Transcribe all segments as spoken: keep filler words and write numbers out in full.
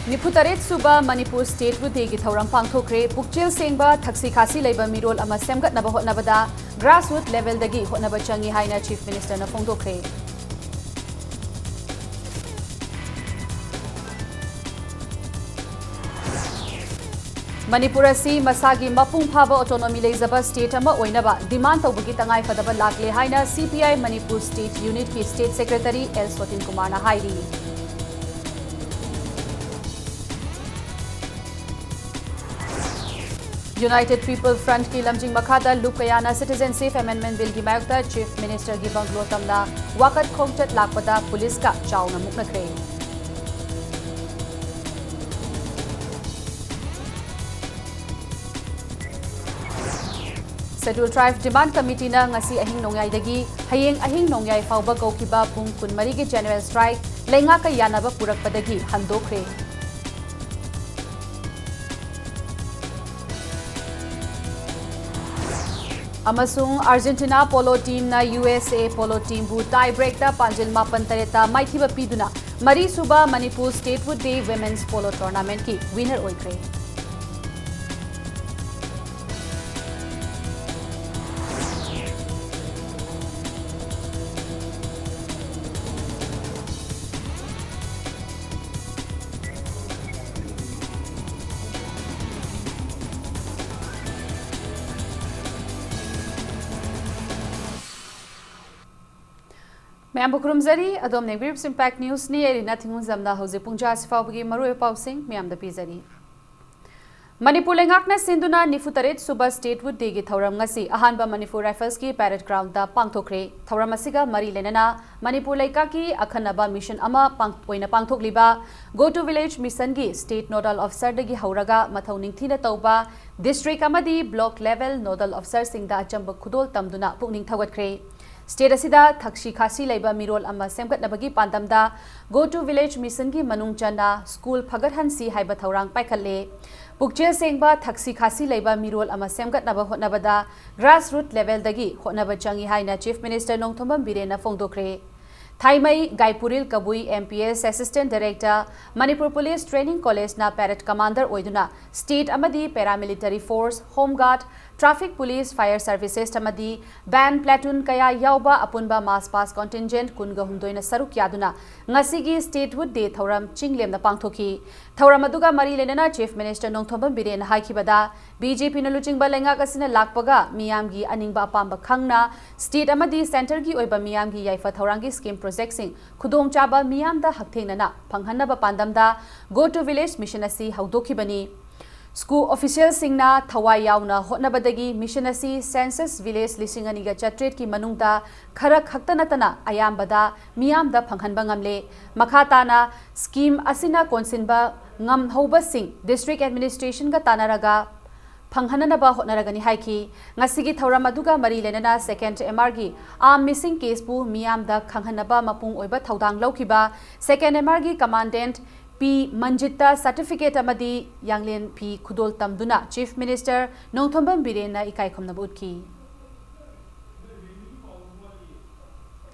ꯅꯤꯐꯨ ꯇꯔꯦꯠ ꯁꯨꯕ ꯃꯅꯤꯄꯨꯔ ꯁ꯭ꯇꯦꯠꯍꯨꯗ ꯗꯦꯒꯤ ꯊꯧꯔꯝ ꯄꯥꯡꯊꯣꯛꯈ꯭ꯔꯦ꯫ ꯄꯨꯛꯆꯦꯜ ꯁꯦꯡꯕ, ꯊꯛꯁꯤ ꯈꯥꯁꯤ ꯂꯩꯕ ꯃꯤꯔꯣꯜ ꯑꯃ ꯁꯦꯝꯒꯠꯅꯕ ꯍꯣꯠꯅꯕꯗ grassroots levelꯗꯒꯤ ꯍꯣꯠꯅꯕ ꯆꯪꯏ ꯍꯥꯏꯅ Chief Ministerꯅ ꯐꯣꯡꯗꯣꯛꯈ꯭ꯔꯦ꯫ ꯃꯅꯤꯄꯨꯔ ꯑꯁꯤ ꯃꯁꯥꯒꯤ ꯃꯄꯨꯡ ꯐꯥꯕ autonomy ꯂꯩꯖꯕ state ꯑꯃ ꯑꯣꯏꯅꯕ demand ꯇꯧꯕꯒꯤ ꯇꯉꯥꯏꯐꯗꯕ ꯂꯥꯛꯂꯦ ꯍꯥꯏꯅ C P I Manipur state unitꯀꯤ state secretary L ꯁꯣꯇꯤꯟ ꯀꯨꯃꯥꯔꯅ ꯍꯥꯏꯔꯤ꯫ United People Frontꯀꯤ ꯂꯝꯖꯤꯡ ꯃꯈꯥꯗ ꯂꯨꯞ ꯀꯌꯥꯅ Citizenship Amendment Billꯒꯤ ꯃꯥꯌꯣꯛꯇ Chief Ministerꯒꯤ bungalow ꯇꯝꯅ ꯋꯥꯀꯠ ꯈꯣꯡꯆꯠ ꯂꯥꯛꯄꯗ ꯄꯨꯂꯤꯁꯀ ꯆꯥꯎꯅ ꯃꯨꯛꯅꯈ꯭ꯔꯦ꯫ Scheduled Tribe Demand Committeeꯅ ꯉꯁꯤ ꯑꯍꯤꯡ ꯅꯣꯡꯌꯥꯏꯗꯒꯤ ꯍꯌꯦꯡ ꯑꯍꯤꯡ ꯅꯣꯡꯌꯥꯏ ꯐꯥꯎꯕ ꯀꯧꯈꯤꯕ ꯄꯨꯡ ꯀꯨꯟꯃꯔꯤꯒꯤ general strike ꯂꯩꯉꯥꯛꯀ ꯌꯥꯅꯕ ꯄꯨꯔꯛꯄꯗꯒꯤ ꯍꯟꯗꯣꯛꯈ꯭ꯔꯦ꯫ ꯑꯃꯁꯨꯡ Argentina polo teamꯅ U S A polo teamꯕꯨ tie breakꯇ ꯄꯥꯟꯖꯤꯜ ꯃꯥꯄꯟ ꯇꯔꯦꯠꯇ ꯃꯥꯏꯊꯤꯕ ꯄꯤꯗꯨꯅ ꯃꯔꯤꯁꯨꯕ Manipur Statehood Day Women's Polo Tournamentꯀꯤ winner ꯑꯣꯏꯈ꯭ꯔꯦ꯫ ꯃꯌꯥꯝꯕꯨ ꯈꯨꯔꯨꯝꯖꯔꯤ꯫ ꯑꯗꯣꯝꯅ ꯌꯦꯡꯕꯤꯔꯤꯕꯁꯤ Impact Newsꯅꯤ꯫ ꯑꯩ ꯔꯤꯅꯥ ꯊꯤꯡꯒꯨꯟꯖꯝꯅ ꯍꯧꯖꯤꯛ ꯄꯨꯡ ꯇꯔꯥ ꯑꯁꯤ ꯐꯥꯎꯕꯒꯤ ꯃꯔꯨꯑꯣꯏꯕ ꯄꯥꯎꯁꯤꯡ ꯃꯌꯥꯝꯗ ꯄꯤꯖꯔꯤ꯫ ꯃꯅꯤꯄꯨꯔ ꯂꯩꯉꯥꯛꯅ ꯁꯤꯟꯗꯨꯅ ꯅꯤꯐꯨ ꯇꯔꯦꯠ ꯁꯨꯕ Statehood Dayꯒꯤ ꯊꯧꯔꯝ ꯉꯁꯤ ꯑꯍꯥꯟꯕ ꯃꯅꯤꯄꯨꯔ Riflesꯀꯤ parade groundꯗ ꯄꯥꯡꯊꯣꯛꯈ꯭ꯔꯦ꯫ ꯊꯧꯔꯝ ꯑꯁꯤꯒ ꯃꯔꯤ ꯂꯩꯅꯅ ꯃꯅꯤꯄꯨꯔ ꯂꯩꯉꯥꯛꯀꯤ ꯑꯈꯟꯅꯕ mission ꯑꯃ ꯄꯥꯡ-, ꯑꯣꯏꯅ ꯄꯥꯡꯊꯣꯛꯂꯤꯕ Go to Village Missionꯒꯤ state nodal officerꯗꯒꯤ ꯍꯧꯔꯒ ꯃꯊꯧ ꯅꯤꯡꯊꯤꯅ ꯇꯧꯕ district ꯑꯃꯗꯤ block level nodal officerꯁꯤꯡꯗ ꯑꯆꯝꯕ ꯈꯨꯗꯣꯜ ꯇꯝꯗꯨꯅ ꯄꯨꯛꯅꯤꯡ ꯊꯧꯒꯠꯈ꯭ꯔꯦ꯫ State ꯑꯁꯤꯗ ꯊꯛꯁꯤ ꯈꯥꯁꯤ ꯂꯩꯕ ꯃꯤꯔꯣꯜ ꯑꯃ ꯁꯦꯝꯒꯠꯅꯕꯒꯤ ꯄꯥꯟꯗꯝꯗ Go to Village Missionꯒꯤ ꯃꯅꯨꯡ ꯆꯟꯅ school ꯐꯒꯠꯍꯟꯁꯤ ꯍꯥꯏꯕ ꯊꯧꯔꯥꯡ ꯄꯥꯏꯈꯠꯂꯦ꯫ ꯄꯨꯛꯆꯦꯜ ꯁꯦꯡꯕ, ꯊꯛꯁꯤ ꯈꯥꯁꯤ ꯂꯩꯕ ꯃꯤꯔꯣꯜ ꯑꯃ ꯁꯦꯝꯒꯠꯅꯕ ꯍꯣꯠꯅꯕꯗ grassroots levelꯗꯒꯤ ꯍꯣꯠꯅꯕ ꯆꯪꯏ ꯍꯥꯏꯅ Chief Minister ꯅꯣꯡꯊꯣꯝꯕꯝ ꯕꯤꯔꯦꯟꯅ ꯐꯣꯡꯗꯣꯛꯈ꯭ꯔꯦ꯫ Thaimei Gaipuril Kabui M P S Assistant Director, Manipur police training ꯀꯣꯂꯦꯖꯅ parade commander ꯑꯣꯏꯗꯨꯅ state ꯑꯃꯗꯤ paramilitary force, home guard, traffic police, fire services ꯑꯃꯗꯤ band platoon ꯀꯌꯥ ꯌꯥꯎꯕ ꯑꯄꯨꯟꯕ march past contingent ꯀꯨꯟꯒ ꯍꯨꯝꯗꯣꯏꯅ ꯁꯔꯨꯛ ꯌꯥꯗꯨꯅ ꯉꯁꯤꯒꯤ Statehood Day ꯊꯧꯔꯝ ꯆꯤꯡ ꯂꯦꯝꯅ ꯄꯥꯡꯊꯣꯛꯈꯤ꯫ ꯊꯧꯔꯝ ꯑꯗꯨꯒ ꯃꯔꯤ ꯂꯩꯅꯅ Chief Minister Nongthombam ꯕꯤꯔꯦꯟꯅ ꯍꯥꯏꯈꯤꯕꯗ, B J P ꯅ ꯂꯨꯆꯤꯡꯕ ꯂꯩꯉꯥꯛ ꯑꯁꯤꯅ ꯂꯥꯛꯄꯒ ꯃꯤꯌꯥꯝꯒꯤ ꯑꯅꯤꯡꯕ ꯑꯄꯥꯝꯕ ꯈꯪꯅ state ꯑꯃꯗꯤ centre ꯒꯤ ꯑꯣꯏꯕ ꯃꯤꯌꯥꯝꯒꯤ ꯌꯥꯏꯐ ꯊꯧꯔꯥꯡꯒꯤ scheme project ꯁꯤꯡ ꯈꯨꯗꯣꯡꯆꯥꯕ ꯃꯤꯌꯥꯝꯗ ꯍꯛꯊꯦꯡꯅꯅ ꯐꯪꯍꯟꯅꯕ ꯄꯥꯟꯗꯝꯗ Go to Village Mission ꯑꯁꯤ ꯍꯧꯗꯣꯛꯈꯤꯕꯅꯤ꯫ School official ꯁꯤꯡꯅ ꯊꯋꯥꯏ ꯌꯥꯎꯅ ꯍꯣꯠꯅꯕꯗꯒꯤ mission ꯑꯁꯤ census village ꯂꯤꯁꯤꯡ ꯑꯅꯤꯒ ꯆꯥꯇ꯭ꯔꯦꯠ ꯀꯤ ꯃꯅꯨꯡꯗ ꯈꯔ ꯈꯛꯇ ꯅꯠꯇꯅ ꯑꯌꯥꯝꯕꯗ ꯃꯤꯌꯥꯝꯗ ꯐꯪꯍꯟꯕ ꯉꯝꯂꯦ꯫ ꯃꯈꯥ ꯇꯥꯅ scheme ꯑꯁꯤꯅ ꯀꯣꯟꯁꯤꯟꯕ ꯉꯝꯍꯧꯕꯁꯤꯡ district administration ꯒ ꯇꯥꯟꯅꯔꯒ ꯐꯪꯍꯟꯅꯅꯕ ꯍꯣꯠꯅꯔꯒꯅꯤ ꯍꯥꯏꯈꯤ꯫ ꯉꯁꯤꯒꯤ ꯊꯧꯔꯝ ꯑꯗꯨꯒ ꯃꯔꯤ ꯂꯩꯅꯅ second M R ꯒꯤ arm missing case ꯄꯨ ꯃꯤꯌꯥꯝꯗ ꯈꯪꯍꯟꯅꯕ ꯃꯄꯨꯡ ꯑꯣꯏꯕ ꯊꯧꯗꯥꯡ ꯂꯧꯈꯤꯕ second M R ꯒꯤ commandant P ꯃꯟꯖꯤꯠꯇ certificate ꯑꯃꯗꯤ ꯌꯥꯡꯂꯦꯟ ꯐꯤ ꯈꯨꯗꯣꯜ ꯇꯝꯗꯨꯅ Chief Minister ꯅꯣꯡꯊꯣꯝꯕꯝ ꯕꯤꯔꯦꯟꯅ ꯏꯀꯥꯏ ꯈꯨꯝꯅꯕ ꯎꯠꯈꯤ꯫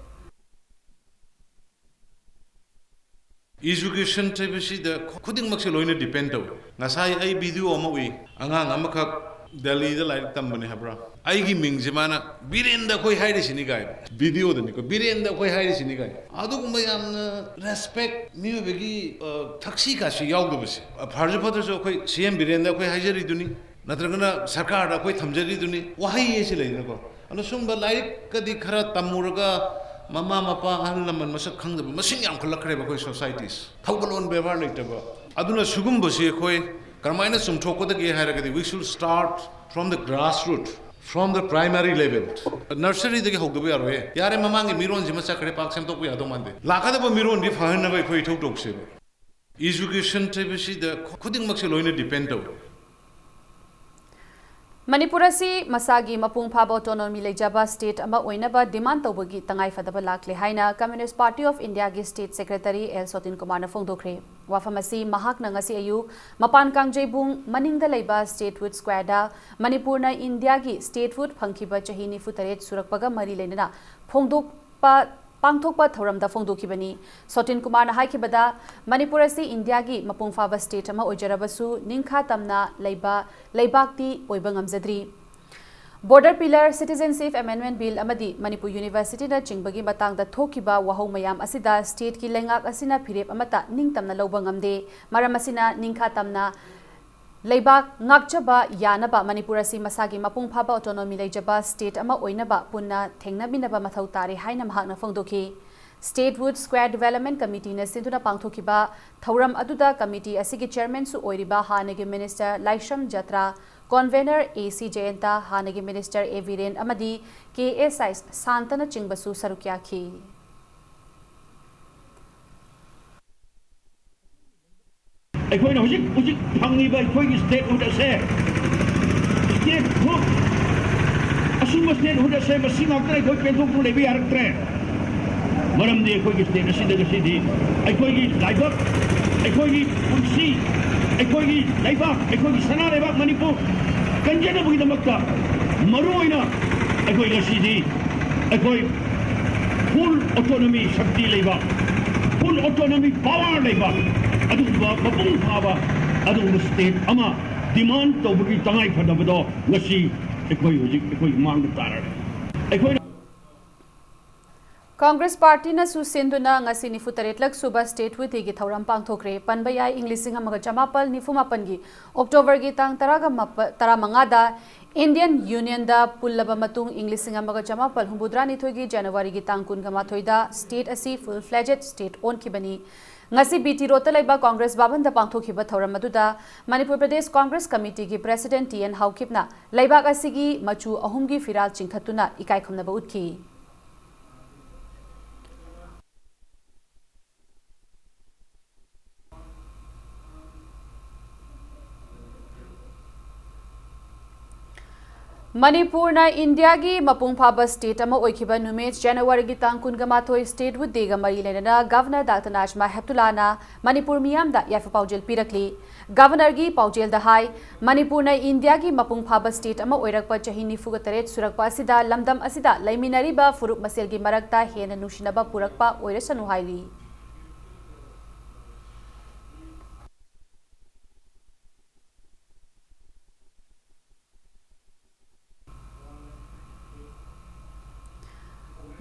Education ꯍꯥꯏꯕꯁꯤꯗ ꯈꯨꯗꯤꯡꯃꯛꯁꯦ ꯂꯣꯏꯅ depend ꯇꯧꯏ꯫ ꯉꯁꯥꯏ ꯑꯩ video ꯑꯃ ꯎꯏ, ꯑꯉꯥꯡ ꯑꯃꯈꯛ ꯗꯦꯜꯂꯤꯗ ꯂꯥꯏꯔꯤꯛ ꯇꯝꯕꯅꯦ ꯍꯥꯏꯕ꯭ꯔꯥ, ꯑꯩꯒꯤ ꯃꯤꯡꯁꯦ ꯃꯥꯅ "ꯕꯤꯔꯦꯟꯗ ꯑꯩꯈꯣꯏ ꯍꯥꯏꯔꯤꯁꯤꯅꯤ" ꯀꯥꯏ, video ꯗꯅꯤꯀꯣ, "ꯕꯤꯔꯦꯟꯗ ꯑꯩꯈꯣꯏ ꯍꯥꯏꯔꯤꯁꯤꯅꯤ" ꯀꯥꯏ꯫ ꯑꯗꯨꯒꯨꯝꯕ ꯌꯥꯝꯅ respect, ꯃꯤꯑꯣꯏꯕꯒꯤ, ꯑ, ꯊꯛꯁꯤ ꯈꯥꯁꯤ ꯌꯥꯎꯗꯕꯁꯦ꯫ ꯑ, ꯐꯔꯁꯨ ꯐꯠꯇ꯭ꯔꯁꯨ ꯑꯩꯈꯣꯏ C M ꯕꯤꯔꯦꯟꯗ ꯑꯩꯈꯣꯏ ꯍꯥꯏꯖꯔꯤꯗꯨꯅꯤ, ꯅꯠꯇ꯭ꯔꯒꯅ ꯁꯔꯀꯥꯔꯗ ꯑꯩꯈꯣꯏ ꯊꯝꯖꯔꯤꯗꯨꯅꯤ, ꯋꯥꯍꯩ ꯑꯁꯤ ꯂꯩꯗꯅꯀꯣ꯫ ꯑꯗꯣ ꯁꯨꯝꯕ ꯂꯥꯏꯔꯤꯛꯀꯗꯤ ꯈꯔ ꯇꯝꯃꯨꯔꯒ ꯃꯃꯥ ꯃꯄꯥ ꯑꯍꯜ ꯂꯃꯟ ꯃꯁꯛ ꯈꯪꯗꯕ ꯃꯁꯤꯡ ꯌꯥꯝꯈꯠꯂꯛꯈ꯭ꯔꯦꯕ ꯑꯩꯈꯣꯏ societies꯫ ꯊꯧꯒꯜꯂꯣꯟ ꯕꯦꯕꯥꯔ ꯂꯩꯇꯕ꯫ ꯑꯗꯨꯅ ꯁꯤꯒꯨꯝꯕꯁꯤ ꯑꯩꯈꯣꯏ ꯀꯔꯝꯍꯥꯏꯅ ꯆꯨꯝꯊꯣꯛꯀꯗꯒꯦ ꯍꯥꯏꯔꯒꯗꯤ, we should start from the grassroot, from the primary level. Nursery ꯗꯒꯤ ꯍꯧꯗꯕ ꯌꯥꯔꯣꯏꯌꯦ꯫ ꯌꯥꯔꯦ, ꯃꯃꯥꯡꯒꯤ ꯃꯤꯔꯣꯟꯁꯤꯃ ꯆꯠꯈ꯭ꯔꯦ, ꯄꯥꯛ ꯁꯦꯝꯗꯣꯛꯄ ꯌꯥꯗꯧ ꯃꯥꯟꯗꯦ꯫ ꯂꯥꯛꯀꯗꯕ ꯃꯤꯔꯣꯟꯗꯤ ꯐꯍꯟꯅꯕ ꯑꯩꯈꯣꯏ ꯏꯊꯧ ꯇꯧꯁꯦꯕ꯫ Education ꯍꯥꯏꯕꯁꯤꯗ ꯈꯨꯗꯤꯡꯃꯛꯁꯦ ꯂꯣꯏꯅ depend ꯇꯧꯏ꯫ ꯃꯅꯤꯄꯨꯔ ꯑꯁꯤ ꯃꯁꯥꯒꯤ ꯃꯄꯨꯡ ꯐꯥꯕ autonomy ꯂꯩꯖꯕ state ꯑꯃ ꯑꯣꯏꯅꯕ demand ꯇꯧꯕꯒꯤ ꯇꯉꯥꯏꯐꯗꯕ ꯂꯥꯛꯂꯦ ꯍꯥꯏꯅ Communist Party of India ꯒꯤ state secretary L ꯁꯣꯇꯤꯟ ꯀꯨꯃꯥꯔꯅ ꯐꯣꯡꯗꯣꯛꯈ꯭ꯔꯦ꯫ ꯋꯥꯐꯝ ꯑꯁꯤ ꯃꯍꯥꯛꯅ ꯉꯁꯤ ꯑꯌꯨꯛ ꯃꯄꯥꯟ ꯀꯥꯡꯖꯩꯕꯨꯡ ꯃꯅꯤꯡꯗ ꯂꯩꯕ Statehood Square ꯗ ꯃꯅꯤꯄꯨꯔꯅ ꯏꯟꯗꯤꯌꯥꯒꯤ statehood ꯐꯪꯈꯤꯕ ꯆꯍꯤ ꯅꯤꯐꯨ ꯇꯔꯦꯠ ꯁꯨꯔꯛꯄꯒ ꯃꯔꯤ ꯂꯩꯅꯅ ꯐꯣꯡꯗꯣꯛꯄ ꯄꯥꯡꯊꯣꯛꯄ ꯊꯧꯔꯝꯗ ꯐꯣꯡꯗꯣꯛꯈꯤꯕꯅꯤ꯫ ꯁꯣꯇꯤꯟ ꯀꯨꯃꯥꯔꯅ ꯍꯥꯏꯈꯤꯕꯗ, ꯃꯅꯤꯄꯨꯔ ꯑꯁꯤ ꯏꯟꯗꯤꯌꯥꯒꯤ ꯃꯄꯨꯡ ꯐꯥꯕ state ꯑꯃ ꯑꯣꯏꯖꯔꯕꯁꯨ, ꯅꯤꯡꯈꯥ ꯇꯝꯅ ꯂꯩꯕ ꯂꯩꯕꯥꯛꯇꯤ ꯑꯣꯏꯕ ꯉꯝꯖꯗ꯭ꯔꯤ꯫ Border Pillar, Citizenship Amendment Bill ꯑꯃꯗꯤ ꯃꯅꯤꯄꯨꯔ Universityꯅ ꯆꯤꯡꯕꯒꯤ ꯃꯇꯥꯡꯗ ꯊꯣꯛꯈꯤꯕ ꯋꯥꯍꯧ ꯃꯌꯥꯝ ꯑꯁꯤꯗ stateꯀꯤ ꯂꯩꯉꯥꯛ ꯑꯁꯤꯅ ꯐꯤꯔꯦꯞ ꯑꯃꯠꯇ ꯅꯤꯡꯇꯝꯅ ꯂꯧꯕ ꯉꯝꯗꯦ꯫ ꯃꯔꯝ ꯑꯁꯤꯅ ꯅꯤꯡꯈꯥ ꯇꯝꯅ ꯂꯩꯕꯥꯛ ꯉꯥꯛꯆꯕ ꯌꯥꯅꯕ ꯃꯅꯤꯄꯨꯔ ꯑꯁꯤ ꯃꯁꯥꯒꯤ ꯃꯄꯨꯡ ꯐꯥꯕ autonomy ꯂꯩꯖꯕ state ꯑꯃ ꯑꯣꯏꯅꯕ ꯄꯨꯟꯅ ꯊꯦꯡꯅꯃꯤꯟꯅꯕ ꯃꯊꯧ ꯇꯥꯔꯦ ꯍꯥꯏꯅ ꯃꯍꯥꯛꯅ ꯐꯣꯡꯗꯣꯛꯈꯤ꯫ Statehood Square Development Committeeꯅ ꯁꯤꯟꯗꯨꯅ ꯄꯥꯡꯊꯣꯛꯈꯤꯕ ꯊꯧꯔꯝ ꯑꯗꯨꯗ committee ꯑꯁꯤꯒꯤ chairmanꯁꯨ ꯑꯣꯏꯔꯤꯕ ꯍꯥꯟꯅꯒꯤ minister Laishram Jatra, convener A C ꯖꯌꯟꯇ, ꯍꯥꯟꯅꯒꯤ minister A ꯕꯤꯔꯦꯟ ꯑꯃꯗꯤ K S I ꯁꯥꯟꯇꯅꯆꯤꯡꯕꯁꯨ ꯁꯔꯨꯛ ꯌꯥꯈꯤ꯫ ꯑꯩꯈꯣꯏꯅ ꯍꯧꯖꯤꯛ ꯍꯧꯖꯤꯛ ꯐꯪꯉꯤꯕ ꯑꯩꯈꯣꯏꯒꯤ statehood ꯑꯁꯦ, statehood, ꯑꯁꯨꯝꯕ statehood ꯑꯁꯦ ꯃꯁꯤ ꯉꯥꯛꯇꯅ ꯑꯩꯈꯣꯏ ꯄꯦꯟꯊꯣꯛꯇꯨꯅ ꯂꯩꯕ ꯌꯥꯔꯛꯇ꯭ꯔꯦ꯫ ꯃꯔꯝꯗꯤ ꯑꯩꯈꯣꯏꯒꯤ state ꯑꯁꯤꯗ ꯉꯁꯤꯗꯤ ꯑꯩꯈꯣꯏꯒꯤ ꯂꯥꯏꯕꯛ, ꯑꯩꯈꯣꯏꯒꯤ ꯄꯨꯟꯁꯤ, ꯑꯩꯈꯣꯏꯒꯤ ꯂꯩꯕꯥꯛ, ꯑꯩꯈꯣꯏꯒꯤ ꯁꯅꯥ ꯂꯩꯕꯥꯛ ꯃꯅꯤꯄꯨꯔ ꯀꯟꯖꯅꯕꯒꯤꯗꯃꯛꯇ ꯃꯔꯨꯑꯣꯏꯅ ꯑꯩꯈꯣꯏ ꯉꯁꯤꯗꯤ ꯑꯩꯈꯣꯏ full autonomy ꯁꯛꯇꯤ ꯂꯩꯕ, full autonomy power ꯂꯩꯕ, ꯑꯗꯨꯒꯨꯝꯕ ꯃꯄꯨꯡ ꯐꯥꯕ ꯑꯗꯨꯒꯨꯝꯕ state ꯑꯃ demand ꯇꯧꯕꯒꯤ ꯇꯉꯥꯏ ꯐꯗꯕꯗꯣ ꯉꯁꯤ ꯑꯩꯈꯣꯏ ꯍꯧꯖꯤꯛ ꯑꯩꯈꯣꯏ ꯃꯥꯡꯗ ꯇꯥꯔꯔꯦ꯫ ꯑꯩꯈꯣꯏꯅ Congress Partyꯅꯁꯨ ꯁꯤꯟꯗꯨꯅ ꯉꯁꯤ ꯅꯤꯐꯨ ꯇꯔꯦꯠꯂꯛ ꯁꯨꯕ Statehood Dayꯒꯤ ꯊꯧꯔꯝ ꯄꯥꯡꯊꯣꯛꯈ꯭ꯔꯦ꯫ ꯄꯟꯕ ꯌꯥꯏ, ꯏꯪ ꯂꯤꯁꯤꯡ ꯑꯃꯒ ꯆꯃꯥꯄꯜ ꯅꯤꯐꯨ ꯃꯥꯄꯜꯒꯤ Octoberꯒꯤ ꯇꯥꯡ ꯇꯔꯥꯃꯉꯥꯗ Indian Unionꯗ ꯄꯨꯜꯂꯕ ꯃꯇꯨꯡ, ꯏꯪ ꯂꯤꯁꯤꯡ ꯑꯃꯒ ꯆꯃꯥꯄꯜ ꯍꯨꯝꯐꯨꯇꯔꯥꯅꯤꯊꯣꯏꯒꯤ Januaryꯒꯤ ꯇꯥꯡ ꯀꯨꯟꯒ ꯃꯥꯊꯣꯏꯗ state ꯑꯁꯤ full fledged state ꯑꯣꯟꯈꯤꯕꯅꯤ꯫ ꯉꯁꯤ B T Roadꯇ ꯂꯩꯕ Congress ꯚꯕꯟꯗ ꯄꯥꯡꯊꯣꯛꯈꯤꯕ ꯊꯧꯔꯝ ꯑꯗꯨꯗ Manipur Pradesh Congress Committeeꯒꯤ President T N ꯍꯥꯎꯀꯤꯞꯅ ꯂꯩꯕꯥꯛ ꯑꯁꯤꯒꯤ ꯃꯆꯨ ꯑꯍꯨꯝꯒꯤ ꯐꯤꯔꯥꯜ ꯆꯤꯡꯈꯠꯇꯨꯅ ꯏꯀꯥꯏ ꯈꯨꯝꯅꯕ ꯎꯠꯈꯤ꯫ ꯃꯅꯤꯄꯨꯔꯅ ꯏꯟꯗꯤꯌꯥꯒꯤ ꯃꯄꯨꯡ ꯐꯥꯕ ꯁ꯭ꯇꯦꯠ ꯑꯃ ꯑꯣꯏꯈꯤꯕ ꯅꯨꯃꯤꯠ ꯖꯅꯋꯥꯔꯤꯒꯤ ꯇꯥꯡ ꯀꯨꯟꯒ ꯃꯥꯊꯣꯏ ꯁ꯭ꯇꯦꯠꯍꯨꯗ ꯗꯦꯒ ꯃꯔꯤ ꯂꯩꯅꯅ ꯒꯚꯔꯅꯔ ꯗꯥꯛꯇꯔ ꯅꯥꯖꯃꯥ ꯍꯦꯞꯇꯨꯂꯥꯅ ꯃꯅꯤꯄꯨꯔ ꯃꯤꯌꯥꯝꯗ ꯌꯥꯏꯐ ꯄꯥꯎꯖꯦꯜ ꯄꯤꯔꯛꯂꯤ꯫ ꯒꯚꯔꯅꯔꯒꯤ ꯄꯥꯎꯖꯦꯜꯗ ꯍꯥꯏ, ꯃꯅꯤꯄꯨꯔꯅ ꯏꯟꯗꯤꯌꯥꯒꯤ ꯃꯄꯨꯡ ꯐꯥꯕ ꯁ꯭ꯇꯦꯠ ꯑꯃ ꯑꯣꯏꯔꯛꯄ ꯆꯍꯤ ꯅꯤꯐꯨꯒ ꯇꯔꯦꯠ ꯁꯨꯔꯛꯄ ꯑꯁꯤꯗ ꯂꯝꯗꯝ ꯑꯁꯤꯗ ꯂꯩꯃꯤꯟꯅꯔꯤꯕ ꯐꯨꯔꯨꯞ ꯃꯁꯦꯜꯒꯤ ꯃꯔꯛꯇ ꯍꯦꯟꯅ ꯅꯨꯡꯁꯤꯅꯕ ꯄꯨꯔꯛꯄ ꯑꯣꯏꯔꯁꯅꯨ ꯍꯥꯏꯔꯤ꯫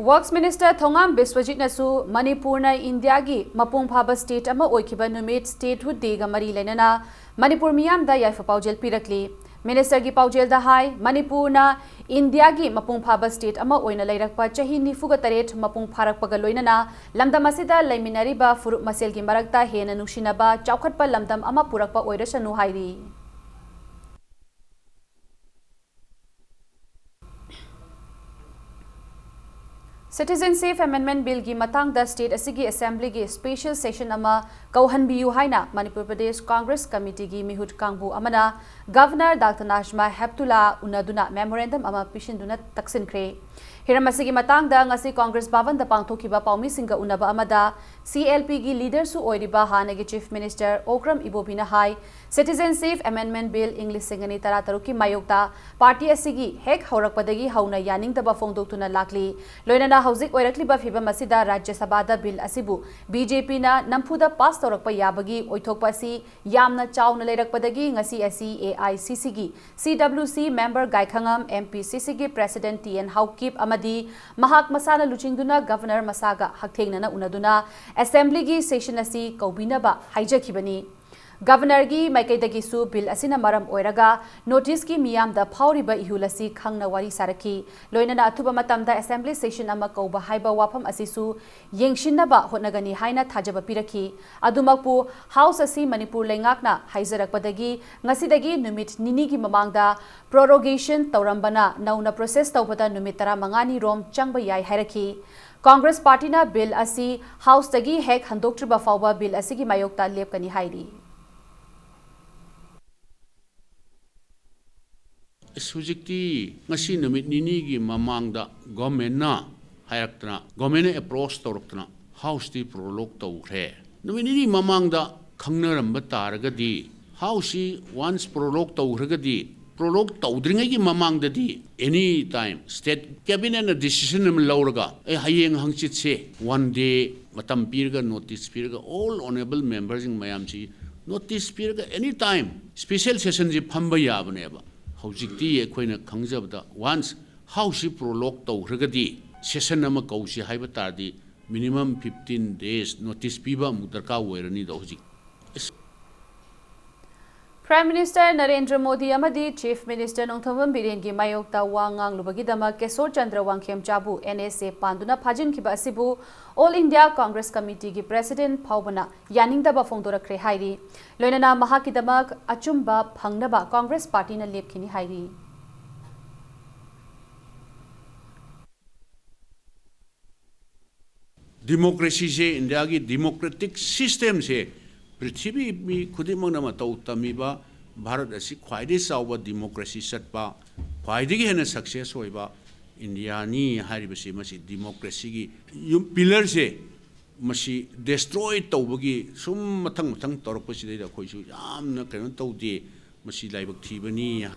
ꯋꯔꯛꯁ ꯃꯤꯅꯤꯁꯇꯔ ꯊꯣꯉꯥꯝ ꯕꯤꯁ꯭ꯋꯖꯤꯠꯅꯁꯨ ꯃꯅꯤꯄꯨꯔꯅ ꯏꯟꯗꯤꯌꯥꯒꯤ ꯃꯄꯨꯡ ꯐꯥꯕ ꯁ꯭ꯇꯦꯠ ꯑꯃ ꯑꯣꯏꯈꯤꯕ ꯅꯨꯃꯤꯠ ꯁ꯭ꯇꯦꯠꯍꯨꯗ ꯗꯦꯒ ꯃꯔꯤ ꯂꯩꯅꯅ ꯃꯅꯤꯄꯨꯔ ꯃꯤꯌꯥꯝꯗ ꯌꯥꯏꯐ ꯄꯥꯎꯖꯦꯜ ꯄꯤꯔꯛꯂꯤ꯫ ꯃꯤꯅꯤꯁꯇꯔꯒꯤ ꯄꯥꯎꯖꯦꯜꯗ ꯍꯥꯏ, ꯃꯅꯤꯄꯨꯔꯅ ꯏꯟꯗꯤꯌꯥꯒꯤ ꯃꯄꯨꯡ ꯐꯥꯕ ꯁ꯭ꯇꯦꯠ ꯑꯃ ꯑꯣꯏꯅ ꯂꯩꯔꯛꯄ ꯆꯍꯤ ꯅꯤꯐꯨꯒ ꯇꯔꯦꯠ ꯃꯄꯨꯡ ꯐꯥꯔꯛꯄꯒ ꯂꯣꯏꯅꯅ ꯂꯝꯗꯝ ꯑꯁꯤꯗ ꯂꯩꯃꯤꯟꯅꯔꯤꯕ ꯐꯨꯔꯨꯞ ꯃꯁꯦꯜꯒꯤ ꯃꯔꯛꯇ ꯍꯦꯟꯅ ꯅꯨꯡꯁꯤꯅꯕ, ꯆꯥꯎꯈꯠꯄ ꯂꯝꯗꯝ ꯑꯃ ꯄꯨꯔꯛꯄ ꯑꯣꯏꯔꯁꯅꯨ ꯍꯥꯏꯔꯤ꯫ Citizenship Amendment Billꯒꯤ ꯃꯇꯥꯡꯗ ꯁ꯭ꯇꯦꯠ ꯑꯁꯤꯒꯤ ꯑꯦꯁꯦꯝꯕ꯭ꯂꯤꯒꯤ ꯁ꯭ꯄꯦꯁꯤꯌꯦꯜ ꯁꯦꯁꯟ ꯑꯃ ꯀꯧꯍꯟꯕꯤꯌꯨ ꯍꯥꯏꯅ ꯃꯅꯤꯄꯨꯔ ꯄ꯭ꯔꯗꯦꯁ ꯀꯪꯒ꯭ꯔꯦꯁ ꯀꯃꯤꯇꯤꯒꯤ ꯃꯤꯍꯨꯠ ꯀꯥꯡꯕꯨ ꯑꯃꯅ ꯒꯚꯔꯅꯔ ꯗꯥꯛꯇꯔ ꯅꯥꯖꯃꯥ ꯍꯦꯞꯇꯨꯂꯥ ꯎꯅꯗꯨꯅ ꯃꯦꯃꯣꯔꯦꯟꯗꯝ ꯑꯃ ꯄꯤꯁꯤꯟꯗꯨꯅ ꯇꯛꯁꯤꯟꯈ꯭ꯔꯦ꯫ ꯍꯤꯔꯝ ꯑꯁꯤꯒꯤ ꯃꯇꯥꯡꯗ ꯉꯁꯤ ꯀꯪꯒ꯭ꯔꯦꯁ ꯚꯕꯟꯗ ꯄꯥꯡꯊꯣꯛꯈꯤꯕ ꯄꯥꯎꯃꯤꯁꯤꯡꯒ ꯎꯅꯕ ꯑꯃꯗ ꯁꯤ ꯑꯦꯜ ꯄꯤꯒꯤ ꯂꯤꯗꯔꯁꯨ ꯑꯣꯏꯔꯤꯕ ꯍꯥꯟꯅꯒꯤ ꯆꯤꯐ ꯃꯤꯅꯤꯁꯇꯔ ꯑꯣꯀ꯭ꯔꯝ ꯏꯕꯣꯕꯤꯅ ꯍꯥꯏ, Citizenship Amendment Bill ꯏꯪ ꯂꯤꯁꯤꯡ ꯑꯅꯤ ꯇꯔꯥꯇꯔꯨꯛꯀꯤ ꯃꯥꯌꯣꯛꯇ ꯄꯥꯔꯇꯤ ꯑꯁꯤꯒꯤ ꯍꯦꯛ ꯍꯧꯔꯛꯄꯗꯒꯤ ꯍꯧꯅ ꯌꯥꯅꯤꯡꯗꯕ ꯐꯣꯡꯗꯣꯛꯇꯨꯅ ꯂꯥꯛꯂꯤ꯫ ꯂꯣꯏꯅꯅ ꯍꯧꯖꯤꯛ ꯑꯣꯏꯔꯛꯂꯤꯕ ꯐꯤꯚꯝ ꯑꯁꯤꯗ ꯔꯥꯖ꯭ꯌ ꯁꯚꯥꯗ ꯕꯤꯜ ꯑꯁꯤꯕꯨ ꯕꯤ ꯖꯦ ꯄꯤꯅ ꯅꯝꯐꯨꯗ ꯄꯥꯁ ꯇꯧꯔꯛꯄ ꯌꯥꯕꯒꯤ ꯑꯣꯏꯊꯣꯛꯄ ꯑꯁꯤ ꯌꯥꯝꯅ ꯆꯥꯎꯅ ꯂꯩꯔꯛꯄꯗꯒꯤ ꯉꯁꯤ ꯑꯁꯤ ꯑꯦ ꯑꯥꯏ ꯁꯤ ꯁꯤꯒꯤ ꯁꯤ ꯗꯕ꯭ꯂꯤꯎ ꯁꯤ ꯃꯦꯝꯕꯔ ꯒꯥꯏꯈꯉꯝ, ꯑꯦꯝ ꯄꯤ ꯁꯤ ꯁꯤꯒꯤ ꯄ꯭ꯔꯦꯁꯤꯗꯦꯟꯠ ꯇꯤ ꯑꯦꯟ ꯍꯥꯎꯀꯤꯞ ꯑꯃꯗꯤ ꯃꯍꯥꯛ ꯃꯁꯥꯅ ꯂꯨꯆꯤꯡꯗꯨꯅ ꯒꯚꯔꯅꯔ ꯃꯁꯥꯒ ꯍꯛꯊꯦꯡꯅꯅ ꯎꯅꯗꯨꯅ ꯑꯦꯁꯦꯝꯕ꯭ꯂꯤꯒꯤ ꯁꯦꯁꯟ ꯑꯁꯤ ꯀꯧꯕꯤꯅꯕ ꯍꯥꯏꯖꯈꯤꯕꯅꯤ꯫ ꯒꯚꯔꯅꯔꯒꯤ ꯃꯥꯏꯀꯩꯗꯒꯤꯁꯨ ꯕꯤꯜ ꯑꯁꯤꯅ ꯃꯔꯝ ꯑꯣꯏꯔꯒ ꯅꯣꯔꯠ ꯏꯁ꯭ꯠꯀꯤ ꯃꯤꯌꯥꯝꯗ ꯐꯥꯎꯔꯤꯕ ꯏꯍꯨꯜ ꯑꯁꯤ ꯈꯪꯅ ꯋꯥꯔꯤ ꯁꯥꯔꯛꯈꯤ꯫ ꯂꯣꯏꯅꯅ ꯑꯊꯨꯕ ꯃꯇꯝꯗ ꯑꯦꯁꯦꯝꯕ꯭ꯂꯤ ꯁꯦꯁꯟ ꯑꯃ ꯀꯧꯕ ꯍꯥꯏꯕ ꯋꯥꯐꯝ ꯑꯁꯤꯁꯨ ꯌꯦꯡꯁꯤꯟꯅꯕ ꯍꯣꯠꯅꯒꯅꯤ ꯍꯥꯏꯅ ꯊꯥꯖꯕ ꯄꯤꯔꯛꯈꯤ꯫ ꯑꯗꯨꯃꯛꯄꯨ ꯍꯥꯎꯁ ꯑꯁꯤ ꯃꯅꯤꯄꯨꯔ ꯂꯩꯉꯥꯛꯅ ꯍꯥꯏꯖꯔꯛꯄꯗꯒꯤ ꯉꯁꯤꯗꯒꯤ ꯅꯨꯃꯤꯠ ꯅꯤꯅꯤꯒꯤ ꯃꯃꯥꯡꯗ ꯄ꯭ꯔꯣꯔꯣꯒꯦꯁꯟ ꯇꯧꯔꯝꯕꯅ ꯅꯧꯅ ꯄ꯭ꯔꯣꯁꯦꯁ ꯇꯧꯕꯗ ꯅꯨꯃꯤꯠ ꯇꯔꯥꯃꯉꯥꯅꯤ ꯔꯣꯝ ꯆꯪꯕ ꯌꯥꯏ ꯍꯥꯏꯔꯛꯈꯤ꯫ ꯀꯪꯒ꯭ꯔꯦꯁ ꯄꯥꯔꯇꯤꯅ ꯕꯤꯜ ꯑꯁꯤ ꯍꯥꯎꯁꯇꯒꯤ ꯍꯦꯛ ꯍꯟꯗꯣꯛꯇ꯭ꯔꯤꯕ ꯐꯥꯎꯕ ꯕꯤꯜ ꯑꯁꯤꯒꯤ ꯃꯥꯌꯣꯛꯇ ꯂꯦꯞꯀꯅꯤ ꯍꯥꯏꯔꯤ꯫ ꯑꯁ, ꯍꯧꯖꯤꯛꯇꯤ ꯉꯁꯤ ꯅꯨꯃꯤꯠ ꯅꯤꯅꯤꯒꯤ ꯃꯃꯥꯡꯗ ꯒꯣꯔꯃꯦꯟꯅ ꯍꯥꯏꯔꯛꯇꯅ, ꯒꯣꯔꯃꯦꯟꯅ ꯑꯦꯄ꯭ꯔꯣꯁ ꯇꯧꯔꯛꯇꯅ ꯍꯥꯎꯁꯇꯤ ꯄ꯭ꯔꯣꯂꯣꯛ ꯇꯧꯈ꯭ꯔꯦ꯫ ꯅꯨꯃꯤꯠ ꯅꯤꯅꯤ ꯃꯃꯥꯡꯗ ꯈꯪꯅꯔꯝꯕ ꯇꯥꯔꯒꯗꯤ, ꯍꯥꯎꯁꯁꯤ ꯋꯥꯟꯁ ꯄ꯭ꯔꯣꯂꯣꯛ ꯇꯧꯈ꯭ꯔꯒꯗꯤ, ꯄ꯭ꯔꯣꯂꯣꯛ ꯇꯧꯗ꯭ꯔꯤꯉꯩꯒꯤ ꯃꯃꯥꯡꯗꯗꯤ ꯑꯦꯅꯤ ꯇꯥꯏꯝ ꯁ꯭ꯇꯦꯠ ꯀꯦꯕꯤꯅꯦꯠꯅ ꯗꯤꯁꯤꯖꯟ ꯑꯃ ꯂꯧꯔꯒ, ꯑꯦ, ꯍꯌꯦꯡ ꯍꯪꯆꯤꯠꯁꯦ ꯋꯥꯟ ꯗꯦ ꯃꯇꯝ ꯄꯤꯔꯒ, ꯅꯣꯇꯤꯁ ꯄꯤꯔꯒ, ꯑꯣꯜ ꯑꯣꯅꯦꯕꯜ ꯃꯦꯝꯕꯔꯁꯤꯡ ꯃꯌꯥꯝꯁꯤ ꯅꯣꯇꯤꯁ ꯄꯤꯔꯒ ꯑꯦꯅꯤ ꯇꯥꯏꯝ ꯁ꯭ꯄꯦꯁꯦꯜ ꯁꯦꯁꯟꯁꯤ ꯐꯝꯕ ꯌꯥꯕꯅꯦꯕ꯫ ꯍꯧꯖꯤꯛꯇꯤ ꯑꯩꯈꯣꯏꯅ ꯈꯪꯖꯕꯗ ꯋꯥꯟꯁ ꯍꯥꯎꯁꯁꯤ ꯄ꯭ꯔꯣꯂꯣꯛ ꯇꯧꯈ꯭ꯔꯒꯗꯤ ꯁꯦꯁꯟ ꯑꯃ ꯀꯧꯁꯤ ꯍꯥꯏꯕ ꯇꯥꯔꯗꯤ ꯃꯤꯅꯤꯃꯝ ꯐꯤꯐꯇꯤꯟ ꯗꯦꯖ ꯅꯣꯇꯤꯁ ꯄꯤꯕ ꯑꯃꯨꯛ ꯗꯔꯀꯥꯔ ꯑꯣꯏꯔꯅꯤꯗꯣ ꯍꯧꯖꯤꯛ꯫ ꯑꯁ꯫ Prime Minister ꯅꯔꯦꯟꯗ꯭ꯔ ꯃꯣꯗꯤ ꯑꯃꯗꯤ Chief Minister ꯅꯣꯡꯊꯣꯝꯕꯝ ꯕꯤꯔꯦꯟꯒꯤ ꯃꯥꯌꯣꯛꯇ ꯋꯥ ꯉꯥꯡꯂꯨꯕꯒꯤꯗꯃꯛ ꯀꯦꯁꯣꯔ ꯆꯟꯗ꯭ꯔ ꯋꯥꯡꯈꯦꯝꯆꯥꯕꯨ N S A ꯄꯥꯟꯗꯨꯅ ꯐꯥꯖꯤꯟꯈꯤꯕ ꯑꯁꯤꯕꯨ All India Congress Committeeꯒꯤ President ꯐꯥꯎꯕꯅ ꯌꯥꯅꯤꯡꯗꯕ ꯐꯣꯡꯗꯣꯔꯛꯈ꯭ꯔꯦ ꯍꯥꯏꯔꯤ꯫ ꯂꯣꯏꯅꯅ ꯃꯍꯥꯛꯀꯤꯗꯃꯛ ꯑꯆꯨꯝꯕ ꯐꯪꯅꯕ Congress Partyꯅ ꯂꯦꯞꯈꯤꯅꯤ ꯍꯥꯏꯔꯤ꯫ ꯗꯤꯃꯣꯀ꯭ꯔꯦꯁꯤꯁꯦ, ꯏꯟꯗꯤꯌꯥꯒꯤ ꯗꯤꯃꯣꯀ꯭ꯔꯦꯇꯤꯛ ꯁꯤꯁꯇꯦꯝꯁꯦ ꯄ꯭ꯔꯤꯊꯤꯕꯤ ꯃꯤ ꯈꯨꯗꯤꯡꯃꯛꯅ ꯃꯇꯧ ꯇꯝꯃꯤꯕ, ꯚꯥꯔꯠ ꯑꯁꯤ ꯈ꯭ꯋꯥꯏꯗꯒꯤ ꯆꯥꯎꯕ ꯗꯤꯃꯣꯀ꯭ꯔꯦꯁꯤ ꯆꯠꯄ, ꯈ꯭ꯋꯥꯏꯗꯒꯤ ꯍꯦꯟꯅ ꯁꯛꯁꯦꯁ ꯑꯣꯏꯕ ꯏꯟꯗꯤꯌꯥꯅꯤ ꯍꯥꯏꯔꯤꯕꯁꯤ ꯃꯁꯤ ꯗꯤꯃꯣꯀ꯭ꯔꯦꯁꯤꯒꯤ ꯌꯨꯝ, ꯄꯤꯂꯔꯁꯦ ꯃꯁꯤ ꯗꯦꯁꯇ꯭ꯔꯣꯏ ꯇꯧꯕꯒꯤ ꯁꯨꯝ ꯃꯊꯪ ꯃꯊꯪ ꯇꯧꯔꯛꯄꯁꯤꯗꯩꯗ ꯑꯩꯈꯣꯏꯁꯨ ꯌꯥꯝꯅ ꯀꯩꯅꯣ ꯇꯧꯗꯦ, ꯃꯁꯤ ꯂꯥꯏꯕꯛ ꯊꯤꯕꯅꯤ꯫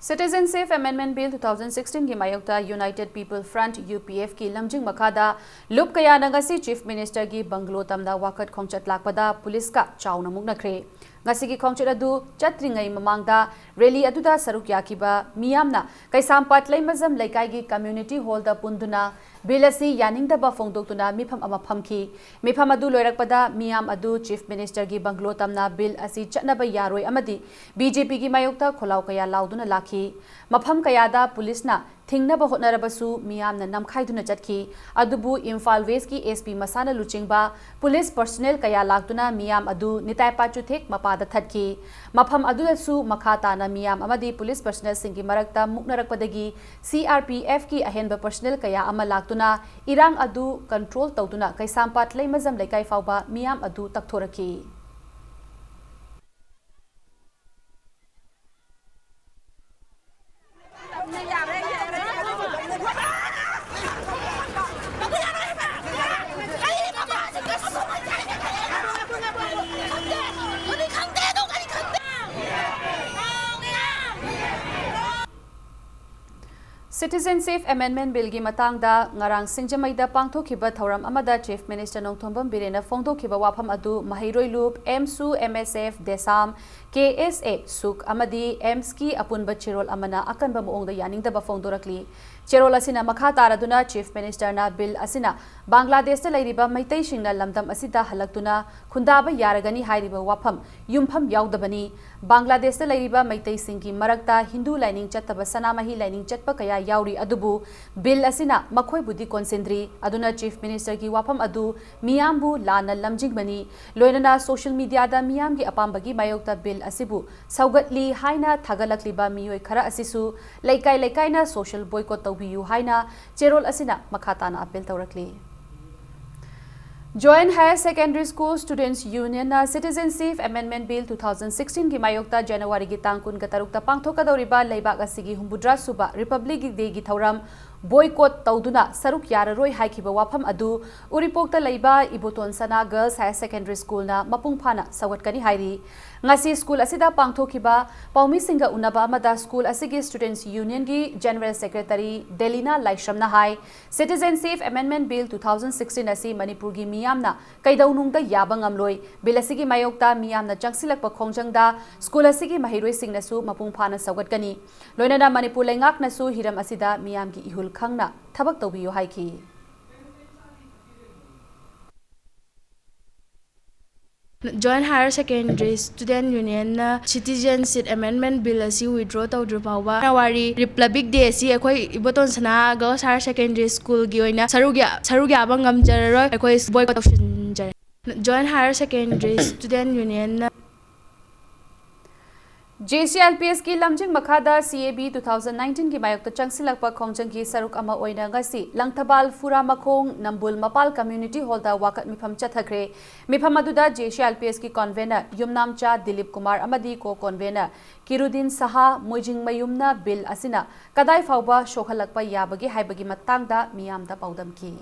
Citizenship Amendment Bill two thousand sixteenꯒꯤ ꯃꯥꯌꯣꯛꯇ United People Front, UPFꯀꯤ ꯂꯝꯖꯤꯡ ꯃꯈꯥꯗ ꯂꯨꯞ ꯀꯌꯥꯅ ꯉꯁꯤ Chief Ministerꯒꯤ ꯕꯪꯒꯂꯣ ꯇꯝꯅ ꯋꯥꯀꯠ ꯈꯣꯡꯆꯠ ꯂꯥꯛꯄꯗ ꯄꯨꯂꯤꯁꯀ ꯆꯥꯎꯅ ꯃꯨꯛꯅꯈ꯭ꯔꯦ꯫ ꯉꯁꯤꯒꯤ ꯈꯣꯡꯆꯠ ꯑꯗꯨ ꯆꯠꯇ꯭ꯔꯤꯉꯩ ꯃꯃꯥꯡꯗ ꯔꯦꯂꯤ ꯑꯗꯨꯗ ꯁꯔꯨꯛ ꯌꯥꯈꯤꯕ ꯃꯤꯌꯥꯝꯅ ꯀꯩꯁꯥꯝꯄꯥꯠ ꯂꯩꯃꯖꯝ ꯂꯩꯀꯥꯏꯒꯤ Community Hallꯗ ꯄꯨꯟꯗꯨꯅ ꯕꯤꯜ ꯑꯁꯤ ꯌꯥꯅꯤꯡꯗꯕ ꯐꯣꯡꯗꯣꯛꯇꯨꯅ ꯃꯤꯐꯝ ꯑꯃ ꯐꯝꯈꯤ꯫ ꯃꯤꯐꯝ ꯑꯗꯨ ꯂꯣꯏꯔꯛꯄꯗ ꯃꯤꯌꯥꯝ ꯑꯗꯨ Chief Ministerꯒꯤ ꯕꯪꯒꯂꯣ ꯇꯝꯅ ꯕꯤꯜ ꯑꯁꯤ ꯆꯠꯅꯕ ꯌꯥꯔꯣꯏ ꯑꯃꯗꯤ BJPꯒꯤ ꯃꯥꯌꯣꯛꯇ ꯈꯣꯜꯂꯥꯎ ꯀꯌꯥ ꯂꯥꯎꯗꯨꯅ ꯂꯥꯛꯈꯤ꯫ ꯃꯐꯝ ꯀꯌꯥꯗ ꯄꯨꯂꯤꯁꯅ ꯊꯤꯡꯅꯕ ꯍꯣꯠꯅꯔꯕꯁꯨ ꯃꯤꯌꯥꯝꯅ ꯅꯝꯈꯥꯏꯗꯨꯅ ꯆꯠꯈꯤ꯫ ꯑꯗꯨꯕꯨ ꯏꯝꯐꯥꯜ Westꯀꯤ SP ꯃꯁꯥꯅ ꯂꯨꯆꯤꯡꯕ ꯄꯨꯂꯤꯁ personnel ꯀꯌꯥ ꯂꯥꯛꯇꯨꯅ ꯃꯤꯌꯥꯝ ꯑꯗꯨ ꯅꯤꯇꯥꯏ ꯄꯥꯆꯨꯊꯦꯛ ꯃꯄꯥꯗ ꯊꯠꯈꯤ꯫ ꯃꯐꯝ ꯑꯗꯨꯗꯁꯨ ꯃꯈꯥ ꯇꯥꯅ ꯃꯤꯌꯥꯝ ꯑꯃꯗꯤ ꯄꯨꯂꯤꯁ personnelꯁꯤꯡꯒꯤ ꯃꯔꯛꯇ ꯃꯨꯛꯅꯔꯛꯄꯗꯒꯤ CRPFꯀꯤ ꯑꯍꯦꯟꯕ personnel ꯀꯌꯥ ꯑꯃ ꯂꯥꯛꯇꯨꯅ ꯏꯔꯥꯡ ꯑꯗꯨ control ꯇꯧꯗꯨꯅ ꯀꯩꯁꯥꯝꯄꯥꯠ ꯂꯩꯃꯖꯝ ꯂꯩꯀꯥꯏ ꯐꯥꯎꯕ ꯃꯤꯌꯥꯝ ꯑꯗꯨ ꯇꯛꯊꯣꯔꯛꯈꯤ꯫ Citizenship Amendment Billꯒꯤ ꯃꯇꯥꯡꯗ ꯉꯔꯥꯡ ꯁꯤꯡꯖꯃꯩꯗ ꯄꯥꯡꯊꯣꯛꯈꯤꯕ ꯊꯧꯔꯝ ꯑꯃꯗ Chief Minister ꯅꯣꯡꯊꯣꯝꯕꯝ ꯕꯤꯔꯦꯟꯅ ꯐꯣꯡꯗꯣꯛꯈꯤꯕ ꯋꯥꯐꯝ ꯑꯗꯨ ꯃꯍꯩꯔꯣꯏ ꯂꯨꯞ, ꯑꯦꯝꯁꯨ, ꯑꯦꯝ ꯑꯦꯁ ꯑꯦꯐ, ꯗꯦꯁꯥꯝ, ꯀꯦ ꯑꯦꯁ ꯑꯦ, ꯁꯨꯛ ꯑꯃꯗꯤ ꯑꯦꯝꯁꯀꯤ ꯑꯄꯨꯟꯕ ꯆꯦꯔꯣꯜ ꯑꯃꯅ ꯑꯀꯟꯕ ꯃꯑꯣꯡꯗ ꯌꯥꯅꯤꯡꯗꯕ ꯐꯣꯡꯗꯣꯔꯛꯂꯤ꯫ ꯆꯦꯔꯣꯜ ꯑꯁꯤꯅ ꯃꯈꯥ ꯇꯥꯔꯗꯨꯅ Chief Minister ꯅ Bill ꯑꯁꯤꯅ ꯕꯪꯒ꯭ꯂꯥꯗꯦꯁꯇ ꯂꯩꯔꯤꯕ ꯃꯩꯇꯩꯁꯤꯡꯅ ꯂꯝꯗꯝ ꯑꯁꯤꯗ ꯍꯜꯂꯛꯇꯨꯅ ꯈꯨꯟꯗꯥꯕ ꯌꯥꯔꯒꯅꯤ ꯍꯥꯏꯔꯤꯕ ꯋꯥꯐꯝ ꯌꯨꯝꯐꯝ ꯌꯥꯎꯗꯕꯅꯤ꯫ ꯕꯪꯒ꯭ꯂꯥꯗꯦꯁꯇ ꯂꯩꯔꯤꯕ ꯃꯩꯇꯩꯁꯤꯡꯒꯤ ꯃꯔꯛꯇ ꯍꯤꯟꯗꯨ ꯂꯥꯏꯅꯤꯡ ꯆꯠꯇꯕ ꯁꯅꯥꯃꯍꯤ ꯂꯥꯏꯅꯤꯡ ꯆꯠꯄ ꯀꯌꯥ ꯌꯥꯎꯔꯤ, ꯑꯗꯨꯕꯨ Bill ꯑꯁꯤꯅ ꯃꯈꯣꯏꯕꯨꯗꯤ ꯀꯣꯟꯁꯤꯟꯗ꯭ꯔꯤ꯫ ꯑꯗꯨꯅ Chief Minister ꯒꯤ ꯋꯥꯐꯝ ꯑꯗꯨ ꯃꯤꯌꯥꯝꯕꯨ ꯂꯥꯟꯅ ꯂꯝꯖꯤꯡꯕꯅꯤ꯫ ꯂꯣꯏꯅꯅ social media ꯗ ꯃꯤꯌꯥꯝꯒꯤ ꯑꯄꯥꯝꯕꯒꯤ ꯃꯥꯌꯣꯛꯇ Bill ꯑꯁꯤꯕꯨ ꯁꯧꯒꯠꯂꯤ ꯍꯥꯏꯅ ꯊꯥꯒꯠꯂꯛꯂꯤꯕ ꯃꯤꯑꯣꯏ ꯈꯔ ꯑꯁꯤꯁꯨ ꯂꯩꯀꯥꯏ ꯂꯩꯀꯥꯏꯅ social boycott ꯇꯧꯕꯤꯌꯨ ꯍꯥꯏꯅ ꯆꯦꯔꯣꯜ ꯑꯁꯤꯅ ꯃꯈꯥ ꯇꯥꯅ appeal ꯇꯧꯔꯛꯂꯤ꯫ Joint Higher Secondary School Students Union ꯅ Citizenship Amendment Bill two thousand sixteen ꯒꯤ ꯃꯥꯌꯣꯛꯇ ꯖꯅꯋꯥꯔꯤꯒꯤ ꯇꯥꯡ ꯀꯨꯟꯒ ꯇꯔꯨꯛꯇ ꯄꯥꯡꯊꯣꯛꯀꯗꯧꯔꯤꯕ ꯂꯩꯕꯥꯛ ꯑꯁꯤꯒꯤ ꯍꯨꯝꯐꯨꯇꯔꯥ ꯁꯨꯕ Republic Day ꯒꯤ ꯊꯧꯔꯝ boycott ꯇꯧꯗꯨꯅ ꯁꯔꯨꯛ ꯌꯥꯔꯔꯣꯏ ꯍꯥꯏꯈꯤꯕ ꯋꯥꯐꯝ ꯑꯗꯨ ꯎꯔꯤꯄꯣꯛꯇ ꯂꯩꯕ ꯏꯕꯣꯇꯣꯟ ꯁꯅꯥ Girls Higher Secondary School ꯅ ꯃꯄꯨꯡ ꯐꯥꯅ ꯁꯧꯒꯠꯀꯅꯤ ꯍꯥꯏꯔꯤ꯫ ꯉꯁꯤ school ꯑꯁꯤꯗ ꯄꯥꯡꯊꯣꯛꯈꯤꯕ ꯄꯥꯎꯃꯤꯁꯤꯡꯒ ꯎꯅꯕ ꯑꯃꯗ school ꯑꯁꯤꯒꯤ Students Union ꯒꯤ General Secretary ꯗꯦꯂꯤꯅꯥ ꯂꯥꯏꯁ꯭ꯔꯝꯅ ꯍꯥꯏ, Citizenship Amendment Bill two thousand sixteen ꯑꯁꯤ ꯃꯅꯤꯄꯨꯔꯒꯤ ꯃꯤꯌꯥꯝꯅ ꯀꯩꯗꯧꯅꯨꯡꯗ ꯌꯥꯕ ꯉꯝꯂꯣꯏ꯫ Bill ꯑꯁꯤꯒꯤ ꯃꯥꯌꯣꯛꯇ ꯃꯤꯌꯥꯝꯅ ꯆꯪꯁꯤꯜꯂꯛꯄ ꯈꯣꯡꯖꯪꯗ school ꯑꯁꯤꯒꯤ ꯃꯍꯩꯔꯣꯏꯁꯤꯡꯅꯁꯨ ꯃꯄꯨꯡ ꯐꯥꯅ ꯁꯧꯒꯠꯀꯅꯤ꯫ ꯂꯣꯏꯅꯅ ꯃꯅꯤꯄꯨꯔ ꯂꯩꯉꯥꯛꯅꯁꯨ ꯍꯤꯔꯝ ꯑꯁꯤꯗ ꯃꯤꯌꯥꯝꯒꯤ ꯏꯍꯨꯜ ꯈꯪꯅ ꯊꯕꯛ ꯇꯧꯕꯤꯌꯨ ꯍꯥꯏꯈꯤ꯫ Joint Higher Secondary Student Union ꯅ Citizenship Amendment Bill ꯑꯁꯤ withdraw ꯇꯧꯗ꯭ꯔꯤ ꯐꯥꯎꯕ ꯖꯅꯋꯥꯔꯤ Republic Day ꯑꯁꯤ ꯑꯩꯈꯣꯏ ꯏꯕꯣꯇꯣꯟ ꯁꯅꯥ Girls Higher Secondary School ꯒꯤ ꯑꯣꯏꯅ ꯁꯔꯨꯛ ꯌꯥ-, ꯁꯔꯨꯛ ꯌꯥꯕ ꯉꯝꯖꯔꯔꯣꯏ꯫ ꯑꯩꯈꯣꯏ boycott ꯇꯧꯁꯤꯟꯖꯔꯦ꯫ Joint Higher Secondary Student Union ꯅ J C L P S ꯀꯤ ꯂꯝꯖꯤꯡ ꯃꯈꯥꯗ C A B two thousand nineteen ꯒꯤ ꯃꯥꯌꯣꯛꯇ ꯆꯪꯁꯤꯜꯂꯛꯄ ꯈꯣꯡꯖꯪꯒꯤ ꯁꯔꯨꯛ ꯑꯃ ꯑꯣꯏꯅ ꯉꯁꯤ ꯂꯪꯊꯕꯥꯜ ꯐꯨꯔꯥꯃꯈꯣꯡ ꯅꯝꯕꯨꯜ ꯃꯄꯥꯜ Community Hall ꯗ ꯋꯥꯀꯠ ꯃꯤꯐꯝ ꯆꯠꯊꯈ꯭ꯔꯦ꯫ ꯃꯤꯐꯝ ꯑꯗꯨꯗ J C L P S ꯀꯤ convener ꯌꯨꯝꯅꯥꯝꯆꯥ ꯗꯤꯂꯤꯞ ꯀꯨꯃꯥꯔ ꯑꯃꯗꯤ co-convener ꯀꯤꯔꯨꯗꯤꯟ ꯁꯍꯥ ꯃꯣꯏꯖꯤꯡꯃꯌꯨꯝꯅ Bill ꯑꯁꯤꯅ ꯀꯗꯥꯏ ꯐꯥꯎꯕ ꯁꯣꯛꯍꯜꯂꯛꯄ ꯌꯥꯕꯒꯦ ꯍꯥꯏꯕꯒꯤ ꯃꯇꯥꯡꯗ ꯃꯤꯌꯥꯝꯗ ꯄꯥꯎꯗꯝꯈꯤ꯫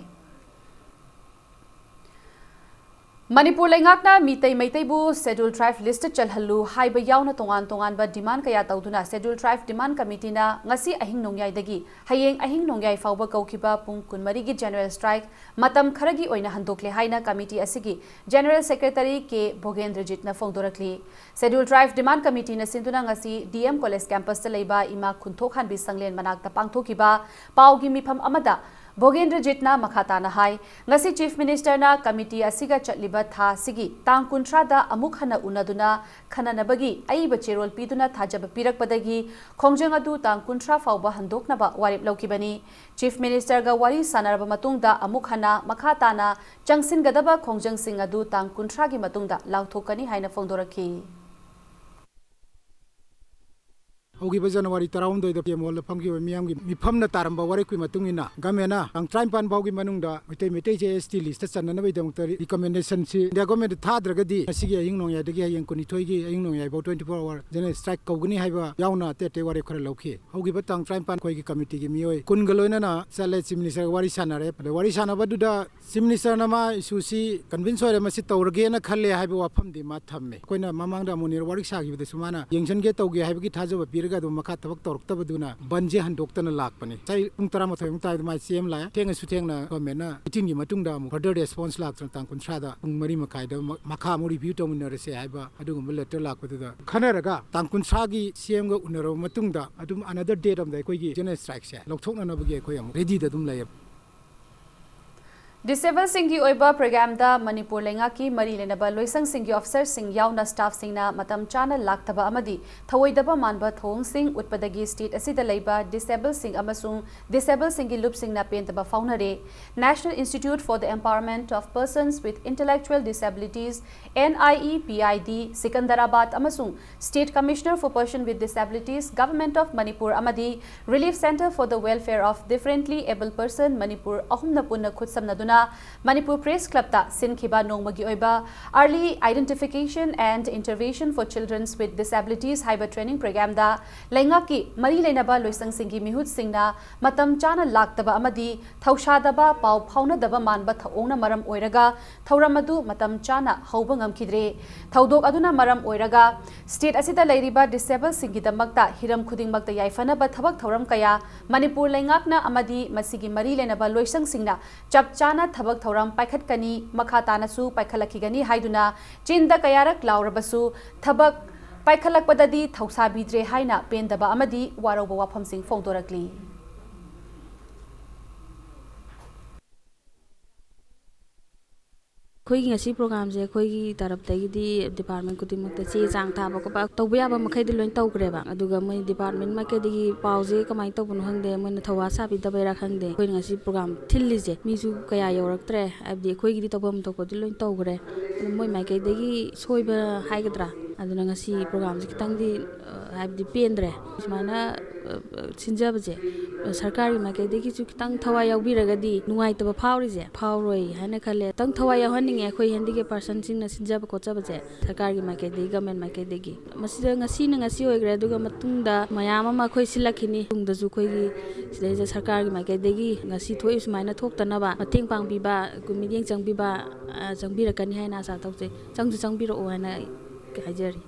ꯃꯅꯤꯄꯨꯔ ꯂꯩꯉꯥꯛꯅ ꯃꯤꯇꯩ ꯃꯩꯇꯩꯕꯨ Scheduled Tribe list ꯆꯜꯍꯜꯂꯨ ꯍꯥꯏꯕ ꯌꯥꯎꯅ ꯇꯣꯉꯥꯟ ꯇꯣꯉꯥꯟꯕ demand ꯀꯌꯥ ꯇꯧꯗꯨꯅ Scheduled Tribe Demand Committeeꯅ ꯉꯁꯤ ꯑꯍꯤꯡ ꯅꯣꯡꯌꯥꯏꯗꯒꯤ ꯍꯌꯦꯡ ꯑꯍꯤꯡ ꯅꯣꯡꯌꯥꯏ ꯐꯥꯎꯕ ꯀꯧꯈꯤꯕ ꯄꯨꯡ ꯀꯨꯟꯃꯔꯤꯒꯤ general strike ꯃꯇꯝ ꯈꯔꯒꯤ ꯑꯣꯏꯅ ꯍꯟꯗꯣꯛꯂꯦ ꯍꯥꯏꯅ committee ꯑꯁꯤꯒꯤ General Secretary ꯀꯦ ꯚꯣꯒꯦꯟꯗ꯭ꯔꯖꯤꯠꯅ ꯐꯣꯡꯗꯣꯔꯛꯂꯤ꯫ Scheduled Tribe Demand Committeeꯅ ꯁꯤꯟꯗꯨꯅ ꯉꯁꯤ D M College campusꯇ ꯂꯩꯕ ꯏꯃꯥ ꯈꯨꯟꯊꯣꯛꯍꯥꯟꯕꯤ ꯁꯪꯂꯦꯟ ꯃꯅꯥꯛꯇ ꯄꯥꯡꯊꯣꯛꯈꯤꯕ ꯄꯥꯎꯒꯤ ꯃꯤꯐꯝ ꯑꯃꯗ ꯚꯣꯒꯦꯟꯗ꯭ꯔꯖꯤꯠꯅ ꯃꯈꯥ ꯇꯥꯅ ꯍꯥꯏ, ꯉꯁꯤ Chief Ministerꯅ committee ꯑꯁꯤꯒ ꯆꯠꯂꯤꯕ ꯊꯥ ꯑꯁꯤꯒꯤ ꯇꯥꯡ ꯀꯨꯟꯊ꯭ꯔꯥꯗ ꯑꯃꯨꯛ ꯍꯟꯅ ꯎꯅꯗꯨꯅ ꯈꯟꯅꯅꯕꯒꯤ ꯑꯏꯕ ꯆꯦꯔꯣꯜ ꯄꯤꯗꯨꯅ ꯊꯥꯖꯕ ꯄꯤꯔꯛꯄꯗꯒꯤ ꯈꯣꯡꯖꯪ ꯑꯗꯨ ꯇꯥꯡ ꯀꯨꯟꯊ꯭ꯔꯥ ꯐꯥꯎꯕ ꯍꯟꯗꯣꯛꯅꯕ ꯋꯥꯔꯦꯞ ꯂꯧꯈꯤꯕꯅꯤ꯫ Chief Ministerꯒ ꯋꯥꯔꯤ ꯁꯥꯟꯅꯔꯕ ꯃꯇꯨꯡꯗ ꯑꯃꯨꯛ ꯍꯟꯅ ꯃꯈꯥ ꯇꯥꯅ ꯆꯪꯁꯤꯟꯒꯗꯕ ꯈꯣꯡꯖꯪꯁꯤꯡ ꯑꯗꯨ ꯇꯥꯡ ꯀꯨꯟꯊ꯭ꯔꯥꯒꯤ ꯃꯇꯨꯡꯗ ꯂꯥꯎꯊꯣꯛꯀꯅꯤ ꯍꯥꯏꯅ ꯐꯣꯡꯗꯣꯔꯛꯈꯤ꯫ ꯍꯧꯈꯤꯕ ꯖꯅꯋꯥꯔꯤ ꯇꯔꯥꯍꯨꯝꯗꯣꯏꯗ P M Hallꯗ ꯐꯝꯈꯤꯕ ꯃꯤꯌꯥꯝꯒꯤ ꯃꯤꯐꯝꯅ ꯇꯥꯔꯝꯕ ꯋꯥꯔꯦꯞꯀꯤ ꯃꯇꯨꯡ ꯏꯟꯅ governmentꯅ ꯇꯥꯡ ꯇꯔꯥꯅꯤꯄꯥꯟ ꯐꯥꯎꯒꯤ ꯃꯅꯨꯡꯗ ꯃꯩꯇꯩ ꯃꯩꯇꯩꯁꯦ S T listꯇ ꯆꯟꯅꯅꯕꯒꯤꯗꯃꯛꯇ recommendationꯁꯤ India governmentꯗ ꯊꯥꯗ꯭ꯔꯒꯗꯤ ꯉꯁꯤꯒꯤ ꯑꯍꯤꯡ ꯅꯣꯡꯌꯥꯏꯗꯒꯤ ꯍꯌꯦꯡ ꯀꯨꯟꯅꯤꯊꯣꯏꯒꯤ ꯑꯍꯤꯡ ꯅꯣꯡꯌꯥꯏꯐꯥꯎ twenty-four hour general strike ꯀꯧꯒꯅꯤ ꯍꯥꯏꯕ ꯌꯥꯎꯅ ꯑꯇꯩ ꯑꯇꯩ ꯋꯥꯔꯦꯞ ꯈꯔ ꯂꯧꯈꯤ꯫ ꯍꯧꯈꯤꯕ ꯇꯥꯡ ꯇꯔꯥꯅꯤꯄꯥꯟ ꯑꯩꯈꯣꯏꯒꯤ committeeꯒꯤ ꯃꯤꯑꯣꯏ ꯀꯨꯟꯒ ꯂꯣꯏꯅꯅ ꯆꯠꯂꯦ, Chief Ministerꯒ ꯋꯥꯔꯤ ꯁꯥꯟꯅꯔꯦ꯫ ꯑꯗ ꯋꯥꯔꯤ ꯁꯥꯟꯅꯕꯗꯨꯗ Chief Ministerꯅ ꯃꯥ issueꯁꯤ convince ꯑꯣꯏꯔꯦ, ꯃꯁꯤ ꯇꯧꯔꯒꯦꯅ ꯈꯜꯂꯦ ꯍꯥꯏꯕ ꯋꯥꯐꯝꯗꯤ ꯃꯥ ꯊꯝꯃꯦ꯫ ꯑꯩꯈꯣꯏꯅ ꯃꯃꯥꯡꯗ ꯑꯃꯣꯅꯤꯌꯥ ꯋꯥꯔꯤ ꯁꯥꯈꯤꯕꯗꯁꯨ ꯃꯥꯅ ꯌꯦꯡꯁꯤꯟꯒꯦ ꯇꯧꯒꯦ ꯍꯥꯏꯕꯒꯤ ꯊꯥꯖꯕ ꯄꯤꯔꯒ ꯑꯗꯨꯝ ꯃꯈꯥ ꯊꯕꯛ ꯇꯧꯔꯛꯇꯕꯗꯨꯅ ꯕꯟꯁꯦ ꯍꯟꯗꯣꯛꯇꯅ ꯂꯥꯛꯄꯅꯤ꯫ ꯉꯁꯥꯏ ꯄꯨꯡ ꯇꯔꯥꯃꯥꯊꯣꯏꯃꯨꯛ ꯇꯥꯏꯗ ꯃꯥ ꯆꯦ ꯑꯃ ꯂꯥꯛꯑꯦ꯫ ꯊꯦꯡꯉꯁꯨ ꯊꯦꯡꯅ governmentꯅ meetingꯒꯤ ꯃꯇꯨꯡꯗ ꯑꯃꯨꯛ further response ꯂꯥꯛꯇꯅ ꯇꯥꯡ ꯀꯨꯟꯊ꯭ꯔꯥꯗ ꯄꯨꯡ ꯃꯔꯤ ꯃꯈꯥꯏꯗ ꯃ-, ꯃꯈꯥ ꯑꯃꯨꯛ review ꯇꯧꯃꯤꯟꯅꯔꯁꯦ ꯍꯥꯏꯕ ꯑꯗꯨꯒꯨꯝꯕ letter ꯂꯥꯛꯄꯗꯨꯗ ꯈꯟꯅꯔꯒ ꯇꯥꯡ ꯀꯨꯟꯊ꯭ꯔꯥꯒꯤ CMꯒ ꯎꯅꯔꯕ ꯃꯇꯨꯡꯗ ꯑꯗꯨꯝ another date ꯑꯃꯗ ꯑꯩꯈꯣꯏꯒꯤ general strikeꯁꯦ ꯂꯧꯊꯣꯛꯅꯅꯕꯒꯤ ꯑꯩꯈꯣꯏ ꯑꯃꯨꯛ readyꯗ ꯑꯗꯨꯝ ꯂꯩꯌꯦ꯫ Disabledꯁꯤꯡꯒꯤ ꯑꯣꯏꯕ programꯗ ꯃꯅꯤꯄꯨꯔ ꯂꯩꯉꯥꯛꯀꯤ ꯃꯔꯤ ꯂꯩꯅꯕ ꯂꯣꯏꯁꯪꯁꯤꯡꯒꯤ officerꯁꯤꯡ ꯌꯥꯎꯅ staffꯁꯤꯡꯅ ꯃꯇꯝ ꯆꯥꯅ ꯂꯥꯛꯇꯕ ꯑꯃꯗꯤ ꯊꯧꯑꯣꯏꯗꯕ ꯃꯥꯟꯕ ꯊꯧꯑꯣꯡꯁꯤꯡ ꯎꯠꯄꯗꯒꯤ state ꯑꯁꯤꯗ ꯂꯩꯕ disabledꯁꯤꯡ ꯑꯃꯁꯨꯡ disabledꯁꯤꯡꯒꯤ ꯂꯨꯞꯁꯤꯡꯅ ꯄꯦꯟꯗꯕ ꯐꯥꯎꯅꯔꯦ꯫ National Institute for the Empowerment of Persons with Intellectual Disabilities, N I E P I D, Secunderabad ꯑꯃꯁꯨꯡ State Commissioner for Person with Disabilities, Government of Manipur ꯑꯃꯗꯤ Relief Centre for the Welfare of Differently Abled Person, Manipur ꯑꯍꯨꯝꯅ ꯄꯨꯟꯅ ꯈꯨꯠꯁꯝꯅꯗꯨꯅ Manipur press ꯀ꯭ꯂꯕꯇ ꯁꯤꯟꯈꯤꯕ ꯅꯣꯡꯃꯒꯤ ꯑꯣꯏꯕ Early Identification and Intervention for Children with Disabilities ꯍꯥꯏꯕ training ꯄ꯭ꯔꯣꯒ꯭ꯔꯥꯝꯗ ꯂꯩꯉꯥꯛꯀꯤ ꯃꯔꯤ ꯂꯩꯅꯕ ꯂꯣꯏꯁꯪꯁꯤꯡꯒꯤ ꯃꯤꯍꯨꯠꯁꯤꯡꯅ ꯃꯇꯝ ꯆꯥꯅ ꯂꯥꯛꯇꯕ ꯑꯃꯗꯤ ꯊꯧꯁꯥꯗꯕ, ꯄꯥꯎ ꯐꯥꯎꯅꯗꯕ ꯃꯥꯟꯕ ꯊꯧꯑꯣꯡꯅ ꯃꯔꯝ ꯑꯣꯏꯔꯒ ꯊꯧꯔꯝ ꯑꯗꯨ ꯃꯇꯝ ꯆꯥꯅ ꯍꯧꯕ ꯉꯝꯈꯤꯗ꯭ꯔꯦ꯫ ꯊꯧꯗꯣꯛ ꯑꯗꯨꯅ ꯃꯔꯝ ꯑꯣꯏꯔꯒ ꯁ꯭ꯇꯦꯠ ꯑꯁꯤꯗ ꯂꯩꯔꯤꯕ ꯗꯤꯁꯦꯕꯜꯁꯤꯡꯒꯤꯗꯃꯛꯇ ꯍꯤꯔꯝ ꯈꯨꯗꯤꯡꯃꯛꯇ ꯌꯥꯏꯐꯅꯕ ꯊꯕꯛ ꯊꯧꯔꯝ ꯀꯌꯥ ꯃꯅꯤꯄꯨꯔ ꯂꯩꯉꯥꯛꯅ ꯑꯃꯗꯤ ꯃꯁꯤꯒꯤ ꯃꯔꯤ ꯂꯩꯅꯕ ꯂꯣꯏꯁꯪꯁꯤꯡꯅ ꯆꯞ ꯆꯥꯅ ꯊꯕꯛ ꯊꯧꯔꯝ ꯄꯥꯏꯈꯠꯀꯅꯤ, ꯃꯈꯥ ꯇꯥꯅꯁꯨ ꯄꯥꯏꯈꯠꯂꯛꯈꯤꯒꯅꯤ ꯍꯥꯏꯗꯨꯅ ꯆꯤꯟꯗ ꯀꯌꯥꯔꯛ ꯂꯥꯎꯔꯕꯁꯨ ꯊꯕꯛ ꯄꯥꯏꯈꯠꯂꯛꯄꯗꯗꯤ ꯊꯧꯁꯥꯕꯤꯗ꯭ꯔꯦ ꯍꯥꯏꯅ ꯄꯦꯟꯗꯕ ꯑꯃꯗꯤ ꯋꯥꯔꯧꯕ ꯋꯥꯐꯝꯁꯤꯡ ꯐꯣꯡꯗꯣꯔꯛꯂꯤ꯫ ꯑꯩꯈꯣꯏꯒꯤ ꯉꯁꯤ ꯄ꯭ꯔꯣꯒ꯭ꯔꯥꯝꯁꯦ ꯑꯩꯈꯣꯏꯒꯤ ꯇꯔꯞꯇꯒꯤꯗꯤ ꯗꯤꯄꯥꯔꯠꯃꯦꯟ ꯈꯨꯗꯤꯡꯃꯛꯇ ꯆꯦ ꯆꯥꯡ ꯊꯥꯕ ꯈꯣꯠꯄ ꯇꯧꯕ ꯌꯥꯕ ꯃꯈꯩꯗꯤ ꯂꯣꯏ ꯇꯧꯈ꯭ꯔꯦꯕ꯫ ꯑꯗꯨꯒ ꯃꯣꯏ ꯗꯤꯄꯥꯔꯠꯃꯦꯟ ꯃꯥꯏꯀꯩꯗꯒꯤ ꯄꯥꯎꯁꯦ ꯀꯃꯥꯏꯅ ꯇꯧꯕꯅꯣ ꯈꯪꯗꯦ, ꯃꯣꯏꯅ ꯊꯧꯋꯥ ꯁꯥꯕꯤꯗꯕꯩꯔꯥ ꯈꯪꯗꯦ, ꯑꯩꯈꯣꯏꯅ ꯉꯁꯤ ꯄ꯭ꯔꯣꯒ꯭ꯔꯥꯝ ꯊꯤꯜꯂꯤꯁꯦ ꯃꯤꯁꯨ ꯀꯌꯥ ꯌꯧꯔꯛꯇ꯭ꯔꯦ꯫ ꯍꯥꯏꯕꯗꯤ ꯑꯩꯈꯣꯏꯒꯤꯗꯤ ꯇꯧꯐꯝ ꯊꯣꯛꯄꯗꯤ ꯂꯣꯏ ꯇꯧꯈ꯭ꯔꯦ, ꯑꯗꯨ ꯃꯣꯏ ꯃꯥꯏꯀꯩꯗꯒꯤ ꯁꯣꯏꯕ ꯍꯥꯏꯒꯗ꯭ꯔꯥ, ꯑꯗꯨꯅ ꯉꯁꯤ ꯄ꯭ꯔꯣꯒ꯭ꯔꯥꯝꯁꯦ ꯈꯤꯇꯪꯗꯤ, ꯑ, ꯍꯥꯏꯕꯗꯤ ꯄꯦꯟꯗ꯭ꯔꯦ꯫ ꯁꯨꯃꯥꯏꯅ, ꯑ, ꯑ, ꯁꯤꯟꯖꯕꯁꯦ, ꯑ, ꯁꯔꯀꯥꯔꯒꯤ ꯃꯥꯏꯀꯩꯗꯒꯤꯁꯨ ꯈꯤꯇꯪ ꯊꯋꯥꯏ ꯌꯥꯎꯕꯤꯔꯒꯗꯤ ꯅꯨꯡꯉꯥꯏꯇꯕ ꯐꯥꯎꯔꯤꯁꯦ ꯐꯥꯎꯔꯣꯏ ꯍꯥꯏꯅ ꯈꯜꯂꯦ꯫ ꯈꯤꯇꯪ ꯊꯋꯥꯏ ꯌꯥꯎꯍꯟꯅꯤꯡꯉꯦ ꯑꯩꯈꯣꯏ ꯍꯦꯟꯗꯤꯀꯦꯞ ꯄꯥꯔꯁꯟꯁꯤꯡꯅ ꯁꯤꯟꯖꯕ ꯈꯣꯠꯆꯕꯁꯦ꯫ ꯁꯔꯀꯥꯔꯒꯤ ꯃꯥꯏꯀꯩꯗꯒꯤ, ꯒꯃꯦꯟ ꯃꯥꯏꯀꯩꯗꯒꯤ꯫ ꯃꯁꯤꯗ ꯉꯁꯤꯅ ꯉꯁꯤ ꯑꯣꯏꯈ꯭ꯔꯦ, ꯑꯗꯨꯒ ꯃꯇꯨꯡꯗ ꯃꯌꯥꯝ ꯑꯃ ꯑꯩꯈꯣꯏ ꯁꯤꯜꯂꯛꯈꯤꯅꯤ꯫ ꯇꯨꯡꯗꯁꯨ ꯑꯩꯈꯣꯏꯒꯤ ꯁꯤꯗꯩꯁꯤꯗ ꯁꯔꯀꯥꯔꯒꯤ ꯃꯥꯏꯀꯩꯗꯒꯤ ꯉꯁꯤ ꯊꯣꯛꯏ ꯁꯨꯃꯥꯏꯅ ꯊꯣꯛꯇꯅꯕ ꯃꯇꯦꯡ ꯄꯥꯡꯕꯤꯕ, ꯑꯩꯈꯣꯏ ꯃꯤꯠꯌꯦꯡ ꯆꯪꯕꯤꯕ, ꯑ, ꯆꯪꯕꯤꯔꯛꯀꯅꯤ ꯍꯥꯏꯅ ꯑꯁꯥ ꯇꯧꯖꯩ꯫ ꯆꯪꯁꯨ ꯆꯪꯕꯤꯔꯛꯑꯣ ꯍꯥꯏꯅ ꯑꯩ ꯍꯥꯏꯖꯔꯤ꯫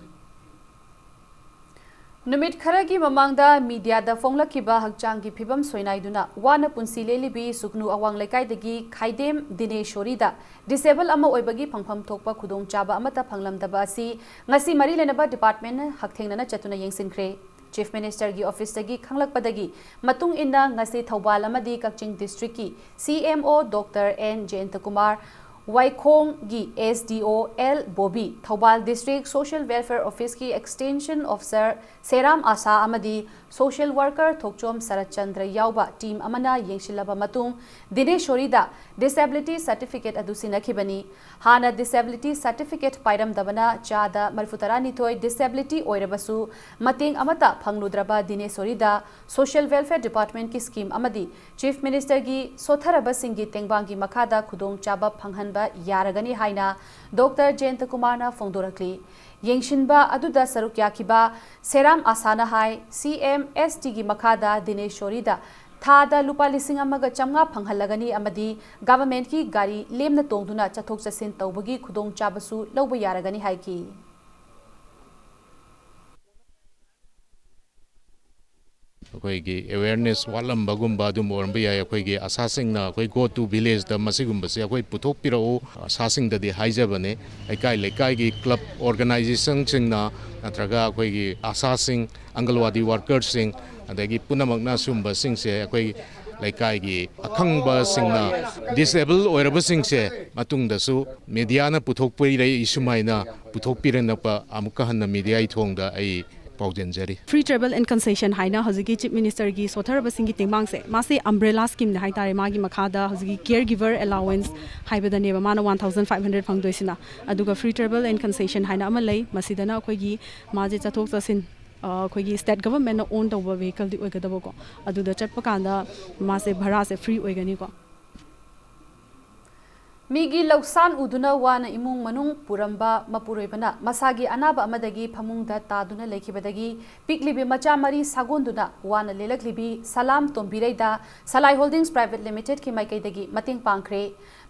ꯅꯨꯃꯤꯠ ꯈꯔꯒꯤ ꯃꯃꯥꯡꯗ ꯃꯤꯗꯤꯌꯥꯗ ꯐꯣꯡꯂꯛꯈꯤꯕ ꯍꯛꯆꯥꯡꯒꯤ ꯐꯤꯕꯝ ꯁꯣꯏꯅꯥꯏꯗꯨꯅ ꯋꯥꯅ ꯄꯨꯟꯁꯤ ꯂꯦꯜꯂꯤꯕꯤ ꯁꯨꯒꯅꯨ ꯑꯋꯥꯡ ꯂꯩꯀꯥꯏꯗꯒꯤ ꯈꯥꯏꯗꯦꯝ ꯗꯤꯅꯦꯁꯣꯔꯤꯗ ꯗꯤꯁꯦꯕꯜ ꯑꯃ ꯑꯣꯏꯕꯒꯤ ꯐꯪꯐꯝ ꯊꯣꯛꯄ ꯈꯨꯗꯣꯡꯆꯥꯕ ꯑꯃꯠꯇ ꯐꯪꯂꯝꯗꯕ ꯑꯁꯤ ꯉꯁꯤ ꯃꯔꯤ ꯂꯩꯅꯕ ꯗꯤꯄꯥꯔꯠꯃꯦꯟꯅ ꯍꯛꯊꯦꯡꯅꯅ ꯆꯠꯇꯨꯅ ꯌꯦꯡꯁꯤꯟꯈ꯭ꯔꯦ꯫ ꯆꯤꯐ ꯃꯤꯅꯤꯁꯇꯔꯒꯤ ꯑꯣꯐꯤꯁꯇꯒꯤ ꯈꯪꯂꯛꯄꯗꯒꯤ ꯃꯇꯨꯡ ꯏꯟꯅ ꯉꯁꯤ ꯊꯧꯕꯥꯜ ꯑꯃꯗꯤ ꯀꯛꯆꯤꯡ ꯗꯤꯁꯇ꯭ꯔꯤꯛꯀꯤ C M O doctor N Jayantakumar, ꯋꯥꯏꯈꯣꯡꯒꯤ S D O L Bobi, Thoubal District Social Welfare Office ꯀꯤ Extension Officer ꯁꯦꯔꯥꯝ ꯑꯥꯁꯥ ꯑꯃꯗꯤ social worker ꯊꯣꯛꯆꯣꯝ ꯁꯔꯠ ꯆꯟꯗ꯭ꯔ ꯌꯥꯎꯕ team ꯑꯃꯅ ꯌꯦꯡꯁꯤꯜꯂꯕ ꯃꯇꯨꯡ, ꯗꯤꯅꯦꯁꯣꯔꯤꯗ disability certificate ꯑꯗꯨ ꯁꯤꯟꯅꯈꯤꯕꯅꯤ꯫ ꯍꯥꯟꯅ disability certificate ꯄꯥꯏꯔꯝꯗꯕꯅ ꯆꯥꯗ ꯃꯔꯤꯐꯨ ꯇꯔꯥꯅꯤꯊꯣꯏ disability ꯑꯣꯏꯔꯕꯁꯨ, ꯃꯇꯦꯡ ꯑꯃꯠꯇ ꯐꯪꯂꯨꯗ꯭ꯔꯕ ꯗꯤꯅꯦꯁꯣꯔꯤꯗ Social Welfare Department ꯀꯤ scheme ꯑꯃꯗꯤ Chief Minister ꯒꯤ ꯁꯣꯠꯊꯔꯕꯁꯤꯡꯒꯤ ꯇꯦꯡꯕꯥꯡꯒꯤ ꯃꯈꯥꯗ ꯈꯨꯗꯣꯡꯆꯥꯕ ꯐꯪꯍꯟꯕ ꯌꯥꯔꯒꯅꯤ ꯍꯥꯏꯅ ꯗꯣꯛꯇꯔ ꯖꯌꯟꯇ ꯀꯨꯃꯥꯔꯅ ꯐꯣꯡꯗꯣꯔꯛꯂꯤ꯫ ꯌꯦꯡꯁꯤꯟꯕ ꯑꯗꯨꯗ ꯁꯔꯨꯛ ꯌꯥꯈꯤꯕ ꯁꯦꯔꯥꯝ ꯑꯥꯁꯥꯅ ꯍꯥꯏ, C M S T ꯒꯤ ꯃꯈꯥꯗ ꯗꯤꯅꯦꯁꯣꯔꯤꯗ ꯊꯥꯗ ꯂꯨꯄꯥ ꯂꯤꯁꯤꯡ ꯑꯃꯒ ꯆꯥꯝꯃꯉꯥ ꯐꯪꯍꯜꯂꯒꯅꯤ ꯑꯃꯗꯤ government ꯀꯤ ꯒꯥꯔꯤ ꯂꯦꯝꯅ ꯇꯣꯡꯗꯨꯅ ꯆꯠꯊꯣꯛ ꯆꯠꯁꯤꯟ ꯇꯧꯕꯒꯤ ꯈꯨꯗꯣꯡꯆꯥꯕꯁꯨ ꯂꯧꯕ ꯌꯥꯔꯒꯅꯤ ꯍꯥꯏꯈꯤ꯫ ꯑꯩꯈꯣꯏꯒꯤ awareness ꯋꯥꯠꯂꯝꯕꯒꯨꯝꯕ ꯑꯗꯨꯝ ꯑꯣꯏꯔꯝꯕ ꯌꯥꯏ꯫ ꯑꯩꯈꯣꯏꯒꯤ ꯑꯁꯥꯁꯤꯡꯅ ꯑꯩꯈꯣꯏ go to village ꯇ ꯃꯁꯤꯒꯨꯝꯕꯁꯦ ꯑꯩꯈꯣꯏ ꯄꯨꯊꯣꯛꯄꯤꯔꯛꯎ, ꯑꯁꯥꯁꯤꯡꯗꯗꯤ ꯍꯥꯏꯖꯕꯅꯦ꯫ ꯂꯩꯀꯥꯏ ꯂꯩꯀꯥꯏꯒꯤ club organization ꯁꯤꯡꯅ ꯅꯠꯇ꯭ꯔꯒ ꯑꯩꯈꯣꯏꯒꯤ ꯑꯁꯥꯁꯤꯡ, ꯑꯪꯒꯜꯋꯥꯗꯤ worker ꯁꯤꯡ, ꯑꯗꯒꯤ ꯄꯨꯝꯅꯃꯛꯅ ꯁꯤꯒꯨꯝꯕꯁꯤꯡꯁꯦ ꯑꯩꯈꯣꯏ ꯂꯩꯀꯥꯏꯒꯤ ꯑꯈꯪꯕꯁꯤꯡꯅ, disable ꯑꯣꯏꯔꯕꯁꯤꯡꯁꯦ ꯃꯇꯨꯡꯗꯁꯨ media ꯅ ꯄꯨꯊꯣꯛꯄꯤꯔꯛꯏ, ꯁꯨꯃꯥꯏꯅ ꯄꯨꯊꯣꯛꯄꯤꯔꯛꯅꯕ ꯑꯃꯨꯛꯀ ꯍꯟꯅ media ꯒꯤ ꯊꯣꯡꯗ ꯑꯩ ꯄꯥꯎꯖꯦꯟꯖꯔꯤ꯫ Free travel and concession ꯍꯥꯏꯅ ꯍꯧꯖꯤꯛꯀꯤ Chief Minister ꯒꯤ ꯁꯣꯠꯊꯔꯕꯁꯤꯡꯒꯤ ꯇꯦꯡꯕꯥꯡꯁꯦ, ꯃꯥꯁꯦ umbrella scheme ꯅꯦ ꯍꯥꯏꯇꯥꯔꯦ꯫ ꯃꯥꯒꯤ ꯃꯈꯥꯗ ꯍꯧꯖꯤꯛꯀꯤ caregiver allowance ꯍꯥꯏꯕꯗꯅꯦꯕ ꯃꯥꯅ one thousand five hundred ꯐꯪꯗꯣꯏꯁꯤꯅ꯫ ꯑꯗꯨꯒ free travel and concession ꯍꯥꯏꯅ ꯑꯃ ꯂꯩ, ꯃꯁꯤꯗꯅ ꯑꯩꯈꯣꯏꯒꯤ ꯃꯥꯁꯦ ꯆꯠꯊꯣꯛ ꯆꯠꯁꯤꯟ, ꯑ, ꯑꯩꯈꯣꯏꯒꯤ state government ꯅ own ꯇꯧꯕ vehicle ꯗꯤ ꯑꯣꯏꯒꯗꯕꯀꯣ, ꯑꯗꯨꯗ ꯆꯠꯄ ꯀꯥꯟꯗ ꯃꯥꯁꯦ ꯚꯔꯥꯁꯦ free ꯑꯣꯏꯒꯅꯤꯀꯣ꯫ ꯃꯤꯒꯤ ꯂꯧꯁꯥꯟ ꯎꯗꯨꯅ ꯋꯥꯅ ꯏꯃꯨꯡ ꯃꯅꯨꯡ ꯄꯨꯔꯝꯕ ꯃꯄꯨꯔꯣꯏꯕꯅ ꯃꯁꯥꯒꯤ ꯑꯅꯥꯕ ꯑꯃꯗꯒꯤ ꯐꯃꯨꯡꯗ ꯇꯥꯗꯨꯅ ꯂꯩꯈꯤꯕꯗꯒꯤ ꯄꯤꯛꯂꯤꯕꯤ ꯃꯆꯥ ꯃꯔꯤ ꯁꯥꯒꯣꯟꯗꯨꯅ ꯋꯥꯅ ꯂꯦꯜꯂꯛꯂꯤꯕꯤ ꯁꯂꯥꯝ ꯇꯣꯝꯕꯤꯔꯩꯗ ꯁꯂꯥꯏ Holdings Private Limited ꯀꯤ ꯃꯥꯏꯀꯩꯗꯒꯤ ꯃꯇꯦꯡ ꯄꯥꯡꯈ꯭ꯔꯦ꯫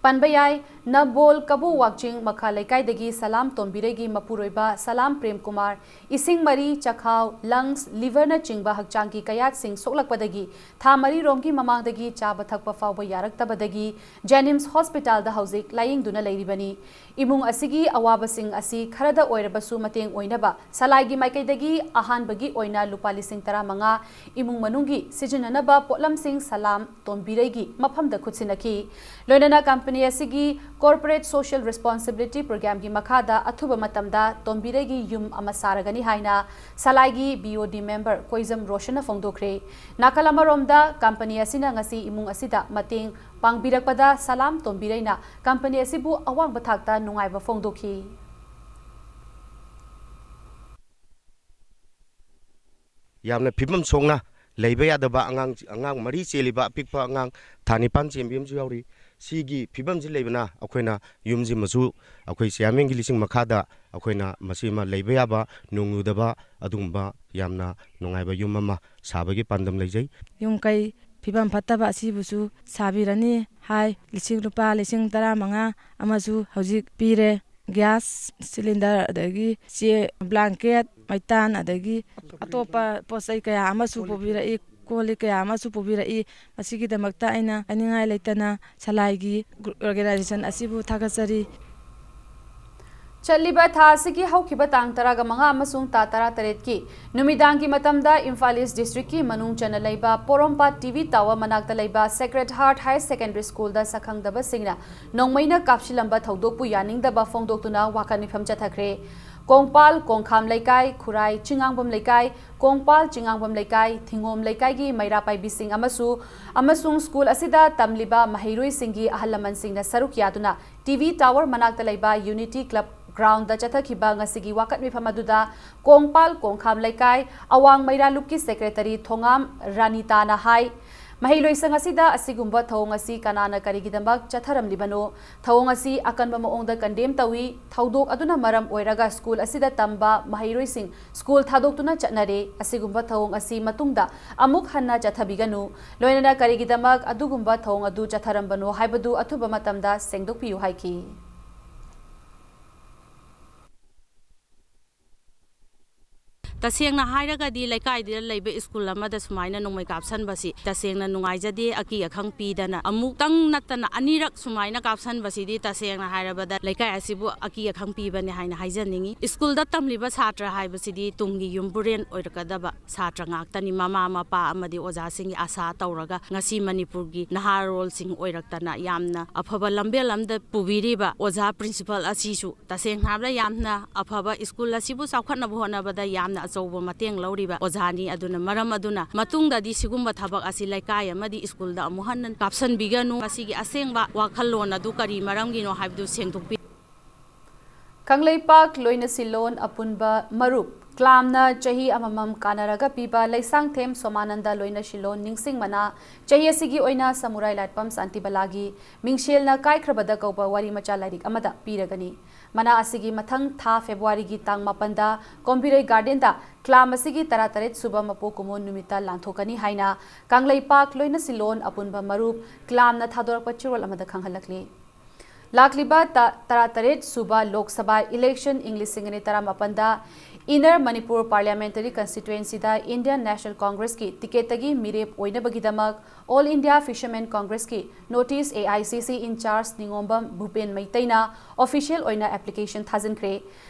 ꯄꯟꯕ ꯌꯥꯏ, ꯅꯝꯕꯣꯜ ꯀꯕꯨ ꯋꯥꯛꯆꯤꯡ ꯃꯈꯥ ꯂꯩꯀꯥꯏꯗꯒꯤ ꯁꯂꯥꯝ ꯇꯣꯝꯕꯤꯔꯩꯒꯤ ꯃꯄꯨꯔꯣꯏꯕ ꯁꯂꯥꯝ ꯄ꯭ꯔꯦꯝ ꯀꯨꯃꯥꯔ ꯏꯁꯤꯡ ꯃꯔꯤ, ꯆꯈꯥꯎ, lungs, liver ꯅꯆꯤꯡꯕ ꯍꯛꯆꯥꯡꯒꯤ ꯀꯌꯥꯠꯁꯤꯡ ꯁꯣꯛꯂꯛꯄꯗꯒꯤ ꯊꯥ ꯃꯔꯤꯔꯣꯝꯒꯤ ꯃꯃꯥꯡꯗꯒꯤ ꯆꯥꯕ ꯊꯛꯄ ꯐꯥꯎꯕ ꯌꯥꯔꯛꯇꯕꯗꯒꯤ JNIMS hospital ꯗ ꯍꯧꯖꯤꯛ ꯂꯥꯌꯦꯡꯗꯨꯅ ꯂꯩꯔꯤꯕꯅꯤ꯫ ꯏꯃꯨꯡ ꯑꯁꯤꯒꯤ ꯑꯋꯥꯕꯁꯤꯡ ꯑꯁꯤ ꯈꯔꯗ ꯑꯣꯏꯔꯕꯁꯨ ꯃꯇꯦꯡ ꯑꯣꯏꯅꯕ ꯁꯂꯥꯏꯒꯤ ꯃꯥꯏꯀꯩꯗꯒꯤ ꯑꯍꯥꯟꯕꯒꯤ ꯑꯣꯏꯅ ꯂꯨꯄꯥ ꯂꯤꯁꯤꯡ ꯇꯔꯥꯃꯉꯥ ꯏꯃꯨꯡ ꯃꯅꯨꯡꯒꯤ ꯁꯤꯖꯤꯟꯅꯅꯕ ꯄꯣꯠꯂꯝꯁꯤꯡ ꯁꯂꯥꯝ ꯇꯣꯝꯕꯤꯔꯩꯒꯤ ꯃꯐꯝꯗ ꯈꯨꯠꯁꯤꯟꯅꯈꯤ꯫ ꯂꯣꯏꯅꯅ ꯀꯝꯄꯦ- ꯀꯝꯄꯅꯤ ꯑꯁꯤꯒꯤ Corporate Social Responsibility Programꯒꯤ ꯃꯈꯥꯗ ꯑꯊꯨꯕ ꯃꯇꯝꯗ ꯇꯣꯝꯕꯤꯔꯩꯒꯤ ꯌꯨꯝ ꯑꯃ ꯁꯥꯔꯒꯅꯤ ꯍꯥꯏꯅ ꯁꯂꯥꯏꯒꯤ BOD member ꯀꯣꯏꯖꯝ ꯔꯣꯁꯟꯅ ꯐꯣꯡꯗꯣꯛꯈ꯭ꯔꯦ꯫ ꯅꯥꯀꯜ ꯑꯃꯔꯣꯝꯗ, ꯀꯝꯄꯅꯤ ꯑꯁꯤꯅ ꯉꯁꯤ ꯏꯃꯨꯡ ꯑꯁꯤꯗ ꯃꯇꯦꯡ ꯄꯥꯡꯕꯤꯔꯛꯄꯗ ꯁꯂꯥꯝ ꯇꯣꯝꯕꯤꯔꯩꯅ ꯀꯝꯄꯅꯤ ꯑꯁꯤꯕꯨ ꯑꯋꯥꯡꯕ ꯊꯥꯛꯇ ꯅꯨꯡꯉꯥꯏꯕ ꯐꯣꯡꯗꯣꯛꯈꯤ꯫ ꯌꯥꯝꯅ ꯐꯤꯕꯝ ꯁꯣꯛꯅ ꯂꯩꯕ ꯌꯥꯗꯕ ꯑꯉꯥꯡ, ꯑꯉꯥꯡ ꯃꯔꯤ ꯆꯦꯜꯂꯤꯕ ꯑꯄꯤꯛꯄ ꯑꯉꯥꯡ ꯊꯥ ꯅꯤꯄꯥꯟ ꯆꯦꯟꯕꯤ ꯑꯃꯁꯨ ꯌꯥꯎꯔꯤ꯫ ꯁꯤꯒꯤ ꯐꯤꯕꯝꯁꯤ ꯂꯩꯕꯅ ꯑꯩꯈꯣꯏꯅ ꯌꯨꯝꯁꯤꯃꯁꯨ ꯑꯩꯈꯣꯏ ꯆꯤꯌꯥꯔꯃꯦꯟꯒꯤ ꯂꯤꯁꯤꯡ ꯃꯈꯥꯗ ꯑꯩꯈꯣꯏꯅ ꯃꯁꯤꯃ ꯂꯩꯕ ꯌꯥꯕ, ꯅꯣꯡ ꯌꯨꯗꯕ ꯑꯗꯨꯒꯨꯝꯕ ꯌꯥꯝꯅ ꯅꯨꯡꯉꯥꯏꯕ ꯌꯨꯝ ꯑꯃ ꯁꯥꯕꯒꯤ ꯄꯥꯟꯗꯝ ꯂꯩꯖꯩ꯫ ꯌꯨꯝ ꯀꯩ ꯐꯤꯕꯝ ꯐꯠꯇꯕ ꯑꯁꯤꯕꯨꯁꯨ ꯁꯥꯕꯤꯔꯅꯤ ꯍꯥꯏ꯫ ꯂꯤꯁꯤꯡ, ꯂꯨꯄꯥ ꯂꯤꯁꯤꯡ ꯇꯔꯥꯃꯉꯥ ꯑꯃꯁꯨ ꯍꯧꯖꯤꯛ ꯄꯤꯔꯦ꯫ ꯒ꯭ꯌꯥꯁ ꯁꯤꯂꯤꯟꯗꯔ, ꯑꯗꯒꯤ ꯆꯦ, ꯕ꯭ꯂꯥꯡꯀꯦꯠ, ꯃꯩꯇꯥꯟ, ꯑꯗꯒꯤ ꯑꯇꯣꯞꯄ ꯄꯣꯠ ꯆꯩ ꯀꯌꯥ ꯑꯃꯁꯨ ꯄꯨꯕꯤꯔꯛꯏ, ꯀꯣꯜ ꯂꯤꯛ ꯀꯌꯥ ꯑꯃꯁꯨ ꯄꯨꯕꯤꯔꯛꯏ꯫ ꯃꯁꯤꯒꯤꯗꯃꯛꯇ ꯑꯩꯅ ꯍꯥꯏꯅꯤꯡꯉꯥꯏ ꯂꯩꯇꯅ ꯁꯂꯥꯏꯒꯤ ꯒ꯭ꯔꯨ-, organization ꯑꯁꯤꯕꯨ ꯊꯥꯒꯠꯆꯔꯤ꯫ ꯆꯠꯂꯤꯕ ꯊꯥ ꯑꯁꯤꯒꯤ ꯍꯧꯈꯤꯕ ꯇꯥꯡ ꯇꯔꯥꯒ ꯃꯉꯥ ꯑꯃꯁꯨꯡ ꯇꯥ ꯇꯔꯥꯇꯔꯦꯠꯀꯤ ꯅꯨꯃꯤꯗꯥꯡꯒꯤ ꯃꯇꯝꯗ ꯏꯝꯐꯥꯜ ꯏꯁ ꯗꯤꯁꯇ꯭ꯔꯤꯛꯀꯤ ꯃꯅꯨꯡ ꯆꯟꯅ ꯂꯩꯕ ꯄꯣꯔꯣꯝꯄꯥꯠ ꯇꯤꯚꯤ ꯇꯥꯋꯔ ꯃꯅꯥꯛꯇ ꯂꯩꯕ Sacred Heart Higher Secondary Schoolꯗ ꯁꯛꯈꯪꯗꯕꯁꯤꯡꯅ ꯅꯣꯡꯃꯩꯅ ꯀꯥꯞꯁꯤꯜꯂꯝꯕ ꯊꯧꯗꯣꯛꯄꯨ ꯌꯥꯅꯤꯡꯗꯕ ꯐꯣꯡꯗꯣꯛꯇꯨꯅ ꯋꯥꯀꯠ ꯃꯤꯐꯝ ꯆꯠꯊꯈ꯭ꯔꯦ꯫ ꯀꯣꯡꯄꯥꯜ ꯀꯣꯡꯈꯥꯝ ꯂꯩꯀꯥꯏ, ꯈꯨꯔꯥꯏ ꯆꯤꯡꯉꯥꯡꯕꯝ ꯂꯩꯀꯥꯏ, ꯀꯣꯡꯄꯥꯜ ꯆꯤꯡꯉꯥꯡꯕꯝ ꯂꯩꯀꯥꯏ, ꯊꯤꯡꯉꯣꯝ ꯂꯩꯀꯥꯏꯒꯤ ꯃꯩꯔꯥ ꯄꯥꯏꯕꯤꯁꯤꯡ ꯑꯃꯁꯨ, ꯑꯃꯁꯨꯡ ꯁ꯭ꯀꯨꯜ ꯑꯁꯤꯗ ꯇꯝꯂꯤꯕ ꯃꯍꯩꯔꯣꯏꯁꯤꯡꯒꯤ ꯑꯍꯜ ꯂꯃꯟꯁꯤꯡꯅ ꯁꯔꯨꯛ ꯌꯥꯗꯨꯅ ꯇꯤꯚꯤ ꯇꯥꯋꯔ ꯃꯅꯥꯛꯇ ꯂꯩꯕ ꯌꯨꯅꯤꯇꯤ ꯀ꯭ꯂꯕ ꯒ꯭ꯔꯥꯎꯟꯗ ꯆꯠꯊꯈꯤꯕ ꯉꯁꯤꯒꯤ ꯋꯥꯀꯠ ꯃꯤꯐꯝ ꯑꯗꯨꯗ ꯀꯣꯡꯄꯥꯜ ꯀꯣꯡꯈꯥꯝ ꯂꯩꯀꯥꯏ ꯑꯋꯥꯡ ꯃꯩꯔꯥ ꯂꯨꯞꯀꯤ ꯁꯦꯀ꯭ꯔꯦꯇꯔꯤ ꯊꯣꯉꯥꯝ ꯔꯥꯅꯤꯇꯥꯅ ꯍꯥꯏ, ꯃꯍꯩꯂꯣꯏꯁꯪ ꯑꯁꯤꯗ ꯑꯁꯤꯒꯨꯝꯕ ꯊꯧꯑꯣꯡ ꯑꯁꯤ ꯀꯅꯥꯅ ꯀꯔꯤꯒꯤꯗꯃꯛ ꯆꯠꯊꯔꯝꯂꯤꯕꯅꯣ? ꯊꯧꯑꯣꯡ ꯑꯁꯤ ꯑꯀꯟꯕ ꯃꯑꯣꯡꯗ ꯀꯟꯗꯦꯝ ꯇꯧꯏ꯫ ꯊꯧꯗꯣꯛ ꯑꯗꯨꯅ ꯃꯔꯝ ꯑꯣꯏꯔꯒ ꯁ꯭ꯀꯨꯜ ꯑꯁꯤꯗ ꯇꯝꯕ ꯃꯍꯩꯔꯣꯏꯁꯤꯡ ꯁ꯭ꯀꯨꯜ ꯊꯥꯗꯣꯛꯇꯨꯅ ꯆꯠꯅꯔꯦ꯫ ꯑꯁꯤꯒꯨꯝꯕ ꯊꯧꯑꯣꯡ ꯑꯁꯤ ꯃꯇꯨꯡꯗ ꯑꯃꯨꯛ ꯍꯟꯅ ꯆꯠꯊꯕꯤꯒꯅꯨ꯫ ꯂꯣꯏꯅꯅ ꯀꯔꯤꯒꯤꯗꯃꯛ ꯑꯗꯨꯒꯨꯝꯕ ꯊꯧꯑꯣꯡ ꯑꯗꯨ ꯆꯠꯊꯔꯝꯕꯅꯣ ꯍꯥꯏꯕꯗꯨ ꯑꯊꯨꯕ ꯃꯇꯝꯗ ꯁꯦꯡꯗꯣꯛꯄꯤꯌꯨ ꯍꯥꯏꯈꯤ꯫ ꯇꯁꯦꯡꯅ ꯍꯥꯏꯔꯒꯗꯤ ꯂꯩꯀꯥꯏꯗ ꯂꯩꯕ ꯁ꯭ꯀꯨꯜ ꯑꯃꯗ ꯁꯨꯃꯥꯏꯅ ꯅꯣꯡꯃꯩ ꯀꯥꯞꯁꯟꯕꯁꯤ ꯇꯁꯦꯡꯅ ꯅꯨꯡꯉꯥꯏꯖꯗꯦ꯫ ꯑꯀꯤ ꯑꯈꯪ ꯄꯤꯗꯅ ꯑꯃꯨꯛꯇꯪ ꯅꯠꯇꯅ ꯑꯅꯤꯔꯛ ꯁꯨꯃꯥꯏꯅ ꯀꯥꯞꯁꯟꯕꯁꯤꯗꯤ ꯇꯁꯦꯡꯅ ꯍꯥꯏꯔꯕꯗ ꯂꯩꯀꯥꯏ ꯑꯁꯤꯕꯨ ꯑꯀꯤ ꯑꯈꯪ ꯄꯤꯕꯅꯤ ꯍꯥꯏꯅ ꯍꯥꯏꯖꯅꯤꯡꯉꯤ꯫ ꯁ꯭ꯀꯨꯜꯗ ꯇꯝꯂꯤꯕ ꯁꯥꯇ꯭ꯔ ꯍꯥꯏꯕꯁꯤꯗꯤ ꯇꯨꯡꯒꯤ ꯌꯨꯝꯕꯨꯔꯦꯟ ꯑꯣꯏꯔꯛꯀꯗꯕ ꯁꯥꯇ꯭ꯔ ꯉꯥꯛꯇꯅꯤ꯫ ꯃꯃꯥ ꯃꯄꯥ ꯑꯃꯗꯤ ꯑꯣꯖꯥꯁꯤꯡꯒꯤ ꯑꯁꯥ ꯇꯧꯔꯒ ꯉꯁꯤ ꯃꯅꯤꯄꯨꯔꯒꯤ ꯅꯍꯥꯔꯣꯜꯁꯤꯡ ꯑꯣꯏꯔꯛꯇꯅ ꯌꯥꯝꯅ ꯑꯐꯕ ꯂꯝꯕꯦꯜ ꯑꯃꯗ ꯄꯨꯕꯤꯔꯤꯕ ꯑꯣꯖꯥ ꯄ꯭ꯔꯤꯟꯁꯤꯄꯥꯜ ꯑꯁꯤꯁꯨ ꯇꯁꯦꯡꯅ ꯍꯥꯏꯔꯕꯗ ꯌꯥꯝꯅ ꯑꯐꯕ, ꯁ꯭ꯀꯨꯜ ꯑꯁꯤꯕꯨ ꯆꯥꯎꯈꯠꯅꯕ ꯍꯣꯠꯅꯕꯗ ꯌꯥꯝꯅ ꯑꯆꯧꯕ ꯃꯇꯦꯡ ꯂꯧꯔꯤꯕ ꯑꯣꯖꯥꯅꯤ꯫ ꯑꯗꯨꯅ ꯃꯔꯝ ꯑꯗꯨꯅ ꯃꯇꯨꯡꯗꯗꯤ ꯁꯤꯒꯨꯝꯕ ꯊꯕꯛ ꯑꯁꯤ ꯂꯩꯀꯥꯏ ꯑꯃꯗꯤ ꯁ꯭ꯀꯨꯜꯗ ꯑꯃꯨꯛ ꯍꯟꯅ ꯀꯥꯞꯁꯟꯕꯤꯒꯅꯨ꯫ ꯃꯁꯤꯒꯤ ꯑꯁꯦꯡꯕ ꯋꯥꯈꯜꯂꯣꯟ ꯑꯗꯨ ꯀꯔꯤ ꯃꯔꯝꯒꯤꯅꯣ ꯍꯥꯏꯕꯗꯨ ꯁꯦꯡꯗꯣꯛꯄꯤ꯫ ꯀꯪꯂꯩꯄꯥꯛ ꯂꯣꯏꯅꯁꯤꯂꯣꯟ ꯑꯄꯨꯟꯕ ꯃꯔꯨꯞ ꯀ꯭ꯂꯥꯝꯅ ꯆꯍꯤ ꯑꯃꯃꯝ ꯀꯥꯟꯅꯔꯒ ꯄꯤꯕ ꯂꯩꯁꯥꯡꯊꯦꯝ ꯁꯣꯃꯥꯅꯟꯗ ꯂꯣꯏꯅꯁꯤꯂꯣꯟ ꯅꯤꯡꯁꯤꯡ ꯃꯅꯥ ꯆꯍꯤ ꯑꯁꯤꯒꯤ ꯑꯣꯏꯅ ꯁꯃꯨꯔꯥꯏ ꯂꯥꯠꯄꯝ ꯁꯥꯟꯇꯤꯕꯂꯥꯒꯤ ꯃꯤꯡꯁꯦꯜꯅ ꯀꯥꯏꯈ꯭ꯔꯕꯗ ꯀꯧꯕ ꯋꯥꯔꯤ ꯃꯆꯥ ꯂꯥꯏꯔꯤꯛ ꯑꯃꯗ ꯄꯤꯔꯒꯅꯤ꯫ ꯃꯅꯥ ꯑꯁꯤꯒꯤ ꯃꯊꯪ ꯊꯥ ꯐꯦꯕ꯭ꯔꯨꯋꯥꯔꯤꯒꯤ ꯇꯥꯡ ꯃꯥꯄꯟꯗ ꯀꯣꯝꯕꯤꯔꯩ ꯒꯥꯔꯗꯦꯟꯗ ꯀ꯭ꯂꯥꯝ ꯑꯁꯤꯒꯤ ꯇꯔꯥꯇꯔꯦꯠ ꯁꯨꯕ ꯃꯄꯣꯛ ꯀꯨꯝꯑꯣꯟ ꯅꯨꯃꯤꯠꯇ ꯂꯥꯟꯊꯣꯛꯀꯅꯤ ꯍꯥꯏꯅ ꯀꯪꯂꯩꯄꯥꯛ ꯂꯣꯏꯅꯁꯤꯂꯣꯟ ꯑꯄꯨꯟꯕ ꯃꯔꯨꯞ ꯀ꯭ꯂꯥꯝꯅ ꯊꯥꯗꯣꯔꯛꯄ ꯆꯦꯔꯣꯜ ꯑꯃꯗ ꯈꯪꯍꯜꯂꯛꯂꯤ꯫ ꯂꯥꯛꯂꯤꯕ ꯇ-, ꯇꯔꯥꯇꯔꯦꯠ ꯁꯨꯕ ꯂꯣꯛ ꯁꯚꯥ ꯏꯂꯦꯛꯁꯟ ꯏꯪ ꯂꯤꯁꯤꯡ ꯑꯅꯤ ꯇꯔꯥꯃꯥꯄꯟꯗ ꯏꯟꯅꯔ ꯃꯅꯤꯄꯨꯔ ꯄꯥꯔꯂꯤꯌꯥꯃꯦꯟꯇꯔꯤ ꯀꯟꯁꯇꯤꯇ꯭ꯋꯦꯟꯁꯤꯗ ꯏꯟꯗꯤꯌꯟ ꯅꯦꯁꯅꯦꯜ ꯀꯣꯡꯒ꯭ꯔꯦꯁꯀꯤ ꯇꯤꯀꯦꯠꯇꯒꯤ ꯃꯤꯔꯦꯞ ꯑꯣꯏꯅꯕꯒꯤꯗꯃꯛ ꯑꯣꯜ ꯏꯟꯗꯤꯌꯥ ꯐꯤꯁꯔꯃꯦꯟ ꯀꯣꯡꯒ꯭ꯔꯦꯁꯀꯤ north east A I C C in charge Ningombam Bhupen ꯃꯩꯇꯩꯅ ꯑꯣꯐꯤꯁꯤꯌꯦꯜ ꯑꯣꯏꯅ ꯑꯦꯄ꯭ꯂꯤꯀꯦꯁꯟ ꯊꯥꯖꯤꯟꯈ꯭ꯔꯦ꯫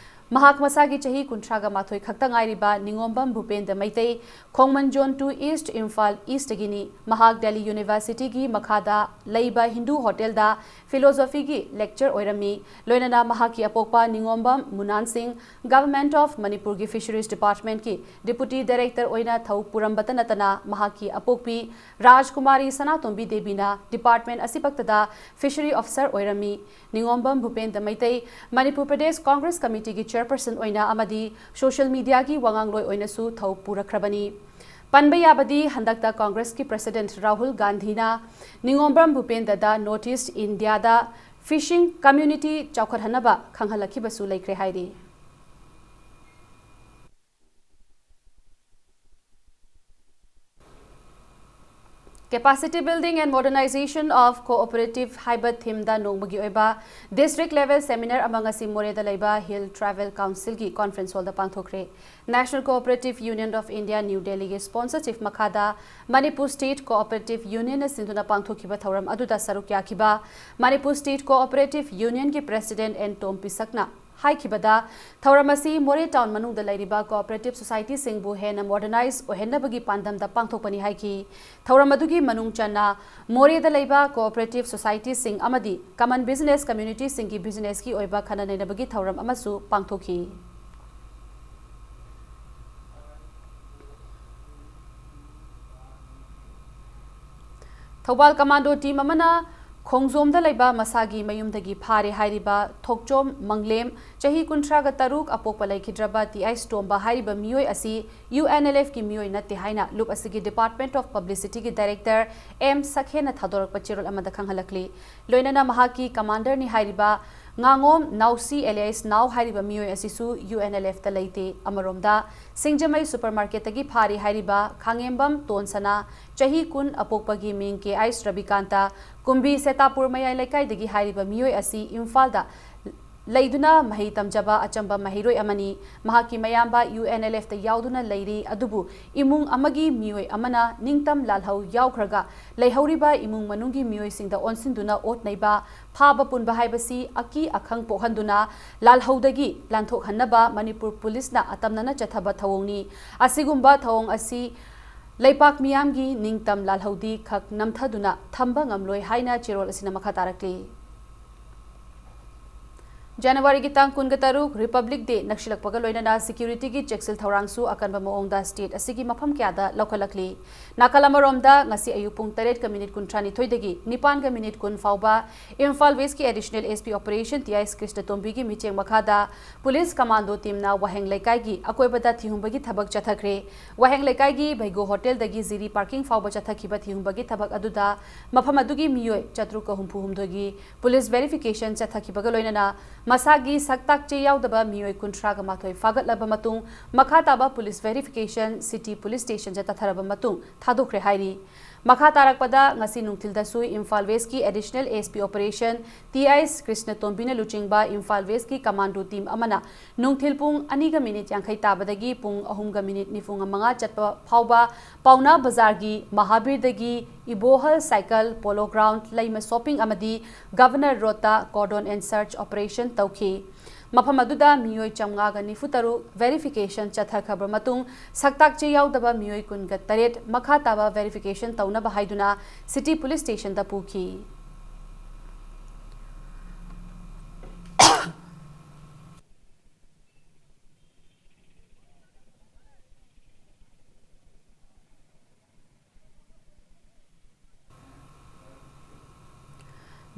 ꯃꯍꯥꯛ ꯃꯁꯥꯒꯤ ꯆꯍꯤ ꯀꯨꯟꯊ꯭ꯔꯥꯒ ꯃꯥꯊꯣꯏ ꯈꯛꯇ ꯉꯥꯏꯔꯤꯕ ꯅꯤꯉꯣꯝꯕꯝ ꯚꯨꯄꯦꯟꯗ Meitei Khongman zone two east Imphal ꯏꯁ꯭ꯠꯇꯒꯤꯅꯤ꯫ ꯃꯍꯥꯛ ꯗꯦꯜꯂꯤ ꯌꯨꯅꯤꯚꯔꯁꯤꯇꯤꯒꯤ ꯃꯈꯥꯗ ꯂꯩꯕ ꯍꯤꯟꯗꯨ ꯍꯣꯇꯦꯜꯗ ꯐꯤꯂꯣꯁꯣꯐꯤꯒꯤ ꯂꯦꯛꯆꯔ ꯑꯣꯏꯔꯝꯃꯤ꯫ ꯂꯣꯏꯅꯅ ꯃꯍꯥꯛꯀꯤ ꯑꯄꯣꯛꯄ ꯅꯤꯉꯣꯝꯕꯝ ꯃꯨꯅꯥꯟ ꯁꯤꯡ ꯒꯚꯔꯟꯃꯦꯟꯠ ꯑꯣꯐ ꯃꯅꯤꯄꯨꯔꯒꯤ ꯐꯤꯁꯔꯤꯁ ꯗꯤꯄꯥꯔꯠꯃꯦꯟꯠꯀꯤ ꯗꯤꯄꯨꯇꯤ ꯗꯥꯏꯔꯦꯛꯇꯔ ꯑꯣꯏꯅ ꯊꯧ ꯄꯨꯔꯝꯕꯇ ꯅꯠꯇꯅ ꯃꯍꯥꯛꯀꯤ ꯑꯄꯣꯛꯄꯤ ꯔꯥꯖꯀꯨꯃꯥꯔꯤ ꯁꯅꯥꯇꯣꯝꯕꯤ ꯗꯦꯕꯤꯅ ꯗꯤꯄꯥꯔꯠꯃꯦꯟꯠ ꯑꯁꯤꯃꯛꯇꯗ ꯐꯤꯁꯔꯤ ꯑꯣꯐꯤꯁꯔ ꯑꯣꯏꯔꯝꯃꯤ꯫ ꯅꯤꯉꯣꯝꯕꯝ ꯚꯨꯄꯦꯟꯗ ꯃꯩꯇꯩ ꯃꯅꯤꯄꯨꯔ ꯄ꯭ꯔꯗꯦꯁ ꯀꯣꯡꯒ꯭ꯔꯦꯁ ꯀꯃꯤꯇꯤꯒꯤ ꯆꯦꯌꯔꯄꯔꯁꯟ ꯑꯣꯏꯅ ꯑꯃꯗꯤ ꯁꯣꯁꯤꯌꯦꯜ ꯃꯤꯗꯤꯌꯥꯒꯤ ꯋꯥꯉꯥꯡꯂꯣꯏ ꯑꯣꯏꯅꯁꯨ ꯊꯧ ꯄꯨꯔꯛꯈ꯭ꯔꯕꯅꯤ꯫ ꯄꯟꯕ ꯌꯥꯕꯗꯤ ꯍꯟꯗꯛꯇ ꯀꯣꯡꯒ꯭ꯔꯦꯁꯀꯤ ꯄ꯭ꯔꯁꯤꯗꯦꯟꯠ ꯔꯥꯍꯨꯜ ꯒꯥꯟꯙꯤꯅ ꯅꯤꯉꯣꯝꯕꯝ ꯚꯨꯄꯦꯟꯗꯗ ꯅꯣꯔꯠ ꯏꯁ꯭ꯠ ꯏꯟꯗꯤꯌꯥꯗ ꯐꯤꯁꯤꯡ ꯀꯝꯌꯨꯅꯤꯇꯤ ꯆꯥꯎꯈꯠꯍꯟꯅꯕ ꯈꯪꯍꯜꯂꯛꯈꯤꯕꯁꯨ ꯂꯩꯈ꯭ꯔꯦ ꯍꯥꯏꯔꯤ꯫ Capacity Building and Modernization of Cooperative ꯍꯥꯏꯕ themeꯗ ꯅꯣꯡꯃꯒꯤ ꯑꯣꯏꯕ district level seminar ꯑꯃ ꯉꯁꯤ ꯃꯣꯔꯦꯗ ꯂꯩꯕ Hill Tribal Councilꯒꯤ conference hallꯗ ꯄꯥꯡꯊꯣꯛꯈ꯭ꯔꯦ꯫ National Cooperative Union of India, New Delhiꯒꯤ sponsorship ꯃꯈꯥꯗ Manipur State Cooperative Unionꯅ ꯁꯤꯟꯗꯨꯅ ꯄꯥꯡꯊꯣꯛꯈꯤꯕ ꯊꯧꯔꯝ ꯑꯗꯨꯗ ꯁꯔꯨꯛ ꯌꯥꯈꯤꯕ Manipur State Cooperative Unionꯒꯤ President N ꯇꯣꯝ ꯄꯤꯁꯛꯅ ꯍꯥꯏꯈꯤꯕꯗ, ꯊꯧꯔꯝ ꯑꯁꯤ ꯃꯣꯔꯦ town ꯃꯅꯨꯡꯗ ꯂꯩꯔꯤꯕ cooperative societyꯁꯤꯡꯕꯨ ꯍꯦꯟꯅ modernize ꯑꯣꯏꯍꯟꯅꯕꯒꯤ ꯄꯥꯟꯗꯝꯗ ꯄꯥꯡꯊꯣꯛꯄꯅꯤ ꯍꯥꯏꯈꯤ꯫ ꯊꯧꯔꯝ ꯑꯗꯨꯒꯤ ꯃꯅꯨꯡ ꯆꯟꯅ ꯃꯣꯔꯦꯗ ꯂꯩꯕ cooperative societyꯁꯤꯡ ꯑꯃꯗꯤ common business communityꯁꯤꯡꯒꯤ businessꯀꯤ ꯑꯣꯏꯕ ꯈꯟꯅ ꯅꯩꯅꯕꯒꯤ ꯊꯧꯔꯝ ꯑꯃꯁꯨ ꯄꯥꯡꯊꯣꯛꯈꯤ꯫ ꯊꯧꯕꯥꯜ commando team ꯑꯃꯅ ꯈꯣꯡꯖꯣꯝꯗ ꯂꯩꯕ ꯃꯁꯥꯒꯤ ꯃꯌꯨꯝꯗꯒꯤ ꯐꯥꯔꯦ ꯍꯥꯏꯔꯤꯕ ꯊꯣꯛꯆꯣꯝ ꯃꯪꯂꯦꯝ, ꯆꯍꯤ ꯀꯨꯟꯊ꯭ꯔꯥꯒ ꯇꯔꯨꯛ, ꯑꯄꯣꯛꯄ ꯂꯩꯈꯤꯗ꯭ꯔꯕ ꯇꯤ ꯑꯥꯏꯁ ꯇꯣꯝꯕ ꯍꯥꯏꯔꯤꯕ ꯃꯤꯑꯣꯏ ꯑꯁꯤ ꯌꯨ ꯑꯦꯟ ꯑꯦꯜ ꯑꯦꯐꯀꯤ ꯃꯤꯑꯣꯏ ꯅꯠꯇꯦ ꯍꯥꯏꯅ ꯂꯨꯞ ꯑꯁꯤꯒꯤ Department of Publicityꯒꯤ director ꯑꯦꯝ ꯁꯈꯦꯟꯅ ꯊꯥꯗꯣꯔꯛꯄ ꯆꯦꯔꯣꯜ ꯑꯃꯗ ꯈꯪꯍꯜꯂꯛꯂꯤ꯫ ꯂꯣꯏꯅꯅ ꯃꯍꯥꯛꯀꯤ commanderꯅꯤ ꯍꯥꯏꯔꯤꯕ ꯉꯥꯉꯣꯝ ꯅꯥꯎꯁꯤ alias ꯅꯥꯎ ꯍꯥꯏꯔꯤꯕ ꯃꯤꯑꯣꯏ ꯑꯁꯤꯁꯨ ꯌꯨ ꯑꯦꯟ ꯑꯦꯜ ꯑꯦꯐꯇ ꯂꯩꯇꯦ꯫ ꯑꯃꯔꯣꯝꯗ, ꯁꯤꯡꯖꯃꯩ supermarketꯇꯒꯤ ꯐꯥꯔꯤ ꯍꯥꯏꯔꯤꯕ ꯈꯥꯉꯦꯝꯕꯝ ꯇꯣꯟꯁꯅꯥ, ꯆꯍꯤ ꯀꯨꯟ, ꯑꯄꯣꯛꯄꯒꯤ ꯃꯤꯡ ꯀꯦ ꯑꯥꯏꯁ ꯔꯕꯤꯀꯥꯟꯇ, ꯀꯨꯝꯕꯤ ꯁꯦꯇꯥꯄꯨꯔ ꯃꯌꯥꯏ ꯂꯩꯀꯥꯏꯗꯒꯤ ꯍꯥꯏꯔꯤꯕ ꯃꯤꯑꯣꯏ ꯑꯁꯤ ꯏꯝꯐꯥꯜꯗ ꯂꯩꯗꯨꯅ ꯃꯍꯩ ꯇꯝꯖꯕ ꯑꯆꯝꯕ ꯃꯍꯩꯔꯣꯏ ꯑꯃꯅꯤ꯫ ꯃꯍꯥꯛꯀꯤ ꯃꯌꯥꯝꯕ ꯌꯨ ꯑꯦꯟ ꯑꯦꯜ ꯑꯦꯐꯇ ꯌꯥꯎꯗꯨꯅ ꯂꯩꯔꯤ, ꯑꯗꯨꯕꯨ ꯏꯃꯨꯡ ꯑꯃꯒꯤ ꯃꯤꯑꯣꯏ ꯑꯃꯅ ꯅꯤꯡꯇꯝ ꯂꯥꯜꯍꯧ ꯌꯥꯎꯈ꯭ꯔꯒ ꯂꯩꯍꯧꯔꯤꯕ ꯏꯃꯨꯡ ꯃꯅꯨꯡꯒꯤ ꯃꯤꯑꯣꯏꯁꯤꯡꯗ ꯑꯣꯟꯁꯤꯟꯗꯨꯅ ꯑꯣꯠ ꯅꯩꯕ, ꯐꯥꯕ ꯄꯨꯟꯕ ꯍꯥꯏꯕꯁꯤ ꯑꯀꯤ ꯑꯈꯪ ꯄꯣꯛꯍꯟꯗꯨꯅ ꯂꯥꯜꯍꯧꯗꯒꯤ ꯂꯥꯟꯊꯣꯛꯍꯟꯅꯕ ꯃꯅꯤꯄꯨꯔ ꯄꯨꯂꯤꯁꯅ ꯑꯇꯝꯅꯅ ꯆꯠꯊꯕ ꯊꯧꯑꯣꯡꯅꯤ꯫ ꯑꯁꯤꯒꯨꯝꯕ ꯊꯧꯑꯣꯡ ꯑꯁꯤ ꯂꯩꯄꯥꯛ ꯃꯤꯌꯥꯝꯒꯤ ꯅꯤꯡꯇꯝ ꯂꯥꯜꯍꯧꯗꯤ ꯈꯛ ꯅꯝꯊꯗꯨꯅ ꯊꯝꯕ ꯉꯝꯂꯣꯏ ꯍꯥꯏꯅ ꯆꯦꯔꯣꯜ ꯑꯁꯤꯅ ꯃꯈꯥ ꯇꯥꯔꯛꯂꯤ꯫ ꯖꯅꯋꯥꯔꯤꯒꯤ ꯇꯥꯡ ꯀꯨꯟꯒ ꯇꯔꯨꯛ, Republic Day ꯅꯛꯁꯤꯜꯂꯛꯄꯒ ꯂꯣꯏꯅꯅ securityꯒꯤ ꯆꯦꯛꯁꯤꯜ ꯊꯧꯔꯥꯡꯁꯨ ꯑꯀꯟꯕ ꯃꯑꯣꯡꯗ state ꯑꯁꯤꯒꯤ ꯃꯐꯝ ꯀꯌꯥꯗ ꯂꯧꯈꯠꯂꯛꯂꯤ꯫ ꯅꯥꯀꯜ ꯑꯃꯔꯣꯝꯗ, ꯉꯁꯤ ꯑꯌꯨꯛ ꯄꯨꯡ ꯇꯔꯦꯠꯀ minute ꯀꯨꯟꯊ꯭ꯔꯥꯅꯤꯊꯣꯏꯗꯒꯤ ꯅꯤꯄꯥꯟꯒ minute ꯀꯨꯟ ꯐꯥꯎꯕ Imphal Westꯀꯤ Additional S P Operation T I S ꯀ꯭ꯔꯤꯁꯅꯇꯣꯝꯕꯤꯒꯤ ꯃꯤꯠꯌꯦꯡ ꯃꯈꯥꯗ police commando teamꯅ ꯋꯥꯍꯦꯡ ꯂꯩꯀꯥꯏꯒꯤ ꯑꯀꯣꯏꯕꯗ ꯊꯤꯍꯨꯝꯕꯒꯤ ꯊꯕꯛ ꯆꯠꯊꯈ꯭ꯔꯦ꯫ ꯋꯥꯍꯦꯡ ꯂꯩꯀꯥꯏꯒꯤ ꯚꯩꯒꯣ ꯍꯣꯇꯦꯜꯗꯒꯤ ꯖꯤꯔꯤ ꯄꯥꯔꯀꯤꯡ ꯐꯥꯎꯕ ꯆꯠꯊꯈꯤꯕ ꯊꯤꯍꯨꯝꯕꯒꯤ ꯊꯕꯛ ꯑꯗꯨꯗ ꯃꯐꯝ ꯑꯗꯨꯒꯤ ꯃꯤꯑꯣꯏ ꯆꯥꯇ꯭ꯔꯨꯛꯀ ꯍꯨꯝꯐꯨ ꯍꯨꯝꯗꯣꯏꯒꯤ police verification ꯆꯠꯊꯈꯤꯕꯒ ꯂꯣꯏꯅꯅ ꯃꯁꯥꯒꯤ ꯁꯛ ꯇꯥꯛꯆꯦ ꯌꯥꯎꯗꯕ ꯃꯤꯑꯣꯏ ꯀꯨꯟꯊ꯭ꯔꯥꯒ ꯃꯥꯊꯣꯏ ꯐꯥꯒꯠꯂꯕ ꯃꯇꯨꯡ, ꯃꯈꯥ ꯇꯥꯕ police verification City Police Stationꯗ ꯆꯠꯊꯔꯕ ꯃꯇꯨꯡ ꯊꯥꯗꯣꯛꯈ꯭ꯔꯦ ꯍꯥꯏꯔꯤ꯫ ꯃꯈꯥ ꯇꯥꯔꯛꯄꯗ, ꯉꯁꯤ ꯅꯨꯡꯊꯤꯜꯗꯁꯨ ꯏꯝꯐꯥꯜ ꯋꯦꯁꯀꯤ additional S P operation T I ꯀ꯭ꯔꯤꯁꯅꯇꯣꯝꯕꯤꯅ ꯂꯨꯆꯤꯡꯕ ꯏꯝꯐꯥꯜ ꯋꯦꯁꯀꯤ ꯀꯃꯥꯟꯗꯣ ꯇꯤꯝ ꯑꯃꯅ ꯅꯨꯡꯊꯤꯜ ꯄꯨꯡ ꯑꯅꯤꯒ ꯃꯤꯅꯤꯠ ꯌꯥꯡꯈꯩ ꯇꯥꯕꯗꯒꯤ ꯄꯨꯡ ꯑꯍꯨꯝꯒ ꯃꯤꯅꯤꯠ ꯅꯤꯐꯨ ꯃꯉꯥ ꯆꯠꯄ ꯐꯥꯎꯕ ꯄꯥꯎꯅꯥ ꯕꯖꯥꯔꯒꯤ ꯃꯍꯥꯕꯤꯔꯗꯒꯤ ꯏꯕꯣꯍꯜ ꯁꯥꯏꯀꯜ, ꯄꯣꯂꯣ ꯒ꯭ꯔꯥꯎꯟ, ꯂꯩꯃ ꯁꯣꯞꯄꯤꯡ ꯑꯃꯗꯤ ꯒꯚꯔꯅꯔ ꯔꯣꯗꯇ ꯀꯣꯔꯗꯣꯟ ꯑꯦꯟ ꯁꯔꯆ ꯑꯣꯄꯔꯦꯁꯟ ꯇꯧꯈꯤ꯫ ꯃꯐꯝ ꯑꯗꯨꯗ ꯃꯤꯑꯣꯏ ꯆꯥꯝꯃꯉꯥꯒ ꯅꯤꯐꯨ ꯇꯔꯨꯛ ꯚꯦꯔꯤꯐꯤꯀꯦꯁꯟ ꯆꯠꯊꯈ꯭ꯔꯕ ꯃꯇꯨꯡ, ꯁꯛꯇꯥꯛ ꯆꯦ ꯌꯥꯎꯗꯕ ꯃꯤꯑꯣꯏ ꯀꯨꯟꯒ ꯇꯔꯦꯠ ꯃꯈꯥ ꯇꯥꯕ ꯚꯦꯔꯤꯐꯤꯀꯦꯁꯟ ꯇꯧꯅꯕ ꯍꯥꯏꯗꯨꯅ ꯁꯤꯇꯤ ꯄꯨꯂꯤꯁ ꯁ꯭ꯇꯦꯁꯟꯗ ꯄꯨꯈꯤ꯫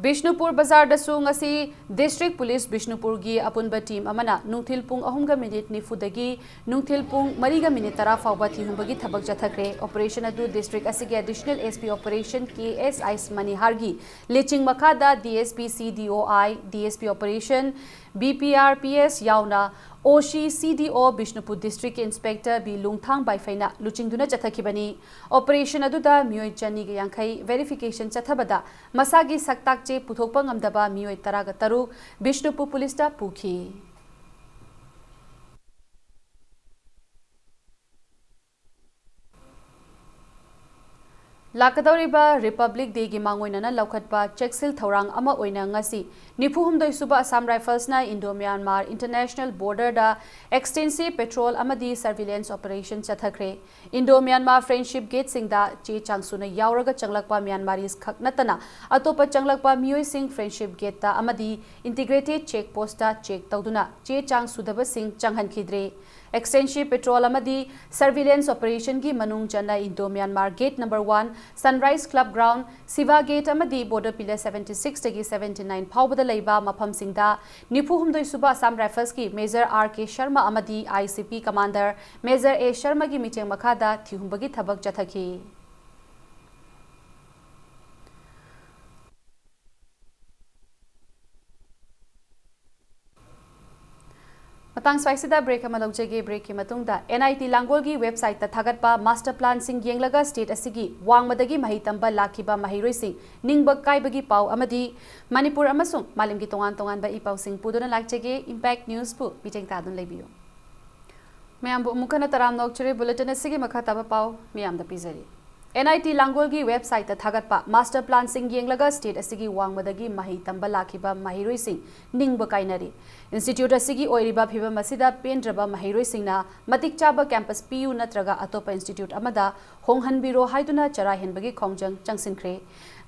ꯕꯤꯁꯅꯨꯄꯨꯔ ꯕꯖꯥꯔꯗꯁꯨ ꯉꯁꯤ ꯗꯤꯁꯇ꯭ꯔꯤꯛ ꯄꯨꯂꯤꯁ ꯕꯤꯁꯅꯨꯄꯨꯔꯒꯤ ꯑꯄꯨꯟꯕ ꯇꯤꯝ ꯑꯃꯅ ꯅꯨꯡꯊꯤꯜ ꯄꯨꯡ ꯑꯍꯨꯝꯒ ꯃꯤꯅꯤꯠ ꯅꯤꯐꯨꯗꯒꯤ ꯅꯨꯡꯊꯤꯜ ꯄꯨꯡ ꯃꯔꯤꯒ ꯃꯤꯅꯤꯠ ꯇꯔꯥ ꯐꯥꯎꯕ ꯊꯤꯍꯨꯝꯕꯒꯤ ꯊꯕꯛ ꯆꯠꯊꯈ꯭ꯔꯦ꯫ ꯑꯣꯄꯔꯦꯁꯟ ꯑꯗꯨ ꯗꯤꯁꯇ꯭ꯔꯤꯛ ꯑꯁꯤꯒꯤ additional S P operation K S ꯑꯥꯏꯁ ꯃꯅꯤꯍꯥꯔꯒꯤ ꯂꯤꯆꯤꯡ ꯃꯈꯥꯗ D S P, C D O I, D S P operation, B P R P S ꯌꯥꯎꯅ ꯑꯣ ꯁꯤ ꯁꯤ ꯗꯤ ꯑꯣ ꯕꯤꯁꯅꯨꯄꯨꯔ ꯗꯤꯁꯇ꯭ꯔꯤꯛꯀꯤ ꯏꯟꯁꯄꯦꯛꯇꯔ ꯕꯤ ꯂꯨꯡꯊꯥꯡ ꯕꯥꯏꯐꯩꯅ ꯂꯨꯆꯤꯡꯗꯨꯅ ꯆꯠꯊꯈꯤꯕꯅꯤ꯫ ꯑꯣꯄꯔꯦꯁꯟ ꯑꯗꯨꯗ ꯃꯤꯑꯣꯏ ꯆꯅꯤꯒ ꯌꯥꯡꯈꯩ ꯚꯦꯔꯤꯐꯤꯀꯦꯁꯟ ꯆꯠꯊꯕꯗ ꯃꯁꯥꯒꯤ ꯁꯛꯇꯥꯛ ꯆꯦ ꯄꯨꯊꯣꯛꯄ ꯉꯝꯗꯕ ꯃꯤꯑꯣꯏ ꯇꯔꯥꯒ ꯇꯔꯨꯛ ꯕꯤꯁꯅꯨꯄꯨꯔ ꯄꯨꯂꯤꯁꯇ ꯄꯨꯈꯤ꯫ ꯂꯥꯛꯀꯗꯧꯔꯤꯕ ꯔꯤꯄꯕ꯭ꯂꯤꯛ ꯗꯦꯒꯤ ꯃꯥꯡꯑꯣꯏꯅꯅ ꯂꯧꯈꯠꯄ ꯆꯦꯛꯁꯤꯜ ꯊꯧꯔꯥꯡ ꯑꯃ ꯑꯣꯏꯅ ꯉꯁꯤ ꯅꯤꯐꯨ ꯍꯨꯝꯗꯣꯏ ꯁꯨꯕ ꯑꯁꯥꯝ ꯔꯥꯏꯐꯜꯁꯅ ꯏꯟꯗꯣ ꯃ꯭ꯌꯥꯟꯃꯥꯔ ꯏꯟꯇꯔꯅꯦꯁꯅꯦꯜ ꯕꯣꯔꯗꯔꯗ ꯑꯦꯛꯁꯇꯦꯟꯁꯤꯚ ꯄꯦꯇ꯭ꯔꯣꯜ ꯑꯃꯗꯤ ꯁꯔꯚꯤꯂꯦꯟꯁ ꯑꯣꯄꯔꯦꯁꯟ ꯆꯠꯊꯈ꯭ꯔꯦ꯫ ꯏꯟꯗꯣ ꯃ꯭ꯌꯥꯟꯃꯥꯔ ꯐ꯭ꯔꯦꯟꯗꯁꯤꯞ ꯒꯦꯠꯁꯤꯡꯗ ꯆꯦ ꯆꯥꯡ ꯁꯨꯅ ꯌꯥꯎꯔꯒ ꯆꯪꯂꯛꯄ ꯃ꯭ꯌꯥꯟꯃꯥꯔꯤꯁ ꯈꯛ ꯅꯠꯇꯅ ꯑꯇꯣꯞꯄ ꯆꯪꯂꯛꯄ ꯃꯤꯑꯣꯏꯁꯤꯡ ꯐ꯭ꯔꯦꯟꯗꯁꯤꯞ ꯒꯦꯠꯇ ꯑꯃꯗꯤ ꯏꯟꯇꯤꯒ꯭ꯔꯦꯇꯦꯗ ꯆꯦꯛ ꯄꯣꯁꯇ ꯆꯦꯛ ꯇꯧꯗꯨꯅ ꯆꯦ ꯆꯥꯡ ꯁꯨꯗꯕꯁꯤꯡ ꯆꯪꯍꯟꯈꯤꯗ꯭ꯔꯦ꯫ ꯑꯦꯛꯁꯇꯦꯟꯁꯤꯚ ꯄꯦꯇ꯭ꯔꯣꯜ ꯑꯃꯗꯤ ꯁꯔꯚꯤꯂꯦꯟꯁ ꯑꯣꯄꯔꯦꯁꯟꯒꯤ ꯃꯅꯨꯡ ꯆꯟꯅ Indo Myanmar gate number one, sunrise club ground, Shiva gate ꯑꯃꯗꯤ ꯕꯣꯔꯗꯔ ꯄꯤꯂꯔ ꯁꯚꯦꯟꯇꯤ ꯁꯤꯛꯁꯇꯒꯤ ꯁꯚꯦꯟꯇꯤ ꯅꯥꯏꯟ ꯐꯥꯎꯕꯗ ꯂꯩꯕ ꯃꯐꯝꯁꯤꯡꯗ ꯅꯤꯐꯨ ꯍꯨꯝꯗꯣꯏ ꯁꯨꯕ ꯑꯁꯥꯝ ꯔꯥꯏꯐꯜꯁꯀꯤ ꯃꯦꯖꯔ ꯑꯥꯔ ꯀꯦ ꯁꯔꯃ ꯑꯃꯗꯤ ꯑꯥꯏ ꯁꯤ ꯄꯤ ꯀꯃꯥꯟꯗꯔ ꯃꯦꯖꯔ ꯑꯦ ꯁꯔꯃꯒꯤ ꯃꯤꯠꯌꯦꯡ ꯃꯈꯥꯗ ꯊꯤꯍꯨꯝꯕꯒꯤ ꯊꯕꯛ ꯆꯠꯊꯈꯤ꯫ ꯃꯇꯥꯡ ꯁ꯭ꯋꯥꯏꯁꯤꯗ ꯕ꯭ꯔꯦꯛ ꯑꯃ ꯂꯧꯖꯒꯦ꯫ ꯕ꯭ꯔꯦꯛꯀꯤ ꯃꯇꯨꯡꯗ ꯑꯦꯟ ꯑꯥꯏ ꯇꯤ ꯂꯥꯡꯒꯣꯜꯒꯤ ꯋꯦꯕꯁꯥꯏꯠꯇ ꯊꯥꯒꯠꯄ ꯃꯥꯁꯇꯔ ꯄ꯭ꯂꯥꯟꯁꯤꯡ ꯌꯦꯡꯂꯒ ꯁ꯭ꯇꯦꯠ ꯑꯁꯤꯒꯤ ꯋꯥꯡꯃꯗꯒꯤ ꯃꯍꯩ ꯇꯝꯕ ꯂꯥꯛꯈꯤꯕ ꯃꯍꯩꯔꯣꯏꯁꯤꯡ ꯅꯤꯡꯕ ꯀꯥꯏꯕꯒꯤ ꯄꯥꯎ ꯑꯃꯗꯤ ꯃꯅꯤꯄꯨꯔ ꯑꯃꯁꯨꯡ ꯃꯥꯂꯦꯝꯒꯤ ꯇꯣꯉꯥꯟ ꯇꯣꯉꯥꯟꯕ ꯏ ꯄꯥꯎꯁꯤꯡ ꯄꯨꯗꯨꯅ ꯂꯥꯛꯆꯒꯦ꯫ ꯏꯝꯄꯦꯛ ꯅ꯭ꯌꯨꯁꯄꯨ ꯃꯤꯠꯌꯦꯡ ꯇꯥꯗꯨꯅ ꯂꯩꯕꯤꯌꯨ꯫ ꯃꯌꯥꯝꯕꯨ ꯑꯃꯨꯛ ꯍꯟꯅ ꯇꯔꯥꯝꯅ ꯑꯣꯛꯆꯔꯤ꯫ ꯕꯨꯂꯦꯇꯤꯟ ꯑꯁꯤꯒꯤ ꯃꯈꯥ ꯇꯥꯕ ꯄꯥꯎ ꯃꯤꯌꯥꯝꯗ ꯄꯤꯖꯔꯤ꯫ ꯑꯦꯟ ꯑꯥꯏ ꯇꯤ ꯂꯥꯡꯒꯣꯜꯒꯤ ꯋꯦꯕꯁꯥꯏꯠꯇ ꯊꯥꯒꯠꯄ ꯃꯥꯁꯇꯔ ꯄ꯭ꯂꯥꯟꯁꯤꯡ ꯌꯦꯡꯂꯒ ꯁ꯭ꯇꯦꯠ ꯑꯁꯤꯒꯤ ꯋꯥꯡꯃꯗꯒꯤ ꯃꯍꯩ ꯇꯝꯕ ꯂꯥꯛꯈꯤꯕ ꯃꯍꯩꯔꯣꯏꯁꯤꯡ ꯅꯤꯡꯕ ꯀꯥꯏꯅꯔꯤ꯫ ꯏꯟꯁꯇꯤꯇ꯭ꯌꯨꯠ ꯑꯁꯤꯒꯤ ꯑꯣꯏꯔꯤꯕ ꯐꯤꯕꯝ ꯑꯁꯤꯗ ꯄꯦꯟꯗ꯭ꯔꯕ ꯃꯍꯩꯔꯣꯏꯁꯤꯡꯅ ꯃꯇꯤꯛ ꯆꯥꯕ ꯀꯦꯝꯄꯁ ꯄꯤꯌꯨ ꯅꯠꯇ꯭ꯔꯒ ꯑꯇꯣꯞꯄ ꯏꯟꯁꯇꯤꯇ꯭ꯌꯨꯠ ꯑꯃꯗ ꯍꯣꯡꯍꯟꯕꯤꯔꯣ ꯍꯥꯏꯗꯨꯅ ꯆꯔꯥ ꯍꯦꯟꯕꯒꯤ ꯈꯣꯡꯖꯪ ꯆꯪꯁꯤꯟꯈ꯭ꯔꯦ꯫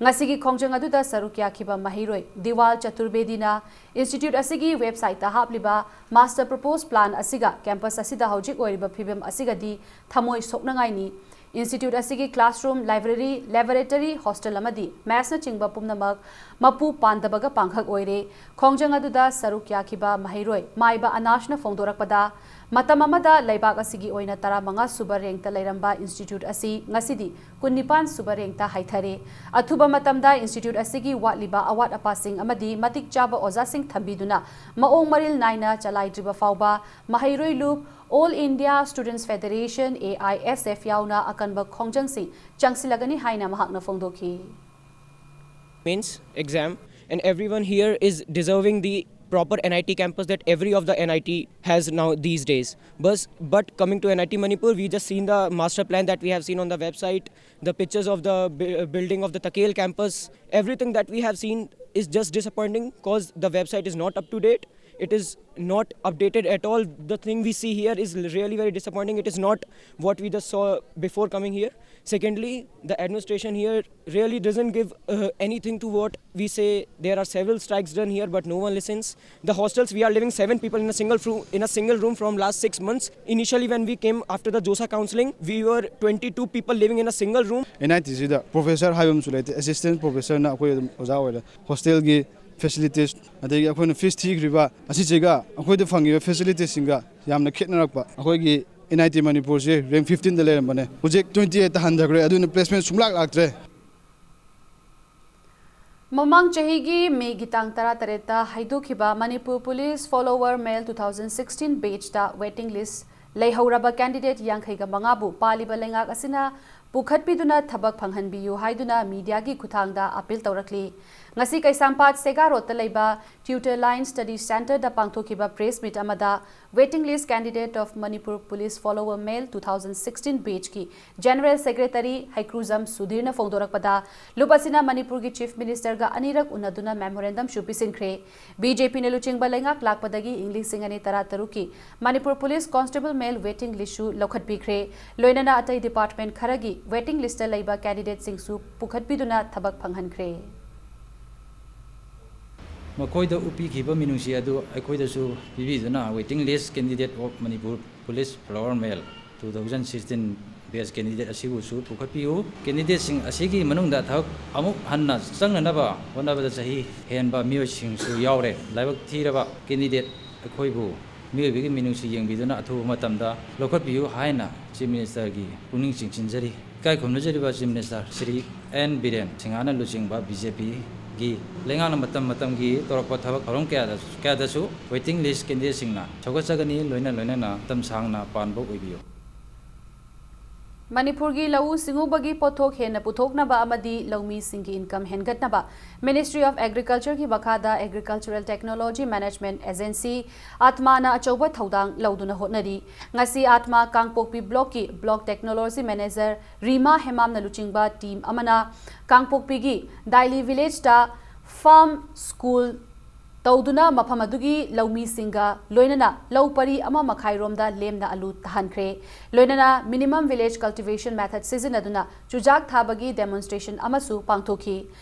ꯉꯁꯤꯒꯤ ꯈꯣꯡꯖꯪ ꯑꯗꯨꯗ ꯁꯔꯨꯛ ꯌꯥꯈꯤꯕ ꯃꯍꯩꯔꯣꯏ ꯗꯤꯋꯥꯜ ꯆꯇꯨꯔꯕꯦꯗꯤꯅ ꯏꯟꯁꯇꯤꯇ꯭ꯌꯨꯠ ꯑꯁꯤꯒꯤ ꯋꯦꯕꯁꯥꯏꯠꯇ ꯍꯥꯞꯂꯤꯕ ꯃꯥꯁꯇꯔ ꯄ꯭ꯔꯣꯄꯣꯁ ꯄ꯭ꯂꯥꯟ ꯑꯁꯤꯒ ꯀꯦꯝꯄꯁ ꯑꯁꯤꯗ ꯍꯧꯖꯤꯛ ꯑꯣꯏꯔꯤꯕ ꯐꯤꯕꯝ ꯑꯁꯤꯒꯗꯤ ꯊꯃꯣꯏ ꯁꯣꯛꯅꯉꯥꯏꯅꯤ꯫ ꯏꯟꯁꯇꯤꯇ꯭ꯌꯨꯠ ꯑꯁꯤꯒꯤ ꯀ꯭ꯂꯥꯁꯔꯨꯝ, ꯂꯥꯏꯕ꯭ꯔꯦꯔꯤ, ꯂꯦꯕꯣꯔꯦꯇꯔꯤ, ꯍꯣꯁꯇꯦꯜ ꯑꯃꯗꯤ ꯃꯦꯁꯅꯆꯤꯡꯕ ꯄꯨꯝꯅꯃꯛ ꯃꯄꯨ ꯄꯥꯟꯗꯕꯒ ꯄꯥꯡꯈꯛ ꯑꯣꯏꯔꯦ꯫ ꯈꯣꯡꯖꯪ ꯑꯗꯨꯗ ꯁꯔꯨꯛ ꯌꯥꯈꯤꯕ ꯃꯍꯩꯔꯣꯏ ꯃꯥꯏꯕ ꯑꯅꯥꯁꯅ ꯐꯣꯡꯗꯣꯔꯛꯄꯗ, ꯃꯇꯝ ꯑꯃꯗ ꯂꯩꯕꯥꯛ ꯑꯁꯤꯒꯤ ꯑꯣꯏꯅ ꯇꯔꯥꯃꯉꯥ ꯁꯨꯕ ꯔꯦꯡꯛꯇ ꯂꯩꯔꯝꯕ ꯏꯟꯁꯇꯤꯇ꯭ꯌꯨꯠ ꯑꯁꯤ ꯉꯁꯤꯗꯤ ꯀꯨꯟꯅꯤꯄꯥꯟ ꯁꯨꯕ ꯔꯦꯡꯛꯇ ꯍꯥꯏꯊꯔꯦ꯫ ꯑꯊꯨꯕ ꯃꯇꯝꯗ ꯏꯟꯁꯇꯤꯇ꯭ꯌꯨꯠ ꯑꯁꯤꯒꯤ ꯋꯥꯠꯂꯤꯕ ꯑꯋꯥꯠ ꯑꯄꯥꯁꯤꯡ ꯑꯃꯗꯤ ꯃꯇꯤꯛ ꯆꯥꯕ ꯑꯣꯖꯥꯁꯤꯡ ꯊꯝꯕꯤꯗꯨꯅ ꯃꯑꯣꯡ ꯃꯔꯤꯜ ꯅꯥꯏꯅ ꯆꯂꯥꯏꯗ꯭ꯔꯤꯕ ꯐꯥꯎꯕ ꯃꯍꯩꯔꯣꯏ ꯂꯨꯞ, All India Students Federation, A I S F, ꯌꯥꯎꯅ ꯑꯀꯟꯕ ꯈꯣꯡꯖꯪꯁꯤꯡ ꯆꯪꯁꯤꯜꯂꯒꯅꯤ ꯍꯥꯏꯅ ꯃꯍꯥꯛꯅ ꯐꯣꯡꯗꯣꯛꯈꯤ꯫ Mains exam, and everyone here is deserving the proper N I T campus that every of the N I T has now these days. But, but coming to N I T Manipur, we just seen the master plan that we have seen on the website, the pictures of the bu- uh, building of the Takel campus, everything that we have seen is just disappointing because the website is not up to date. It is not updated at all. The thing we see here is really very disappointing. It is not what we just saw before coming here. Secondly, the administration here really doesn't give uh, anything to what we say. There are several strikes done here, but no one listens. The hostels, we are living seven people in a single room, in a single room from last six months. Initially, when we came after the JOSA counseling, we were twenty-two people living in a single room. N I ꯇꯤꯁꯤꯗ professor ꯍꯥꯏꯕ ꯑꯃꯁꯨ ꯂꯩꯇꯦ꯫ Assistant ꯄ꯭ꯔꯣꯐꯦꯁꯔꯅ ꯑꯩꯈꯣꯏ ꯑꯗꯨꯝ ꯑꯣꯖꯥ ꯑꯣꯏꯔꯦ꯫ ꯍꯣꯁꯇꯦꯜꯒꯤ facilities, ꯑꯗꯒꯤ ꯑꯩꯈꯣꯏꯅ ꯐꯤꯁ ꯊꯤꯈ꯭ꯔꯤꯕ ꯑꯁꯤꯁꯤꯒ ꯑꯩꯈꯣꯏꯗ ꯐꯪꯉꯤꯕ ꯐꯦꯁꯤꯂꯤꯇꯤꯁꯁꯤꯡꯒ ꯌꯥꯝꯅ ꯈꯦꯠꯅꯔꯛꯄ꯫ ꯑꯩꯈꯣꯏꯒꯤ ꯑꯦꯟ ꯑꯥꯏ ꯇꯤ ꯃꯅꯤꯄꯨꯔꯁꯤ ꯔꯦꯡꯛ ꯐꯤꯐꯇꯤꯟꯗ ꯂꯩꯔꯝꯕꯅꯦ, ꯍꯧꯖꯤꯛ ꯇ꯭ꯋꯦꯟꯇꯤ ꯑꯩꯠꯇ ꯍꯟꯊꯈ꯭ꯔꯦ꯫ ꯑꯗꯨꯅ ꯄ꯭ꯂꯦꯁꯃꯦꯟ ꯁꯨꯡꯂꯥꯛ ꯂꯥꯛꯇ꯭ꯔꯦ꯫ ꯃꯃꯥꯡ ꯆꯍꯤꯒꯤ ꯃꯦꯒꯤ ꯇꯥꯡ ꯇꯔꯥꯇꯔꯦꯠꯇ ꯍꯥꯏꯗꯣꯛꯈꯤꯕ ꯃꯅꯤꯄꯨꯔ ꯄꯨꯂꯤꯁ ꯐꯣꯂꯣꯋꯔ ꯃꯦꯜ two thousand sixteen batchꯇ waiting list ꯂꯩꯍꯧꯔꯕ candidate ꯌꯥꯡꯈꯩꯒ ꯃꯉꯥꯕꯨ ꯄꯥꯜꯂꯤꯕ ꯂꯩꯉꯥꯛ ꯑꯁꯤꯅ ꯄꯨꯈꯠꯄꯤꯗꯨꯅ ꯊꯕꯛ ꯐꯪꯍꯟꯕꯤꯌꯨ ꯍꯥꯏꯗꯨꯅ ꯃꯤꯗꯤꯌꯥꯒꯤ ꯈꯨꯠꯊꯥꯡꯗ ꯑꯄꯤꯜ ꯇꯧꯔꯛꯂꯤ꯫ ꯉꯁꯤ ꯀꯩꯁꯥꯝꯄꯥꯠ ꯁꯦꯒꯥ ꯔꯣꯗꯇ ꯂꯩꯕ Tutor Line Study Centreꯗ ꯄꯥꯡꯊꯣꯛꯈꯤꯕ press meet ꯑꯃꯗ waiting list candidate of Manipur Police Follower Male two thousand sixteen batchꯀꯤ General Secretary ꯍꯩꯀ꯭ꯔꯨꯖꯝ ꯁꯨꯙꯤꯔꯅ ꯐꯣꯡꯗꯣꯔꯛꯄꯗ, ꯂꯨꯞ ꯑꯁꯤꯅ ꯃꯅꯤꯄꯨꯔꯒꯤ Chief Ministerꯒ ꯑꯅꯤꯔꯛ ꯎꯅꯗꯨꯅ memorandumꯁꯨ ꯄꯤꯁꯤꯟꯈ꯭ꯔꯦ꯫ BJPꯅ ꯂꯨꯆꯤꯡꯕ ꯂꯩꯉꯥꯛ ꯂꯥꯛꯄꯗꯒꯤ ꯏꯪ ꯂꯤꯁꯤꯡ ꯑꯅꯤ ꯇꯔꯥꯇꯔꯨꯛꯀꯤ Manipur Police Constable Male waiting listꯁꯨ ꯂꯧꯈꯠꯄꯤꯈ꯭ꯔꯦ꯫ ꯂꯣꯏꯅꯅ ꯑꯇꯩ department ꯈꯔꯒꯤ waiting listꯇ ꯂꯩꯕ candidateꯁꯤꯡꯁꯨ ꯄꯨꯈꯠꯄꯤꯗꯨꯅ ꯊꯕꯛ ꯐꯪꯍꯟꯈ꯭ꯔꯦ꯫ ꯃꯈꯣꯏꯗ ꯎꯠꯄꯤꯈꯤꯕ ꯃꯤꯅꯨꯡꯁꯤ ꯑꯗꯨ ꯑꯩꯈꯣꯏꯗꯁꯨ ꯄꯤꯕꯤꯗꯨꯅ waiting list candidate of Manipur Police Follower Male two thousand sixteen batch candidate ꯑꯁꯤꯕꯨꯁꯨ ꯄꯨꯈꯠꯄꯤꯌꯨ꯫ Candidateꯁꯤꯡ ꯑꯁꯤꯒꯤ ꯃꯅꯨꯡꯗ ꯊꯕꯛ ꯑꯃꯨꯛ ꯍꯟꯅ ꯆꯪꯅꯅꯕ ꯍꯣꯠꯅꯕꯗ ꯆꯍꯤ ꯍꯦꯟꯕ ꯃꯤꯑꯣꯏꯁꯤꯡꯁꯨ ꯌꯥꯎꯔꯦ꯫ ꯂꯥꯏꯕꯛ ꯊꯤꯔꯕ candidate ꯑꯩꯈꯣꯏꯕꯨ ꯃꯤꯑꯣꯏꯕꯒꯤ ꯃꯤꯅꯨꯡꯁꯤ ꯌꯦꯡꯕꯤꯗꯨꯅ ꯑꯊꯨꯕ ꯃꯇꯝꯗ ꯂꯧꯈꯠꯄꯤꯌꯨ ꯍꯥꯏꯅ Chief Ministerꯒꯤ ꯄꯨꯛꯅꯤꯡ ꯆꯤꯡꯁꯤꯟꯖꯔꯤ꯫ ꯏꯀꯥꯏ ꯈꯨꯝꯅꯖꯔꯤꯕ Chief Minister Shri N Biren ꯁꯤꯡꯍꯥꯅ ꯂꯨꯆꯤꯡꯕ BJPꯒꯤ ꯂꯩꯉꯥꯛꯅ ꯃꯇꯝ ꯃꯇꯝꯒꯤ ꯇꯧꯔꯛꯄ ꯊꯕꯛ ꯊꯧꯔꯝ ꯀꯌꯥꯗ, ꯀꯌꯥꯗꯁꯨ waiting list candidateꯁꯤꯡꯅ ꯁꯧꯒꯠꯆꯒꯅꯤ꯫ ꯂꯣꯏꯅ ꯂꯣꯏꯅꯅ ꯃꯇꯝ ꯁꯥꯡꯅ ꯄꯥꯟꯕ ꯑꯣꯏꯕꯤꯌꯨ꯫ ꯃꯅꯤꯄꯨꯔꯒꯤ ꯂꯧꯎ ꯁꯤꯡꯎꯕꯒꯤ ꯄꯣꯠꯊꯣꯛ ꯍꯦꯟꯅ ꯄꯨꯊꯣꯛꯅꯕ ꯑꯃꯗꯤ ꯂꯧꯃꯤꯁꯤꯡꯒꯤ income ꯍꯦꯟꯒꯠꯅꯕ Ministry of Agricultureꯒꯤ ꯃꯈꯥꯗ Agricultural Technology Management Agency, ATMAꯅ ꯑꯆꯧꯕ ꯊꯧꯗꯥꯡ ꯂꯧꯗꯨꯅ ꯍꯣꯠꯅꯔꯤ꯫ ꯉꯁꯤ ATMA ꯀꯥꯡꯄꯣꯛꯄꯤ blockꯀꯤ Block Technology Manager ꯔꯤꯃꯥ ꯍꯦꯃꯥꯝꯅ ꯂꯨꯆꯤꯡꯕ team ꯑꯃꯅ ꯀꯥꯡꯄꯣꯛꯄꯤꯒꯤ ꯗꯥꯏꯂꯤ villageꯇ farm school ꯇꯧꯗꯨꯅ ꯃꯐꯝ ꯑꯗꯨꯒꯤ ꯂꯧꯃꯤꯁꯤꯡꯒ ꯂꯣꯏꯅꯅ ꯂꯧ ꯄꯔꯤ ꯑꯃ ꯃꯈꯥꯏꯔꯣꯝꯗ ꯂꯦꯝꯅ ꯑꯂꯨ ꯊꯥꯍꯟꯈ꯭ꯔꯦ꯫ ꯂꯣꯏꯅꯅ minimum village cultivation method ꯁꯤꯖꯤꯟꯅꯗꯨꯅ ꯆꯨꯖꯥꯛ ꯊꯥꯕꯒꯤ demonstration ꯑꯃꯁꯨ ꯄꯥꯡꯊꯣꯛꯈꯤ꯫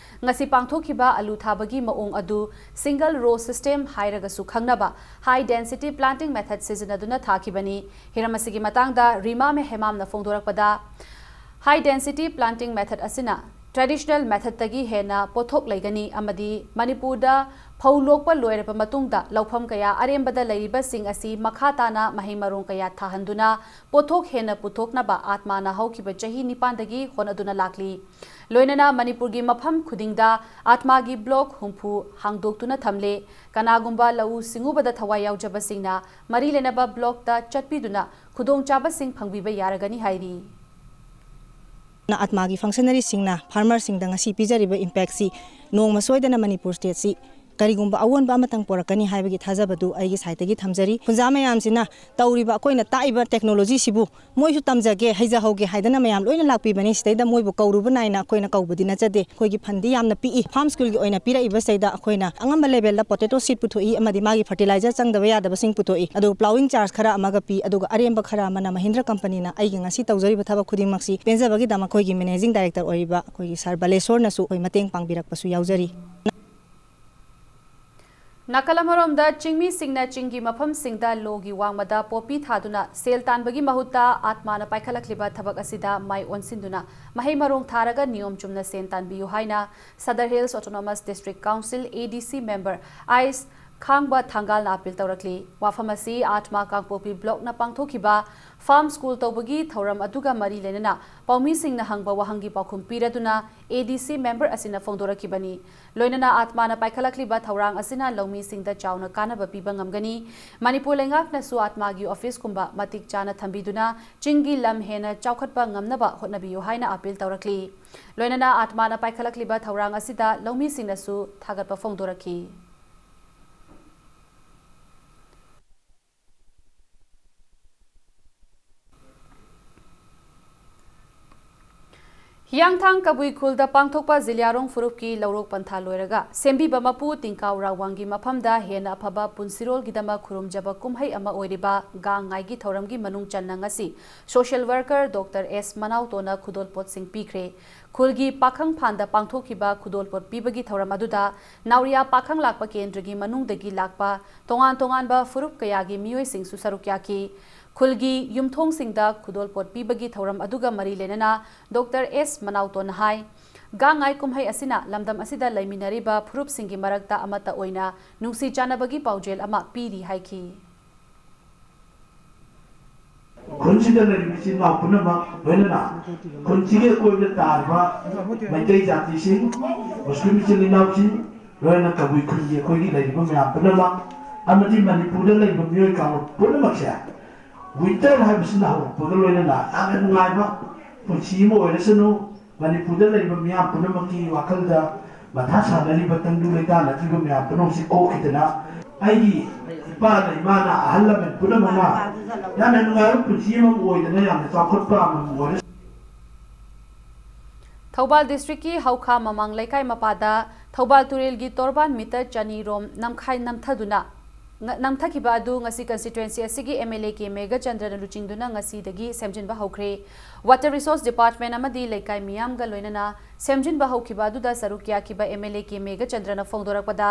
ꯉꯁꯤ ꯄꯥꯡꯊꯣꯛꯈꯤꯕ ꯑꯂꯨ ꯊꯥꯕꯒꯤ ꯃꯑꯣꯡ ꯑꯗꯨ single row system ꯍꯥꯏꯔꯒꯁꯨ ꯈꯪꯅꯕ high density planting method ꯁꯤꯖꯤꯟꯅꯗꯨꯅ ꯊꯥꯈꯤꯕꯅꯤ꯫ ꯍꯤꯔꯝ ꯑꯁꯤꯒꯤ ꯃꯇꯥꯡꯗ ꯔꯤꯃꯥ ꯃꯦ ꯍꯦꯃꯥꯝꯅ ꯐꯣꯡꯗꯣꯔꯛꯄꯗ, high density planting method ꯑꯁꯤꯅ traditional methodꯇꯒꯤ ꯍꯦꯟꯅ ꯄꯣꯠꯊꯣꯛ ꯂꯩꯒꯅꯤ ꯑꯃꯗꯤ ꯃꯅꯤꯄꯨꯔꯗ ꯐꯧ ꯂꯣꯛꯄ ꯂꯣꯏꯔꯕ ꯃꯇꯨꯡꯗ ꯂꯧꯐꯝ ꯀꯌꯥ ꯑꯔꯦꯝꯕꯗ ꯂꯩꯔꯤꯕꯁꯤꯡ ꯑꯁꯤ ꯃꯈꯥ ꯇꯥꯅ ꯃꯍꯩ ꯃꯔꯣꯡ ꯀꯌꯥ ꯊꯥꯍꯟꯗꯨꯅ ꯄꯣꯠꯊꯣꯛ ꯍꯦꯟꯅ ꯄꯨꯊꯣꯛꯅꯕ ꯑꯥꯠꯃꯥꯅ ꯍꯧꯈꯤꯕ ꯆꯍꯤ ꯅꯤꯄꯥꯟꯗꯒꯤ ꯍꯣꯠꯅꯗꯨꯅ ꯂꯥꯛꯂꯤ꯫ ꯂꯣꯏꯅꯅ ꯃꯅꯤꯄꯨꯔꯒꯤ ꯃꯐꯝ ꯈꯨꯗꯤꯡꯗ ꯑꯥꯠꯃꯥꯒꯤ ꯕ꯭ꯂꯣꯛ ꯍꯨꯝꯐꯨ ꯍꯥꯡꯗꯣꯛꯇꯨꯅ ꯊꯝꯂꯦ꯫ ꯀꯅꯥꯒꯨꯝꯕ ꯂꯧꯎ ꯁꯤꯡꯎꯕꯗ ꯊꯋꯥꯏ ꯌꯥꯎꯖꯕꯁꯤꯡꯅ ꯃꯔꯤ ꯂꯩꯅꯕ ꯕ꯭ꯂꯣꯛꯇ ꯆꯠꯄꯤꯗꯨꯅ ꯈꯨꯗꯣꯡꯆꯥꯕꯁꯤꯡ ꯐꯪꯕꯤꯕ ꯌꯥꯔꯒꯅꯤ ꯍꯥꯏꯔꯤ꯫ ꯑꯥꯠꯃꯥꯒꯤ ꯐꯪꯁꯅꯔꯤꯁꯤꯡꯅ ꯐꯥꯔꯃꯔꯁꯤꯡꯗ ꯉꯁꯤ ꯄꯤꯖꯔꯤꯕ ꯏꯝꯄꯦꯛꯁꯤ ꯅꯣꯡꯃ ꯁꯣꯏꯗꯅ ꯃꯅꯤꯄꯨꯔ ꯁ꯭ꯇꯦꯠꯁꯤ ꯀꯔꯤꯒꯨꯝꯕ ꯑꯑꯣꯟꯕ ꯑꯃꯇꯪ ꯄꯨꯔꯛꯀꯅꯤ ꯍꯥꯏꯕꯒꯤ ꯊꯥꯖꯕꯗꯨ ꯑꯩꯒꯤ ꯁꯥꯏꯠꯇꯒꯤ ꯊꯝꯖꯔꯤ꯫ ꯈꯨꯟꯖꯥ ꯃꯌꯥꯝꯁꯤꯅ ꯇꯧꯔꯤꯕ ꯑꯩꯈꯣꯏꯅ ꯇꯥꯛꯏꯕ ꯇꯦꯛꯅꯣꯂꯣꯖꯤꯁꯤꯕꯨ ꯃꯣꯏꯁꯨ ꯇꯝꯖꯒꯦ, ꯍꯩꯖꯍꯧꯒꯦ ꯍꯥꯏꯗꯅ ꯃꯌꯥꯝ ꯂꯣꯏꯅ ꯂꯥꯛꯄꯤꯕꯅꯤ꯫ ꯁꯤꯗꯩꯗ ꯃꯣꯏꯕꯨ ꯀꯧꯔꯨꯕ ꯅꯥꯏꯅ ꯑꯩꯈꯣꯏꯅ ꯀꯧꯕꯗꯤ ꯅꯠꯆꯗꯦ꯫ ꯑꯩꯈꯣꯏꯒꯤ ꯐꯟꯗꯤ ꯌꯥꯝꯅ ꯄꯤꯛꯏ꯫ ꯐꯥꯔꯝ ꯁ꯭ꯀꯨꯜꯒꯤ ꯑꯣꯏꯅ ꯄꯤꯔꯛꯏꯕꯁꯤꯗꯩꯗ ꯑꯩꯈꯣꯏꯅ ꯑꯉꯝꯕ ꯂꯦꯚꯦꯜꯗ ꯄꯣꯇꯦꯇꯣ ꯁꯤꯗ ꯄꯨꯊꯣꯛꯏ ꯑꯃꯗꯤ ꯃꯥꯒꯤ ꯐꯔꯇꯤꯂꯥꯏꯖꯔ ꯆꯪꯗꯕ ꯌꯥꯗꯕꯁꯤꯡ ꯄꯨꯊꯣꯛꯏ꯫ ꯑꯗꯨꯒ ꯄ꯭ꯂꯥꯎꯋꯤꯡ ꯆꯥꯔꯖ ꯈꯔ ꯑꯃꯒ ꯄꯤ꯫ ꯑꯗꯨꯒ ꯑꯔꯦꯝꯕ ꯈꯔ ꯑꯃꯅ ꯃꯍꯤꯟꯗ꯭ꯔ ꯀꯝꯄꯅꯤꯅ ꯑꯩꯒꯤ ꯉꯁꯤ ꯇꯧꯖꯔꯤꯕ ꯊꯕꯛ ꯈꯨꯗꯤꯡꯃꯛꯁꯤ ꯄꯦꯟꯖꯕꯒꯤꯗꯃꯛ ꯑꯩꯈꯣꯏꯒꯤ ꯃꯦꯅꯦꯖꯤꯡ ꯗꯥꯏꯔꯦꯛꯇꯔ ꯑꯣꯏꯔꯤꯕ ꯑꯩꯈꯣꯏꯒꯤ ꯁꯥꯔ ꯕꯂꯦꯁꯣꯔꯅꯁꯨ ꯑꯩꯈꯣꯏ ꯃꯇꯦꯡ ꯄꯥꯡꯕꯤꯔꯛꯄꯁꯨ ꯌꯥꯎꯖꯔꯤ꯫ ꯅꯥꯀꯜ ꯑꯃꯔꯣꯝꯗ, ꯆꯤꯡꯃꯤꯁꯤꯡꯅ ꯆꯤꯡꯒꯤ ꯃꯐꯝꯁꯤꯡꯗ ꯂꯣꯒꯤ ꯋꯥꯡꯃꯗ ꯄꯣꯄꯤ ꯊꯥꯗꯨꯅ ꯁꯦꯜ ꯇꯥꯟꯕꯒꯤ ꯃꯍꯨꯠꯇ ꯑꯥꯠꯃꯥꯅ ꯄꯥꯏꯈꯠꯂꯛꯂꯤꯕ ꯊꯕꯛ ꯑꯁꯤꯗ ꯃꯥꯏ ꯑꯣꯟꯁꯤꯟꯗꯨꯅ ꯃꯍꯩ ꯃꯔꯣꯡ ꯊꯥꯔꯒ ꯅꯤꯌꯣꯝ ꯆꯨꯝꯅ ꯁꯦꯟ ꯇꯥꯟꯕꯤꯌꯨ ꯍꯥꯏꯅ Sadar Hills Autonomous District Council, A D C member ice ꯈꯥꯡꯕ ꯊꯥꯡꯒꯥꯜꯅ ꯑꯥꯄꯤꯜ ꯇꯧꯔꯛꯂꯤ꯫ ꯋꯥꯐꯝ ꯑꯁꯤ ꯑꯥꯠꯃꯥ ꯀꯥꯡꯄꯣꯛꯄꯤ ꯕ꯭ꯂꯣꯛꯅ ꯄꯥꯡꯊꯣꯛꯈꯤꯕ ꯐꯥꯔꯝ ꯁ꯭ꯀꯨꯜ ꯇꯧꯕꯒꯤ ꯊꯧꯔꯝ ꯑꯗꯨꯒ ꯃꯔꯤ ꯂꯩꯅꯅ ꯄꯥꯎꯃꯤꯁꯤꯡꯅ ꯍꯪꯕ ꯋꯥꯍꯪꯒꯤ ꯄꯥꯎꯈꯨꯝ ꯄꯤꯔꯗꯨꯅ A D C member ꯑꯁꯤꯅ ꯐꯣꯡꯗꯣꯔꯛꯈꯤꯕꯅꯤ꯫ ꯂꯣꯏꯅꯅ ꯑꯥꯠꯃꯥꯅ ꯄꯥꯏꯈꯠꯂꯛꯂꯤꯕ ꯊꯧꯔꯥꯡ ꯑꯁꯤꯅ ꯂꯧꯃꯤꯁꯤꯡꯗ ꯆꯥꯎꯅ ꯀꯥꯟꯅꯕ ꯄꯤꯕ ꯉꯝꯒꯅꯤ꯫ ꯃꯅꯤꯄꯨꯔ ꯂꯩꯉꯥꯛꯅꯁꯨ ꯑꯥꯠꯃꯥꯒꯤ ꯑꯣꯐꯤꯁꯀꯨꯝꯕ ꯃꯇꯤꯛ ꯆꯥꯅ ꯊꯝꯕꯤꯗꯨꯅ ꯆꯤꯡꯒꯤ ꯂꯝ ꯍꯦꯟꯅ ꯆꯥꯎꯈꯠꯄ ꯉꯝꯅꯕ ꯍꯣꯠꯅꯕꯤꯌꯨ ꯍꯥꯏꯅ ꯑꯥꯄꯤꯜ ꯇꯧꯔꯛꯂꯤ꯫ ꯂꯣꯏꯅꯅ ꯑꯥꯠꯃꯥꯅ ꯄꯥꯏꯈꯠꯂꯛꯂꯤꯕ ꯊꯧꯔꯥꯡ ꯑꯁꯤꯗ ꯂꯧꯃꯤꯁꯤꯡꯅꯁꯨ ꯊꯥꯒꯠꯄ ꯐꯣꯡꯗꯣꯔꯛꯈꯤ꯫ ꯍꯤꯌꯥꯡꯊꯥꯡ ꯀꯕꯨꯏ ꯈꯨꯜꯗ ꯄꯥꯡꯊꯣꯛꯄ ꯖꯤꯂꯤꯌꯥꯔꯣꯡ ꯐꯨꯔꯨꯞꯀꯤ ꯂꯧꯔꯣꯛ ꯄꯟꯊꯥ ꯂꯣꯏꯔꯒ ꯁꯦꯝꯕꯤꯕ ꯃꯄꯨ ꯇꯤꯡꯀꯥꯎ ꯔꯥꯎꯋꯥꯡꯒꯤ ꯃꯐꯝꯗ ꯍꯦꯟꯅ ꯑꯐꯕ ꯄꯨꯟꯁꯤꯔꯣꯜꯒꯤꯗꯃꯛ ꯈꯨꯔꯨꯝꯖꯕ ꯀꯨꯝꯍꯩ ꯑꯃ ꯑꯣꯏꯔꯤꯕ ꯒꯥꯡ ꯉꯥꯏꯒꯤ ꯊꯧꯔꯝꯒꯤ ꯃꯅꯨꯡ ꯆꯟꯅ ꯉꯁꯤ social worker Doctor S ꯃꯅꯥꯎꯇꯣꯅ ꯈꯨꯗꯣꯜꯄꯣꯠꯁꯤꯡ ꯄꯤꯈ꯭ꯔꯦ꯫ ꯈꯨꯜꯒꯤ ꯄꯥꯈꯪ ꯐꯥꯟꯗ ꯄꯥꯡꯊꯣꯛꯈꯤꯕ ꯈꯨꯗꯣꯜꯄꯣꯠ ꯄꯤꯕꯒꯤ ꯊꯧꯔꯝ ꯑꯗꯨꯗ ꯅꯥꯎꯔꯤꯌꯥ ꯄꯥꯈꯪ ꯂꯥꯛꯄ ꯀꯦꯟꯗ꯭ꯔꯒꯤ ꯃꯅꯨꯡꯗꯒꯤ ꯂꯥꯛꯄ ꯇꯣꯉꯥꯟ ꯇꯣꯉꯥꯟꯕ ꯐꯨꯔꯨꯞ ꯀꯌꯥꯒꯤ ꯃꯤꯑꯣꯏꯁꯤꯡꯁꯨ ꯁꯔꯨꯛ ꯌꯥꯈꯤ꯫ ꯈꯨꯜꯒꯤ ꯌꯨꯝꯊꯣꯡꯁꯤꯡꯗ ꯈꯨꯗꯣꯜꯄꯣꯠ ꯄꯤꯕꯒꯤ ꯊꯧꯔꯝ ꯑꯗꯨꯒ ꯃꯔꯤ ꯂꯩꯅꯅ Doctor S ꯃꯅꯥꯎꯇꯣꯅ ꯍꯥꯏ, ꯒꯥꯡꯉꯥꯏ ꯀꯨꯝꯍꯩ ꯑꯁꯤꯅ ꯂꯝꯗꯝ ꯑꯁꯤꯗ ꯂꯩꯃꯤꯟꯅꯔꯤꯕ ꯐꯨꯔꯨꯞꯁꯤꯡꯒꯤ ꯃꯔꯛꯇ ꯑꯃꯠꯇ ꯑꯣꯏꯅ ꯅꯨꯡꯁꯤ ꯆꯥꯟꯅꯕꯒꯤ ꯄꯥꯎꯖꯦꯜ ꯑꯃ ꯄꯤꯔꯤ ꯍꯥꯏꯈꯤ꯫ ꯈꯨꯟꯁꯤꯗ ꯂꯩꯔꯤꯕ ꯏꯆꯤꯜ ꯏꯅꯥꯎ ꯄꯨꯝꯅꯃꯛ, ꯂꯣꯏꯅꯅ ꯈꯨꯟꯁꯤꯒꯤ ꯑꯀꯣꯏꯕꯗ ꯇꯥꯔꯤꯕ ꯃꯩꯇꯩ ꯖꯥꯇꯤꯁꯤꯡ, ꯃꯨꯁꯂꯤꯝ ꯏꯆꯤꯜ ꯏꯅꯥꯎꯁꯤꯡ, ꯂꯣꯏꯅꯅ ꯀꯕꯨꯏ ꯈꯨꯟꯒꯤ ꯑꯩꯈꯣꯏꯒꯤ ꯂꯩꯔꯤꯕ ꯃꯌꯥꯝ ꯄꯨꯝꯅꯃꯛ, ꯑꯃꯗꯤ ꯃꯅꯤꯄꯨꯔꯗ ꯂꯩꯔꯤꯕ ꯃꯤꯑꯣꯏ ꯀꯥꯡꯂꯨꯞ ꯄꯨꯝꯅꯃꯛꯁꯦ, ꯋꯤꯟꯇꯔ ꯍꯥꯏꯕꯁꯤꯅ ꯍꯧꯔꯛꯄꯒ ꯂꯣꯏꯅꯅ ꯌꯥꯝꯅ ꯅꯨꯡꯉꯥꯏꯕ ꯄꯨꯟꯁꯤ ꯑꯃ ꯑꯣꯏꯔꯁꯅꯨ꯫ ꯃꯅꯤꯄꯨꯔꯗ ꯂꯩꯔꯤꯕ ꯃꯤꯌꯥꯝ ꯄꯨꯝꯅꯃꯛꯀꯤ ꯋꯥꯈꯜꯗ ꯃꯊꯥ ꯁꯥꯅꯔꯤꯕ ꯇꯪꯗꯨ ꯂꯩꯇꯥꯅꯗ꯭ꯔꯤꯕ ꯃꯌꯥꯝ ꯄꯨꯝꯅꯃꯛꯁꯤ ꯀꯣꯛꯈꯤꯗꯅ, ꯑꯩꯒꯤ ꯏꯄꯥꯅ, ꯏꯃꯥꯅ, ꯑꯍꯜ ꯂꯃꯟ ꯄꯨꯝꯅꯃꯛꯅ ꯌꯥꯝꯅ ꯅꯨꯡꯉꯥꯏꯕ ꯄꯨꯟꯁꯤ ꯑꯃ ꯑꯣꯏꯗꯅ ꯌꯥꯝꯅ ꯆꯥꯎꯈꯠꯄ ꯑꯃꯃꯝ ꯑꯣꯏꯔꯁꯅꯨ꯫ ꯊꯧꯕꯥꯜ ꯗꯤꯁꯇ꯭ꯔꯤꯛꯀꯤ ꯍꯧꯈꯥ ꯃꯃꯥꯡ ꯂꯩꯀꯥꯏ ꯃꯄꯥꯗ ꯊꯧꯕꯥꯜ ꯇꯨꯔꯦꯜꯒꯤ ꯇꯣꯔꯕꯥꯟ ꯃꯤꯇꯔ ꯆꯅꯤ ꯔꯣꯝ ꯅꯝꯈꯥꯏ ꯅꯝꯊꯗꯨꯅ, ꯅ-, ꯅꯝꯊꯈꯤꯕ ꯑꯗꯨ ꯉꯁꯤ ꯀꯟꯁꯇꯤꯇ꯭ꯋꯦꯟꯁꯤ ꯑꯁꯤꯒꯤ ꯑꯦꯝ ꯑꯦꯜ ꯑꯦ ꯀꯦ ꯃꯦꯘꯆꯟꯗ꯭ꯔꯅ ꯂꯨꯆꯤꯡꯗꯨꯅ ꯉꯁꯤꯗꯒꯤ ꯁꯦꯝꯖꯤꯟꯕ ꯍꯧꯈ꯭ꯔꯦ꯫ ꯋꯥꯇꯔ ꯔꯤꯁꯣꯔꯁ ꯗꯤꯄꯥꯔꯠꯃꯦꯟ ꯑꯃꯗꯤ ꯂꯩꯀꯥꯏ ꯃꯤꯌꯥꯝꯒ ꯂꯣꯏꯅꯅ ꯁꯦꯝꯖꯤꯟꯕ ꯍꯧꯈꯤꯕ ꯑꯗꯨꯗ ꯁꯔꯨꯛ ꯌꯥꯈꯤꯕ ꯑꯦꯝ ꯑꯦꯜ ꯑꯦ ꯀꯦ ꯃꯦꯘꯆꯟꯗ꯭ꯔꯅ ꯐꯣꯡꯗꯣꯔꯛꯄꯗ,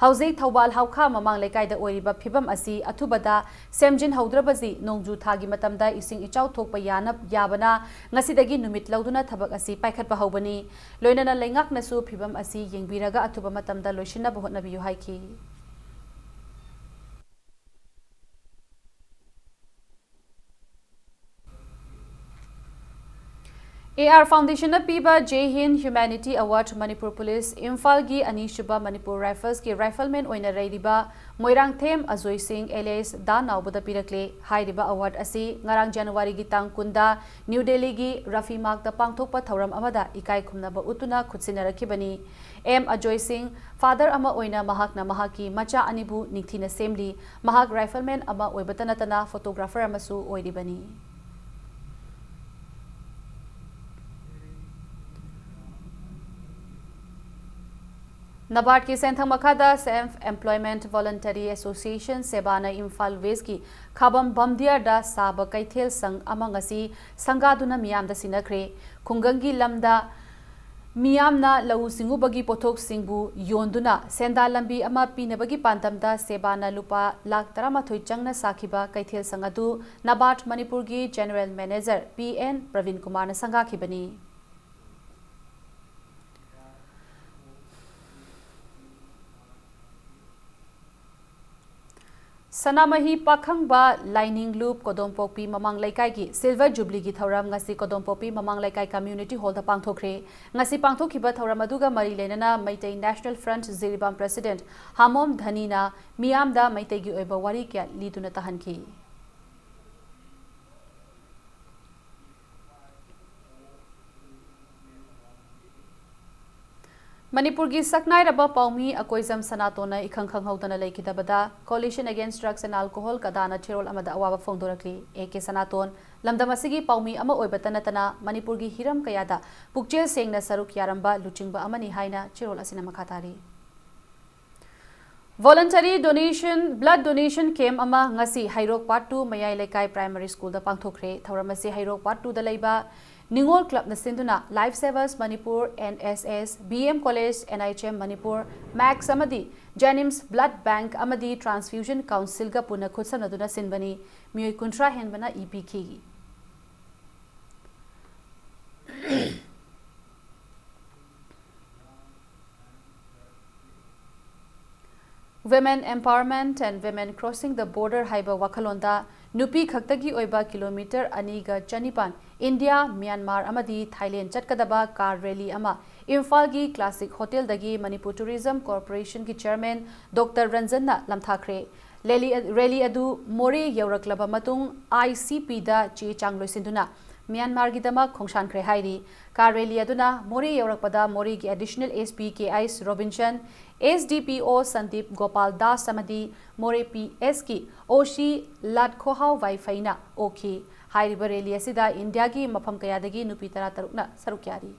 ꯍꯧꯖꯤꯛ ꯊꯧꯕꯥꯜ ꯍꯧꯈꯥ ꯃꯃꯥꯡ ꯂꯩꯀꯥꯏꯗ ꯑꯣꯏꯔꯤꯕ ꯐꯤꯕꯝ ꯑꯁꯤ ꯑꯊꯨꯕꯗ ꯁꯦꯝꯖꯤꯟꯍꯧꯗ꯭ꯔꯕꯗꯤ ꯅꯣꯡꯖꯨ ꯊꯥꯒꯤ ꯃꯇꯝꯗ ꯏꯁꯤꯡ ꯏꯆꯥꯎ ꯊꯣꯛꯄ ꯌꯥꯅ-, ꯌꯥꯕꯅ ꯉꯁꯤꯗꯒꯤ ꯅꯨꯃꯤꯠ ꯂꯧꯗꯨꯅ ꯊꯕꯛ ꯑꯁꯤ ꯄꯥꯏꯈꯠꯄ ꯍꯧꯕꯅꯤ꯫ ꯂꯣꯏꯅꯅ ꯂꯩꯉꯥꯛꯅꯁꯨ ꯐꯤꯕꯝ ꯑꯁꯤ ꯌꯦꯡꯕꯤꯔꯒ ꯑꯊꯨꯕ ꯃꯇꯝꯗ ꯂꯣꯏꯁꯤꯟꯅꯕ ꯍꯣꯠꯅꯕꯤꯌꯨ ꯍꯥꯏꯈꯤ꯫ ꯑꯦ ꯑꯥꯔ ꯐꯥꯎꯟꯗꯦꯁꯟꯅ ꯄꯤꯕ ꯖꯦ ꯍꯤꯟ ꯍ꯭ꯌꯨꯃꯦꯅꯤꯇꯤ ꯑꯦꯋꯥꯔꯗ ꯃꯅꯤꯄꯨꯔ ꯄꯨꯂꯤꯁ ꯏꯝꯐꯥꯜꯒꯤ ꯑꯅꯤꯁꯨꯕ ꯃꯅꯤꯄꯨꯔ ꯔꯥꯏꯐꯜꯁꯀꯤ ꯔꯥꯏꯐꯜꯃꯦꯟ ꯑꯣꯏꯅ ꯂꯩꯔꯤꯕ ꯃꯣꯏꯔꯥꯡꯊꯦꯝ ꯑꯖꯣꯏ ꯁꯤꯡ ꯑꯦꯂꯤꯌꯥꯁ ꯗꯥ ꯅꯥꯎꯕꯗ ꯄꯤꯔꯛꯂꯦ꯫ ꯍꯥꯏꯔꯤꯕ ꯑꯦꯋꯥꯔꯗ ꯑꯁꯤ ꯉꯔꯥꯡ ꯖꯅꯋꯥꯔꯤꯒꯤ ꯇꯥꯡ ꯀꯨꯟꯗ ꯅ꯭ꯌꯨ ꯗꯦꯜꯂꯤꯒꯤ ꯔꯐꯤ ꯃꯥꯔꯛꯇ ꯄꯥꯡꯊꯣꯛꯄ ꯊꯧꯔꯝ ꯑꯃꯗ ꯏꯀꯥꯏ ꯈꯨꯝꯅꯕ ꯎꯠꯇꯨꯅ ꯈꯨꯠꯁꯤꯟꯅꯔꯛꯈꯤꯕꯅꯤ꯫ ꯑꯦꯝ ꯑꯖꯣꯏ ꯁꯤꯡ, ꯐꯥꯗꯔ ꯑꯃ ꯑꯣꯏꯅ ꯃꯍꯥꯛꯅ ꯃꯍꯥꯛꯀꯤ ꯃꯆꯥ ꯑꯅꯤꯕꯨ ꯅꯤꯡꯊꯤꯅ ꯁꯦꯝꯂꯤ꯫ ꯃꯍꯥꯛ ꯔꯥꯏꯐꯜꯃꯦꯟ ꯑꯃ ꯑꯣꯏꯕꯇ ꯅꯠꯇꯅ ꯐꯣꯇꯣꯒ꯭ꯔꯥꯐꯔ ꯑꯃꯁꯨ ꯑꯣꯏꯔꯤꯕꯅꯤ꯫ ꯅꯕꯥꯔꯗꯀꯤ ꯁꯦꯟꯊꯪ ꯃꯈꯥꯗ ꯁꯦꯜꯐ ꯑꯦꯝꯄ꯭ꯂꯣꯏꯃꯦꯟꯠ ꯚꯣꯂꯨꯟꯇꯔꯤ ꯑꯦꯁꯣꯁꯤꯌꯦꯁꯟ, ꯁꯦꯕꯥꯅ ꯏꯝꯐꯥꯜ ꯋꯦꯁ꯭ꯠꯀꯤ ꯈꯥꯕꯝ ꯕꯝꯗꯤꯌꯥꯔꯗ ꯁꯥꯕ ꯀꯩꯊꯦꯜ ꯁꯪ ꯑꯃ ꯉꯁꯤ ꯁꯪꯒꯥꯗꯨꯅ ꯃꯤꯌꯥꯝꯗ ꯁꯤꯟꯅꯈ꯭ꯔꯦ꯫ ꯈꯨꯡꯒꯪꯒꯤ ꯂꯝꯗ ꯃꯤꯌꯥꯝꯅ ꯂꯧꯎ ꯁꯤꯡꯎꯕꯒꯤ ꯄꯣꯠꯊꯣꯛꯁꯤꯡꯕꯨ ꯌꯣꯟꯗꯨꯅ ꯁꯦꯟꯗꯥꯟ ꯂꯝꯕꯤ ꯑꯃ ꯄꯤꯅꯕꯒꯤ ꯄꯥꯟꯗꯝꯗ ꯁꯦꯕꯥꯅ ꯂꯨꯄꯥ ꯂꯥꯈ ꯇꯔꯥꯃꯥꯊꯣꯏ ꯆꯪꯅ ꯁꯥꯈꯤꯕ ꯀꯩꯊꯦꯜ ꯁꯪ ꯑꯗꯨ ꯅꯕꯥꯔꯗ ꯃꯅꯤꯄꯨꯔꯒꯤ general manager P N Praveen ꯀꯨꯃꯥꯔꯅ ꯁꯪꯒꯥꯈꯤꯕꯅꯤ꯫ ꯁꯅꯥꯃꯍꯤ ꯄꯥꯈꯪꯕ ꯂꯥꯏꯅꯤꯡꯂꯨꯞ ꯀꯣꯗꯣꯝꯄꯣꯛꯄꯤ ꯃꯃꯥꯡ ꯂꯩꯀꯥꯏꯒꯤ Silver Jubilee ꯒꯤ ꯊꯧꯔꯝ ꯉꯁꯤ ꯀꯣꯗꯣꯝꯄꯣꯛꯄꯤ ꯃꯃꯥꯡ ꯂꯩꯀꯥꯏ Community Hall ꯗ ꯄꯥꯡꯊꯣꯛꯈ꯭ꯔꯦ꯫ ꯉꯁꯤ ꯄꯥꯡꯊꯣꯛꯈꯤꯕ ꯊꯧꯔꯝ ꯑꯗꯨꯒ ꯃꯔꯤ ꯂꯩꯅꯅ Meitei National Front Jiribam President ꯍꯥꯃꯣꯝ ꯙꯅꯤꯅ ꯃꯤꯌꯥꯝꯗ ꯃꯩꯇꯩꯒꯤ ꯑꯣꯏꯕ ꯋꯥꯔꯤ ꯀꯌꯥ ꯂꯤꯗꯨꯅ ꯇꯥꯍꯟꯈꯤ꯫ ꯃꯅꯤꯄꯨꯔꯒꯤ ꯁꯛꯅꯥꯏꯔꯕ ꯄꯥꯎꯃꯤ ꯑꯀꯣꯏꯖꯝ ꯁꯅꯥꯇꯣꯟꯅ ꯏꯈꯪ ꯈꯪꯍꯧꯗꯅ ꯂꯩꯈꯤꯗꯕꯗ Coalition Against Drugs and Alcohol, ꯀꯗꯥꯅ ꯆꯦꯔꯣꯜ ꯑꯃꯗ ꯑꯋꯥꯕ ꯐꯣꯡꯗꯣꯔꯛꯂꯤ꯫ ꯑꯦ ꯀꯦ ꯁꯅꯥꯇꯣꯟ ꯂꯝꯗꯝ ꯑꯁꯤꯒꯤ ꯄꯥꯎꯃꯤ ꯑꯃ ꯑꯣꯏꯕꯇ ꯅꯠꯇꯅ ꯃꯅꯤꯄꯨꯔꯒꯤ ꯍꯤꯔꯝ ꯀꯌꯥꯗ ꯄꯨꯛꯆꯦꯜ ꯁꯦꯡꯅ ꯁꯔꯨꯛ ꯌꯥꯔꯝꯕ ꯂꯨꯆꯤꯡꯕ ꯑꯃꯅꯤ ꯍꯥꯏꯅ ꯆꯦꯔꯣꯜ ꯑꯁꯤꯅ ꯃꯈꯥ ꯇꯥꯔꯤ꯫ Voluntary donation, blood donation camp ꯑꯃ ꯉꯁꯤ ꯍꯩꯔꯣꯛ Part two ꯃꯌꯥꯏ ꯂꯩꯀꯥꯏ Primary School ꯗ ꯄꯥꯡꯊꯣꯛꯈ꯭ꯔꯦ꯫ ꯊꯧꯔꯝ ꯑꯁꯤ ꯍꯩꯔꯣꯛ Part two ꯗ ꯂꯩꯕ ꯅꯤꯉꯣꯜ Club ꯅ ꯁꯤꯟꯗꯨꯅ Life Savers Manipur, N S S, B M College, N H M Manipur, max ꯑꯃꯗꯤ JNIMS Blood Bank ꯑꯃꯗꯤ Transfusion Council ꯒ ꯄꯨꯟꯅ ꯈꯨꯠꯁꯝꯅꯗꯨꯅ ꯁꯤꯟꯕꯅꯤ꯫ ꯃꯤꯑꯣꯏ ꯀꯨꯟꯊ꯭ꯔꯥ ꯍꯦꯟꯕꯅ ꯏ ꯄꯤꯈꯤ꯫ Women Empowerment and Women Crossing the Border ꯍꯥꯏꯕ ꯋꯥꯈꯜꯂꯣꯟꯗ ꯅꯨꯄꯤ ꯈꯛꯇꯒꯤ ꯑꯣꯏꯕ ꯀꯤꯂꯣꯃꯤꯇꯔ ꯑꯅꯤꯒ ꯆꯅꯤꯄꯥꯟ ꯏꯟꯗꯤꯌꯥ, ꯃ꯭ꯌꯥꯟꯃꯥꯔ ꯑꯃꯗꯤ ꯊꯥꯏꯂꯦꯟ ꯆꯠꯀꯗꯕ car rally ꯑꯃ ꯏꯝꯐꯥꯜꯒꯤ Classic Hotel ꯗꯒꯤ Manipur Tourism Corporation ꯒꯤ Chairman Doctor ꯔꯟꯖꯟꯅ ꯂꯝꯊꯥꯈ꯭ꯔꯦ꯫ ꯔꯦꯂꯤ, ꯔꯦꯂꯤ ꯑꯗꯨ ꯃꯣꯔꯦ ꯌꯧꯔꯛꯂꯕ ꯃꯇꯨꯡ I C P ꯗ ꯆꯦ ꯆꯥꯡ ꯂꯣꯏꯁꯤꯟꯗꯨꯅ ꯃ꯭ꯌꯥꯟꯃꯥꯔꯒꯤꯗꯃꯛ ꯈꯣꯡꯁꯥꯟꯈ꯭ꯔꯦ ꯍꯥꯏꯔꯤ꯫ car rally ꯑꯗꯨꯅ ꯃꯣꯔꯦ ꯌꯧꯔꯛꯄꯗ ꯃꯣꯔꯦꯒꯤ Additional S P K I Robinson, S D P O Sandeep Gopal Das ꯑꯃꯗꯤ ꯃꯣꯔꯦ P S ꯀꯤ O C ꯂꯥꯠꯈꯣꯍꯥꯎ ꯋꯥꯏꯐꯩꯅ ꯑꯣꯛꯈꯤ꯫ ꯍꯥꯏꯔꯤꯕ rally ꯑꯁꯤꯗ ꯏꯟꯗꯤꯌꯥꯒꯤ ꯃꯐꯝ ꯀꯌꯥꯗꯒꯤ ꯅꯨꯄꯤ ꯇꯔꯥꯇꯔꯨꯛꯅ ꯁꯔꯨꯛ ꯌꯥꯔꯤ꯫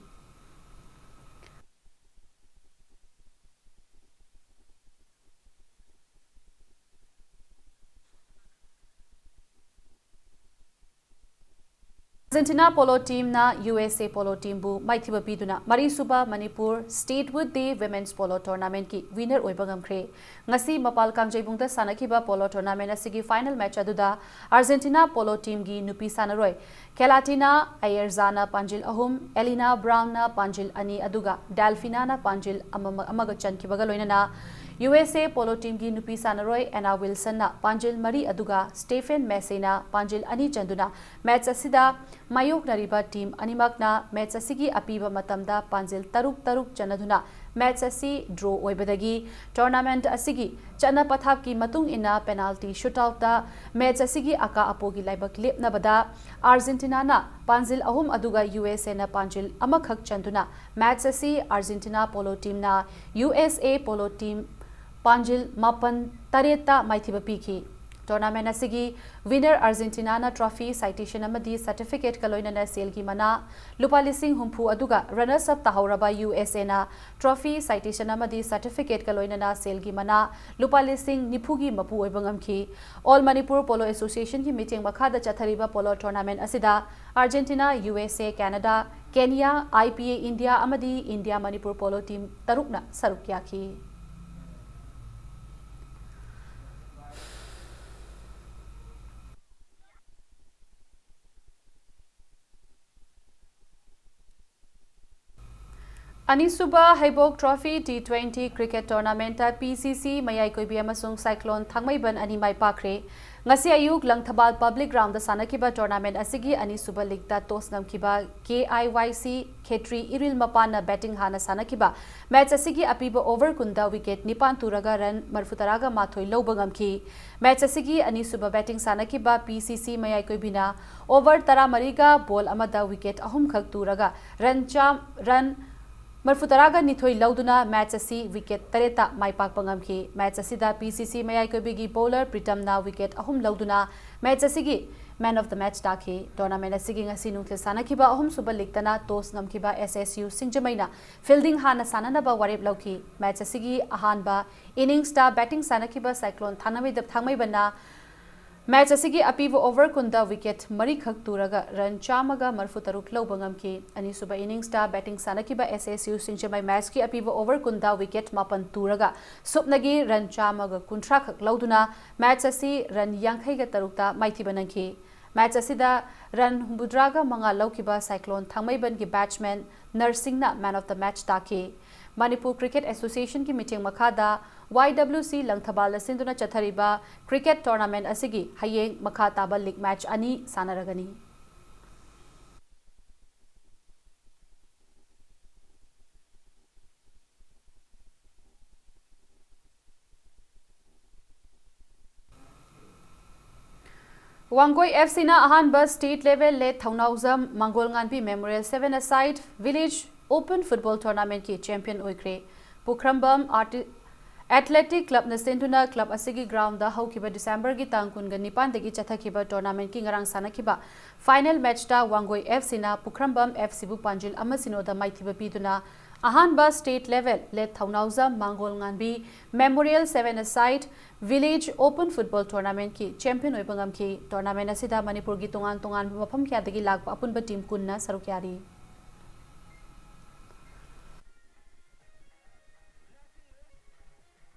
Argentina polo team ꯅ U S A polo team ꯕꯨ ꯃꯥꯏꯊꯤꯕ ꯄꯤꯗꯨꯅ ꯃꯔꯤꯁꯨꯕ Manipur Statehood Day Women's Polo Tournament ꯀꯤ winner ꯑꯣꯏꯕ ꯉꯝꯈ꯭ꯔꯦ꯫ ꯉꯁꯤ ꯃꯄꯥꯜ ꯀꯥꯡꯖꯩꯕꯨꯡꯗ ꯁꯥꯟꯅꯈꯤꯕ polo tournament ꯑꯁꯤꯒꯤ final match ꯑꯗꯨꯗ Argentina polo team ꯒꯤ ꯅꯨꯄꯤ ꯁꯥꯟꯅꯔꯣꯏ Kelatina Ayerza ꯅ ꯄꯥꯟꯖꯤꯜ ꯑꯍꯨꯝ, Elena Brown ꯅ ꯄꯥꯟꯖꯤꯜ ꯑꯅꯤ, ꯑꯗꯨꯒ Delfina ꯅ ꯄꯥꯟꯖꯤꯜ ꯑꯃꯃ-, ꯑꯃꯒ ꯆꯟꯈꯤꯕꯒ ꯂꯣꯏꯅꯅ ꯌꯨ ꯑꯦꯁ ꯑꯦ ꯄꯣꯂꯣ ꯇꯤꯝꯒꯤ ꯅꯨꯄꯤ ꯁꯥꯟꯅꯔꯣꯏ ꯑꯦꯅꯥ ꯋꯤꯜꯁꯟꯅ ꯄꯥꯟꯖꯤꯜ ꯃꯔꯤ ꯑꯗꯨꯒ ꯁ꯭ꯇꯦꯐꯦꯟ ꯃꯦꯁꯦꯅ ꯄꯥꯟꯖꯤꯜ ꯑꯅꯤ ꯆꯟꯗꯨꯅ ꯃꯦꯆ ꯑꯁꯤꯗ ꯃꯥꯌꯣꯛꯅꯔꯤꯕ ꯇꯤꯝ ꯑꯅꯤꯃꯛꯅ ꯃꯦꯆ ꯑꯁꯤꯒꯤ ꯑꯄꯤꯕ ꯃꯇꯝꯗ ꯄꯥꯟꯖꯤꯜ ꯇꯔꯨꯛ ꯇꯔꯨꯛ ꯆꯟꯅꯗꯨꯅ ꯃꯦꯆ ꯑꯁꯤ ꯗ꯭ꯔꯣ ꯑꯣꯏꯕꯗꯒꯤ ꯇꯣꯔꯅꯥꯃꯦꯟꯠ ꯑꯁꯤꯒꯤ ꯆꯠꯅ ꯄꯊꯥꯞꯀꯤ ꯃꯇꯨꯡ ꯏꯟꯅ ꯄꯦꯅꯥꯜꯇꯤ ꯁꯨꯠꯑꯥꯎꯠꯇ ꯃꯦꯆ ꯑꯁꯤꯒꯤ ꯑꯀꯥ ꯑꯄꯣꯒꯤ ꯂꯥꯏꯕꯛ ꯂꯦꯞꯅꯕꯗ ꯑꯥꯔꯖꯦꯟꯇꯤꯅꯥꯅ ꯄꯥꯟꯖꯤꯜ ꯑꯍꯨꯝ ꯑꯗꯨꯒ ꯌꯨ ꯑꯦꯁ ꯑꯦꯅ ꯄꯥꯟꯖꯤꯜ ꯑꯃꯈꯛ ꯆꯟꯗꯨꯅ ꯃꯦꯆ ꯑꯁꯤ ꯑꯥꯔꯖꯦꯟꯇꯤꯅꯥ ꯄꯣꯂꯣ ꯇꯤꯝꯅ ꯌꯨ ꯑꯦꯁ ꯑꯦ ꯄꯣꯂꯣ ꯇꯤꯝ ꯄꯥꯟꯖꯤꯜ ꯃꯥꯄꯟ ꯇꯔꯦꯠꯇ ꯃꯥꯏꯊꯤꯕ ꯄꯤꯈꯤ꯫ ꯇꯣꯔꯅꯥꯃꯦꯟꯠ ꯑꯁꯤꯒꯤ ꯋꯤꯅꯔ ꯑꯥꯔꯖꯦꯟꯇꯤꯅꯥꯅ ꯇ꯭ꯔꯣꯐꯤ, ꯁꯥꯏꯇꯦꯁꯟ ꯑꯃꯗꯤ ꯁꯔꯇꯤꯐꯤꯀꯦꯠꯀ ꯂꯣꯏꯅꯅ ꯁꯦꯜꯒꯤ ꯃꯅꯥ ꯂꯨꯄꯥ ꯂꯤꯁꯤꯡ ꯍꯨꯝꯐꯨ ꯑꯗꯨꯒ ꯔꯅꯔꯁ ꯑꯞ ꯇꯥꯍꯧꯔꯕ ꯌꯨ ꯑꯦꯁ ꯑꯦꯅ ꯇ꯭ꯔꯣꯐꯤ, ꯁꯥꯏꯇꯦꯁꯟ ꯑꯃꯗꯤ ꯁꯔꯇꯤꯐꯤꯀꯦꯠꯀ ꯂꯣꯏꯅꯅ ꯁꯦꯜꯒꯤ ꯃꯅꯥ ꯂꯨꯄꯥ ꯂꯤꯁꯤꯡ ꯅꯤꯐꯨꯒꯤ ꯃꯄꯨ ꯑꯣꯏꯕ ꯉꯝꯈꯤ꯫ ꯑꯣꯜ ꯃꯅꯤꯄꯨꯔ ꯄꯣꯂꯣ ꯑꯦꯁꯣꯁꯤꯌꯦꯁꯟꯒꯤ ꯃꯤꯠꯌꯦꯡ ꯃꯈꯥꯗ ꯆꯠꯊꯔꯤꯕ ꯄꯣꯂꯣ ꯇꯣꯔꯅꯥꯃꯦꯟꯠ ꯑꯁꯤꯗ Argentina, U S A, Canada, Kenya, I P A India ꯑꯃꯗꯤ ꯏꯟꯗꯤꯌꯥ ꯃꯅꯤꯄꯨꯔ ꯄꯣꯂꯣ ꯇꯤꯝ ꯇꯔꯨꯛꯅ ꯁꯔꯨꯛ ꯌꯥꯈꯤ꯫ ꯑꯅꯤꯁꯨꯕ ꯍꯩꯕꯣꯛ ꯇ꯭ꯔꯣꯐꯤ ꯇꯤ ꯇ꯭ꯋꯦꯟꯇꯤ ꯀ꯭ꯔꯤꯀꯦꯠ ꯇꯣꯔꯅꯥꯃꯦꯟꯠꯇ ꯄꯤ ꯁꯤ ꯁꯤ ꯃꯌꯥꯏ ꯀꯣꯏꯕꯤ ꯑꯃꯁꯨꯡ ꯁꯥꯏꯀ꯭ꯂꯣꯟ ꯊꯥꯡꯃꯩꯕꯟ ꯑꯅꯤ ꯃꯥꯏ ꯄꯥꯛꯈ꯭ꯔꯦ꯫ ꯉꯁꯤ ꯑꯌꯨꯛ ꯂꯪꯊꯕꯥꯜ ꯄꯕ꯭ꯂꯤꯛ ꯒ꯭ꯔꯥꯎꯟꯗ ꯁꯥꯟꯅꯈꯤꯕ ꯇꯣꯔꯅꯥꯃꯦꯟꯠ ꯑꯁꯤꯒꯤ ꯑꯅꯤꯁꯨꯕ ꯂꯤꯒꯇ ꯇꯣꯁ ꯉꯝꯈꯤꯕ ꯀꯦ ꯑꯥꯏ ꯋꯥꯏ ꯁꯤ ꯈꯦꯇ꯭ꯔꯤ ꯏꯔꯤꯜ ꯃꯄꯥꯟꯅ ꯕꯦꯇꯤꯡ ꯍꯥꯟꯅ ꯁꯥꯟꯅꯈꯤꯕ ꯃꯦꯆ ꯑꯁꯤꯒꯤ ꯑꯄꯤꯕ ꯑꯣꯚꯔ ꯀꯨꯟꯗ ꯋꯤꯀꯦꯠ ꯅꯤꯄꯥꯟ ꯇꯨꯔꯒ ꯔꯟ ꯃꯔꯐꯨꯇꯔꯥꯒ ꯃꯥꯊꯣꯏ ꯂꯧꯕ ꯉꯝꯈꯤ꯫ ꯃꯦꯆ ꯑꯁꯤꯒꯤ ꯑꯅꯤꯁꯨꯕ ꯕꯦꯇꯤꯡ ꯁꯥꯟꯅꯈꯤꯕ ꯄꯤ ꯁꯤ ꯁꯤ ꯃꯌꯥꯏ ꯀꯣꯏꯕꯤꯅ ꯑꯣꯚꯔ ꯇꯔꯥꯃꯔꯤꯒ ꯕꯣꯜ ꯑꯃꯗ ꯋꯤꯀꯦꯠ ꯑꯍꯨꯝꯈꯛ ꯇꯨꯔꯒ ꯔꯟ ꯆꯥꯝ-, ꯔꯟ ꯃꯔꯐꯨꯇꯔꯥꯒ ꯅꯤꯊꯣꯏ ꯂꯧꯗꯨꯅ ꯃꯦꯆ ꯑꯁꯤ ꯋꯤꯀꯦꯠ ꯇꯔꯦꯠꯇ ꯃꯥꯏ ꯄꯥꯛꯄ ꯉꯝꯈꯤ꯫ ꯃꯦꯆ ꯑꯁꯤꯗ ꯄꯤ ꯁꯤ ꯁꯤ ꯃꯌꯥꯏ ꯀꯣꯏꯕꯤꯒꯤ ꯕꯣꯂꯔ ꯄ꯭ꯔꯤꯇꯝꯅ ꯋꯤꯀꯦꯠ ꯑꯍꯨꯝ ꯂꯧꯗꯨꯅ ꯃꯦꯆ ꯑꯁꯤꯒꯤ ꯃꯦꯟ ꯑꯣꯐ ꯗ ꯃꯦꯆ ꯇꯥꯈꯤ꯫ ꯇꯣꯔꯅꯥꯃꯦꯟꯠ ꯑꯁꯤꯒꯤ ꯉꯁꯤ ꯅꯨꯡꯊꯤꯜ ꯁꯥꯟꯅꯈꯤꯕ ꯑꯍꯨꯝꯁꯨꯕ ꯂꯤꯒꯇꯅ ꯇꯣꯁ ꯉꯝꯈꯤꯕ ꯑꯦꯁ ꯑꯦꯁ ꯌꯨ ꯁꯤꯡꯖꯃꯩꯅ ꯐꯤꯜꯗꯤꯡ ꯍꯥꯟꯅ ꯁꯥꯟꯅꯅꯕ ꯋꯥꯔꯦꯞ ꯂꯧꯈꯤ꯫ ꯃꯦꯆ ꯑꯁꯤꯒꯤ ꯑꯍꯥꯟꯕ ꯏꯅꯤꯡꯁꯇ ꯕꯦꯇꯤꯡ ꯁꯥꯟꯅꯈꯤꯕ ꯁꯥꯏꯀ꯭ꯂꯣꯟ ꯊꯥꯡꯃꯩꯗ-, ꯊꯥꯡꯃꯩꯕꯟꯅ ꯃꯦꯆ ꯑꯁꯤꯒꯤ ꯑꯄꯤꯕ ꯑꯣꯚꯔ ꯀꯨꯟꯗ ꯋꯤꯀꯦꯠ ꯃꯔꯤꯈꯛ ꯇꯨꯔꯒ ꯔꯟ ꯆꯥꯝꯃꯒ ꯃꯔꯐꯨꯇꯔꯨꯛ ꯂꯧꯕ ꯉꯝꯈꯤ꯫ ꯑꯅꯤꯁꯨꯕ ꯏꯅꯤꯡꯁꯇ ꯕꯦꯇꯤꯡ ꯁꯥꯟꯅꯈꯤꯕ ꯑꯦꯁ ꯑꯦꯁ ꯌꯨ ꯁꯤꯡꯖꯃꯩ ꯃꯦꯆꯀꯤ ꯑꯄꯤꯕ ꯑꯣꯚꯔ ꯀꯨꯟꯗ ꯋꯤꯀꯦꯠ ꯃꯥꯄꯟ ꯇꯨꯔꯒ ꯁꯨꯞꯅꯒꯤ ꯔꯟ ꯆꯥꯝꯃꯒ ꯀꯨꯟꯊ꯭ꯔꯥ ꯈꯛ ꯂꯧꯗꯨꯅ ꯃꯦꯆ ꯑꯁꯤ ꯔꯟ ꯌꯥꯡꯈꯩꯒ ꯇꯔꯨꯛꯇ ꯃꯥꯏꯊꯤꯕ ꯅꯪꯈꯤ꯫ ꯃꯦꯆ ꯑꯁꯤꯗ ꯔꯟ ꯍꯨꯝꯐꯨꯇꯔꯥꯒ ꯃꯉꯥ ꯂꯧꯈꯤꯕ ꯁꯥꯏꯀ꯭ꯂꯣꯟ ꯊꯥꯡꯃꯩꯕꯟꯒꯤ ꯕꯦꯠꯁꯃꯦꯟ ꯅꯔꯁꯤꯡꯅ ꯃꯦꯟ ꯑꯣꯐ ꯗ ꯃꯦꯆ ꯇꯥꯈꯤ꯫ ꯃꯅꯤꯄꯨꯔ ꯀ꯭ꯔꯤꯀꯦꯠ ꯑꯦꯁꯣꯁꯤꯌꯦꯁꯟꯒꯤ ꯃꯤꯠꯌꯦꯡ ꯃꯈꯥꯗ ꯋꯥꯏ ꯗꯕ꯭ꯂꯤꯎ ꯁꯤ ꯂꯪꯊꯕꯥꯜꯗ ꯁꯤꯟꯗꯨꯅ ꯆꯠꯊꯔꯤꯕ ꯀ꯭ꯔꯤꯀꯦꯠ ꯇꯣꯔꯅꯥꯃꯦꯟꯠ ꯑꯁꯤꯒꯤ ꯍꯌꯦꯡ ꯃꯈꯥ ꯇꯥꯕ ꯂꯤꯒ ꯃꯦꯆ ꯑꯅꯤ ꯁꯥꯟꯅꯔꯒꯅꯤ꯫ ꯋꯥꯡꯒꯣꯏ ꯑꯦꯐ ꯁꯤꯅ ꯑꯍꯥꯟꯕ state level late Thounaojam Mangol Nganbi memorial seven a side village open football ꯇꯣꯔꯅꯥꯃꯦꯟꯠꯀꯤ ꯆꯦꯝꯄꯤꯌꯟ ꯑꯣꯏꯈ꯭ꯔꯦ꯫ ꯄꯨꯈ꯭ꯔꯝꯕꯝ ꯑꯥꯔꯇꯤ-, ꯑꯦꯊꯂꯦꯇꯤꯛ ꯀ꯭ꯂꯕꯅ ꯁꯤꯟꯗꯨꯅ ꯀ꯭ꯂꯕ ꯑꯁꯤꯒꯤ ꯒ꯭ꯔꯥꯎꯟꯗ ꯍꯧꯈꯤꯕ ꯗꯤꯁꯦꯝꯕꯔꯒꯤ ꯇꯥꯡ ꯀꯨꯟꯒ ꯅꯤꯄꯥꯟꯗꯒꯤ ꯆꯠꯊꯈꯤꯕ ꯇꯣꯔꯅꯥꯃꯦꯟꯠꯀꯤ ꯉꯔꯥꯡ ꯁꯥꯟꯅꯈꯤꯕ ꯐꯥꯏꯅꯦꯜ ꯃꯦꯆꯇ ꯋꯥꯡꯒꯣꯏ ꯑꯦꯐ ꯁꯤꯅ ꯄꯨꯈ꯭ꯔꯝꯕꯝ ꯑꯦꯐ ꯁꯤꯕꯨ ꯄꯥꯟꯖꯤꯜ ꯑꯃ ꯁꯤꯅꯣꯗ ꯃꯥꯏꯊꯤꯕ ꯄꯤꯗꯨꯅ ꯑꯍꯥꯟꯕ state level late Thounaojam Mangol Nganbi memorial seven a side village open football ꯇꯣꯔꯅꯥꯃꯦꯟꯠꯀꯤ ꯆꯦꯝꯄꯤꯌꯟ ꯑꯣꯏꯕ ꯉꯝꯈꯤ꯫ ꯇꯣꯔꯅꯥꯃꯦꯟꯠ ꯑꯁꯤꯗ ꯃꯅꯤꯄꯨꯔꯒꯤ ꯇꯣꯉꯥꯟ ꯇꯣꯉꯥꯟꯕ ꯃꯐꯝ ꯀꯌꯥꯗꯒꯤ ꯂꯥꯛꯄ ꯑꯄꯨꯟꯕ ꯇꯤꯝ ꯀꯨꯟꯅ ꯁꯔꯨꯛ ꯌꯥꯔꯤ꯫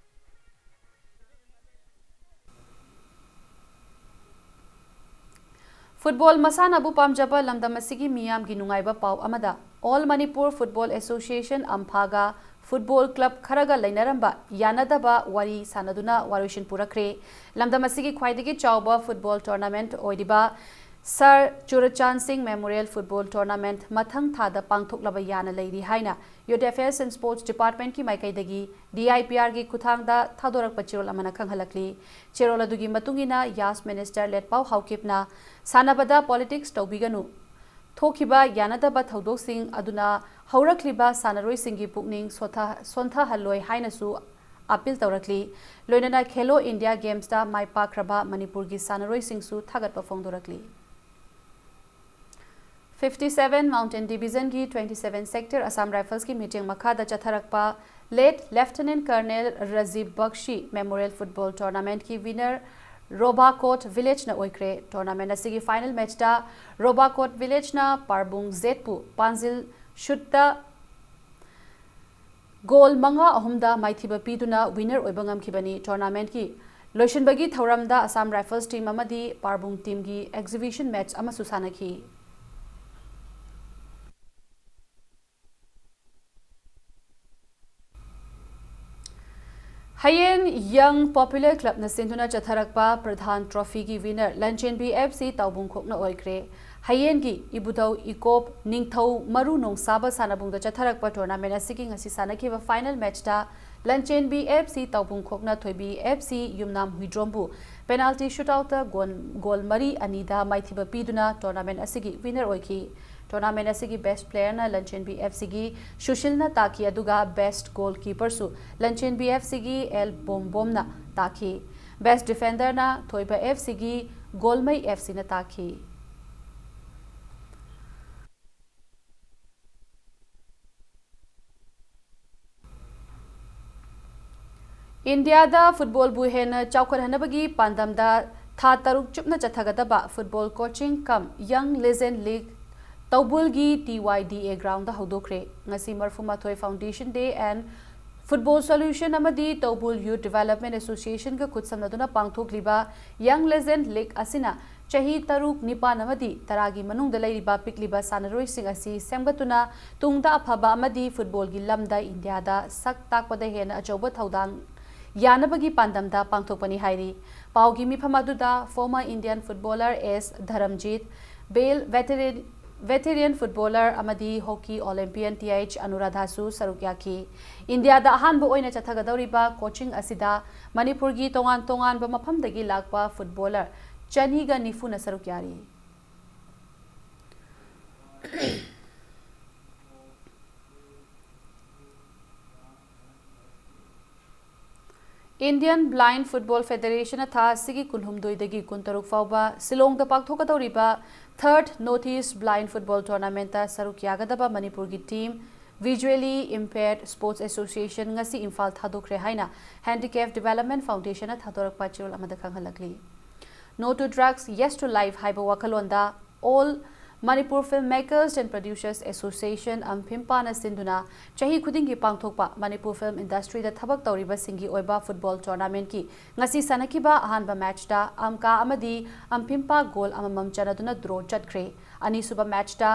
ꯐꯨꯠꯕꯣꯜ ꯃꯁꯥꯟꯅꯕꯨ ꯄꯥꯝꯖꯕ ꯂꯝꯗꯝ ꯑꯁꯤꯒꯤ ꯃꯤꯌꯥꯝꯒꯤ ꯅꯨꯡꯉꯥꯏꯕ ꯄꯥꯎ ꯑꯃꯗ, ꯑꯣꯜ ꯃꯅꯤꯄꯨꯔ ꯐꯨꯠꯕꯣꯜ ꯑꯦꯁꯣꯁꯤꯌꯦꯁꯟ, ꯑꯝꯐꯥꯒ ꯐꯨꯠꯕꯣꯜ ꯀ꯭ꯂꯕ ꯈꯔꯒ ꯂꯩꯅꯔꯝꯕ ꯌꯥꯅꯗꯕ ꯋꯥꯔꯤ ꯁꯥꯟꯅꯗꯨꯅ ꯋꯥꯔꯣꯏꯁꯤꯟ ꯄꯨꯔꯛꯈ꯭ꯔꯦ꯫ ꯂꯝꯗꯝ ꯑꯁꯤꯒꯤ ꯈ꯭ꯋꯥꯏꯗꯒꯤ ꯆꯥꯎꯕ ꯐꯨꯠꯕꯣꯜ ꯇꯣꯔꯅꯥꯃꯦꯟꯠ ꯑꯣꯏꯔꯤꯕ ꯁꯔ ꯆꯨꯔꯆꯥꯟ ꯁꯤꯡ ꯃꯦꯃꯣꯔꯤꯌꯦꯜ ꯐꯨꯠꯕꯣꯜ ꯇꯣꯔꯅꯥꯃꯦꯟꯠ ꯃꯊꯪ ꯊꯥꯗ ꯄꯥꯡꯊꯣꯛꯅꯕ ꯌꯥꯅ ꯂꯩꯔꯤ ꯍꯥꯏꯅ Youth Affairs and Sports Departmentꯀꯤ ꯃꯥꯏꯀꯩꯗꯒꯤ ꯗꯤ ꯑꯥꯏ ꯄꯤ ꯑꯥꯔꯒꯤ ꯈꯨꯠꯊꯥꯡꯗ ꯊꯥꯗꯣꯔꯛꯄ ꯆꯦꯔꯣꯜ ꯑꯃꯅ ꯈꯪꯍꯜꯂꯛꯂꯤ꯫ ꯆꯦꯔꯣꯜ ꯑꯗꯨꯒꯤ ꯃꯇꯨꯡ ꯏꯟꯅ ꯌꯥꯁ ꯃꯤꯅꯤꯁꯇꯔ ꯂꯦꯠꯄꯥꯎ ꯍꯥꯎꯀꯤꯞꯅ ꯁꯥꯟꯅꯕꯗ ꯄꯣꯂꯤꯇꯤꯛꯁ ꯇꯧꯕꯤꯒꯅꯨ, ꯊꯣꯛꯈꯤꯕ ꯌꯥꯅꯗꯕ ꯊꯧꯗꯣꯛꯁꯤꯡ ꯑꯗꯨꯅ ꯍꯧꯔꯛꯂꯤꯕ ꯁꯥꯟꯅꯔꯣꯏꯁꯤꯡꯒꯤ ꯄꯨꯛꯅꯤꯡ ꯁꯣꯊ-, ꯁꯣꯟꯊꯍꯜꯂꯣꯏ ꯍꯥꯏꯅꯁꯨ ꯑꯄꯤꯜ ꯇꯧꯔꯛꯂꯤ꯫ ꯂꯣꯏꯅꯅ ꯈꯦꯂꯣ ꯏꯟꯗꯤꯌꯥ ꯒꯦꯝꯁꯇ ꯃꯥꯏ ꯄꯥꯛꯈ꯭ꯔꯕ ꯃꯅꯤꯄꯨꯔꯒꯤ ꯁꯥꯟꯅꯔꯣꯏꯁꯤꯡꯁꯨ ꯊꯥꯒꯠꯄ ꯐꯣꯡꯗꯣꯔꯛꯂꯤ꯫ ꯐꯤꯐꯇꯤ ꯁꯚꯦꯟ Mountain Divisionꯒꯤ ꯇ꯭ꯋꯦꯟꯇꯤ ꯁꯚꯦꯟ Sector Assam Riflesꯀꯤ ꯃꯤꯠꯌꯦꯡ ꯃꯈꯥꯗ ꯆꯠꯊꯔꯛꯄ late lieutenant colonel Rajiv Bakshi memorial football ꯇꯣꯔꯅꯥꯃꯦꯟꯠꯀꯤ ꯋꯤꯟꯅꯔ ꯔꯣꯕꯥꯀꯣꯠ ꯚꯤꯂꯦꯖꯅ ꯑꯣꯏꯈ꯭ꯔꯦ꯫ ꯇꯣꯔꯅꯥꯃꯦꯟꯠ ꯑꯁꯤꯒꯤ ꯐꯥꯏꯅꯦꯜ ꯃꯦꯆꯇ ꯔꯣꯕꯥꯀꯣꯠ ꯚꯤꯂꯦꯖꯅ ꯄꯥꯔꯕꯨꯡ ꯖꯦꯠꯄꯨ ꯄꯥꯟꯖꯤꯜ ꯁꯨꯠꯇ ꯒꯣꯜ ꯃꯉꯥ ꯑꯍꯨꯝꯗ ꯃꯥꯏꯊꯤꯕ ꯄꯤꯗꯨꯅ ꯋꯤꯟꯅꯔ ꯑꯣꯏꯕ ꯉꯝꯈꯤꯕꯅꯤ꯫ ꯇꯣꯔꯅꯥꯃꯦꯟꯠꯀꯤ ꯂꯣꯏꯁꯤꯟꯕꯒꯤ ꯊꯧꯔꯝꯗ ꯑꯁꯥꯝ ꯔꯥꯏꯐꯜꯁ ꯇꯤꯝ ꯑꯃꯗꯤ ꯄꯥꯔꯕꯨꯡ ꯇꯤꯝꯒꯤ ꯑꯦꯛꯖꯤꯕꯤꯁꯟ ꯃꯦꯆ ꯑꯃꯁꯨ ꯁꯥꯟꯅꯈꯤ꯫ ꯍꯌꯦꯟ ꯌꯪ ꯄꯣꯄꯨꯂꯔ ꯀ꯭ꯂꯕꯅ ꯁꯤꯟꯗꯨꯅ ꯆꯠꯊꯔꯛꯄ ꯄ꯭ꯔꯙꯥꯟ ꯇ꯭ꯔꯣꯐꯤꯒꯤ ꯋꯤꯅꯔ ꯂꯟꯆꯦꯟꯕꯤ ꯑꯦꯐ ꯁꯤ ꯇꯥꯎꯕꯨꯡꯈꯣꯛꯅ ꯑꯣꯏꯈ꯭ꯔꯦ꯫ ꯍꯌꯦꯟꯒꯤ ꯏꯕꯨꯙꯧ ꯏꯀꯣꯞ ꯅꯤꯡꯊꯧ ꯃꯔꯨ ꯅꯣꯡꯁꯥꯕ ꯁꯥꯟꯅꯕꯨꯡꯗ ꯆꯠꯊꯔꯛꯄ ꯇꯣꯔꯅꯥꯃꯦꯟ ꯑꯁꯤꯒꯤ ꯉꯁꯤ ꯁꯥꯟꯅꯈꯤꯕ ꯐꯥꯏꯅꯦꯜ ꯃꯦꯆꯇ ꯂꯟꯆꯦꯟꯕꯤ ꯑꯦꯐ ꯁꯤ ꯇꯥꯎꯕꯨꯡꯈꯣꯛꯅ ꯊꯣꯏꯕꯤ ꯑꯦꯐ ꯁꯤ ꯌꯨꯝꯅꯥꯝ ꯍꯨꯏꯗ꯭ꯔꯣꯝꯕꯨ ꯄꯦꯅꯥꯜꯇꯤ ꯁꯨꯠꯑꯥꯎꯠꯇ ꯒꯣꯜ, ꯒꯣꯜ ꯃꯔꯤ ꯑꯅꯤꯗ ꯃꯥꯏꯊꯤꯕ ꯄꯤꯗꯨꯅ ꯇꯣꯔꯅꯥꯃꯦꯟ ꯑꯁꯤꯒꯤ ꯋꯤꯅꯔ ꯑꯣꯏꯈꯤ꯫ ꯇꯣꯔꯅꯥꯃꯦꯟ ꯑꯁꯤꯒꯤ ꯕꯦꯁ ꯄ꯭ꯂꯦꯌꯔꯅ ꯂꯟꯆꯦꯟꯕꯤ ꯑꯦꯐ ꯁꯤꯒꯤ ꯁꯨꯁꯤꯜꯅ ꯇꯥꯈꯤ, ꯑꯗꯨꯒ ꯕꯦꯁ ꯒꯣꯜ ꯀꯤꯄꯔꯁꯨ ꯂꯟꯆꯦꯟꯕꯤ ꯑꯦꯐ ꯁꯤꯒꯤ ꯑꯦꯜ ꯕꯣꯝꯕꯣꯝꯅ ꯇꯥꯈꯤ꯫ ꯕꯦꯁ ꯗꯤꯐꯦꯟꯗꯔꯅ ꯊꯣꯏꯕ ꯑꯦꯐ ꯁꯤꯒꯤ ꯒꯣꯜꯃꯩ ꯑꯦꯐ ꯁꯤꯅ ꯇꯥꯈꯤ꯫ ꯏꯟꯗꯤꯌꯥꯗ ꯐꯨꯠꯕꯣꯜꯕꯨ ꯍꯦꯟꯅ ꯆꯥꯎꯈꯠꯍꯟꯅꯕꯒꯤ ꯄꯥꯟꯗꯝꯗ ꯊꯥ ꯇꯔꯨꯛ ꯆꯨꯞꯅ ꯆꯠꯊꯒꯗꯕ ꯐꯨꯠꯕꯣꯜ ꯀꯣꯆꯤꯡ ꯀꯝ ꯌꯪ ꯂꯦꯖꯦꯟ ꯂꯤꯒ ꯇꯧꯕꯨꯜꯒꯤ T Y D A ground ꯍꯧꯗꯣꯛꯈ꯭ꯔꯦ꯫ ꯉꯁꯤ ꯃꯔꯐꯨ ꯃꯥꯊꯣꯏ ꯐꯥꯎꯟꯗꯦꯁꯟ ꯗꯦ ꯑꯦꯟ ꯐꯨꯠꯕꯣꯜ ꯁꯣꯂꯨꯁꯟ ꯑꯃꯗꯤ ꯇꯧꯕꯨꯜ ꯌꯨꯠ ꯗꯤꯚꯦꯂꯞꯃꯦꯟ ꯑꯦꯁꯣꯁꯤꯌꯦꯁꯟꯒ ꯈꯨꯠꯁꯝꯅꯗꯨꯅ ꯄꯥꯡꯊꯣꯛꯂꯤꯕ ꯌꯪ ꯂꯦꯖꯦꯟ ꯂꯤꯒ ꯑꯁꯤꯅ ꯆꯍꯤ ꯇꯔꯨꯛ, ꯅꯤꯄꯥꯟ ꯑꯃꯗꯤ ꯇꯔꯥꯒꯤ ꯃꯅꯨꯡꯗ ꯂꯩꯔꯤꯕ ꯄꯤꯛꯂꯤꯕ ꯁꯥꯟꯅꯔꯣꯏꯁꯤꯡ ꯑꯁꯤ ꯁꯦꯝꯒꯠꯇꯨꯅ ꯇꯨꯡꯗ ꯑꯐꯕ ꯑꯃꯗꯤ ꯐꯨꯠꯕꯣꯜꯒꯤ ꯂꯝꯗ ꯏꯟꯗꯤꯌꯥꯗ ꯁꯛ ꯇꯥꯛꯄꯗ ꯍꯦꯟꯅ ꯑꯆꯧꯕ ꯊꯧꯗꯥꯡ ꯌꯥꯅꯕꯒꯤ ꯄꯥꯟꯗꯝꯗ ꯄꯥꯡꯊꯣꯛꯄꯅꯤ ꯍꯥꯏꯔꯤ꯫ ꯄꯥꯎꯒꯤ ꯃꯤꯐꯝ ꯑꯗꯨꯗ former Indian footballer ꯑꯦꯁ ꯙꯔꯝꯖꯤꯠ, ꯕꯦꯜ veteran, veteran footballer ꯑꯃꯗꯤ hockey Olympian ꯇꯤ ꯑꯩꯆ ꯑꯅꯨꯔꯥꯙꯥꯁꯨ ꯁꯔꯨꯛ ꯌꯥꯈꯤ꯫ ꯏꯟꯗꯤꯌꯥꯗ ꯑꯍꯥꯟꯕ ꯑꯣꯏꯅ ꯆꯠꯊꯒꯗꯧꯔꯤꯕ ꯀꯣꯆꯤꯡ ꯑꯁꯤꯗ ꯃꯅꯤꯄꯨꯔꯒꯤ ꯇꯣꯉꯥꯟ ꯇꯣꯉꯥꯟꯕ ꯃꯐꯝꯗꯒꯤ ꯂꯥꯛꯄ ꯐꯨꯠꯕꯣꯂꯔ ꯆꯅꯤꯒ ꯅꯤꯐꯨꯅ ꯁꯔꯨꯛ ꯌꯥꯔꯤ꯫ Indian Blind Football Federation ꯊꯥ ꯑꯁꯤꯒꯤ ꯀꯨꯟꯍꯨꯝꯗꯣꯏꯗꯒꯤ ꯀꯨꯟꯇꯔꯨꯛ ꯐꯥꯎꯕ ꯁꯤꯂꯣꯡꯗ ꯄꯥꯡꯊꯣꯛꯀꯗꯧꯔꯤꯕ Third North East Blind Football Tournamentꯇ ꯁꯔꯨꯛ ꯌꯥꯒꯗꯕ ꯃꯅꯤꯄꯨꯔꯒꯤ team Visually Impaired Sports Association ꯉꯁꯤ ꯏꯝꯐꯥꯜ ꯊꯥꯗꯣꯛꯈ꯭ꯔꯦ ꯍꯥꯏꯅ Handicap Development Foundationꯅ ꯊꯥꯗꯣꯔꯛꯄ ꯆꯦꯔꯣꯜ ꯑꯃꯗ ꯈꯪꯍꯜꯂꯛꯂꯤ꯫ No to Drugs, Yes to Life ꯍꯥꯏꯕ ꯋꯥꯈꯜꯂꯣꯟꯗ All Manipur Film Makers and Producers Association, ꯑꯝꯐꯤꯝꯄꯥꯅ ꯁꯤꯟꯗꯨꯅ ꯆꯍꯤ ꯈꯨꯗꯤꯡꯒꯤ ꯄꯥꯡꯊꯣꯛꯄ ꯃꯅꯤꯄꯨꯔ film industryꯗ ꯊꯕꯛ ꯇꯧꯔꯤꯕꯁꯤꯡꯒꯤ ꯑꯣꯏꯕ football tournamentꯀꯤ ꯉꯁꯤ ꯁꯥꯟꯅꯈꯤꯕ ꯑꯍꯥꯟꯕ matchꯇ ꯑꯝꯀꯥ ꯑꯃꯗꯤ ꯑꯝꯐꯤꯝꯄꯥ goal ꯑꯃꯃꯝ ꯆꯟꯅꯗꯨꯅ draw ꯆꯠꯈ꯭ꯔꯦ꯫ ꯑꯅꯤꯁꯨꯕ matchꯇ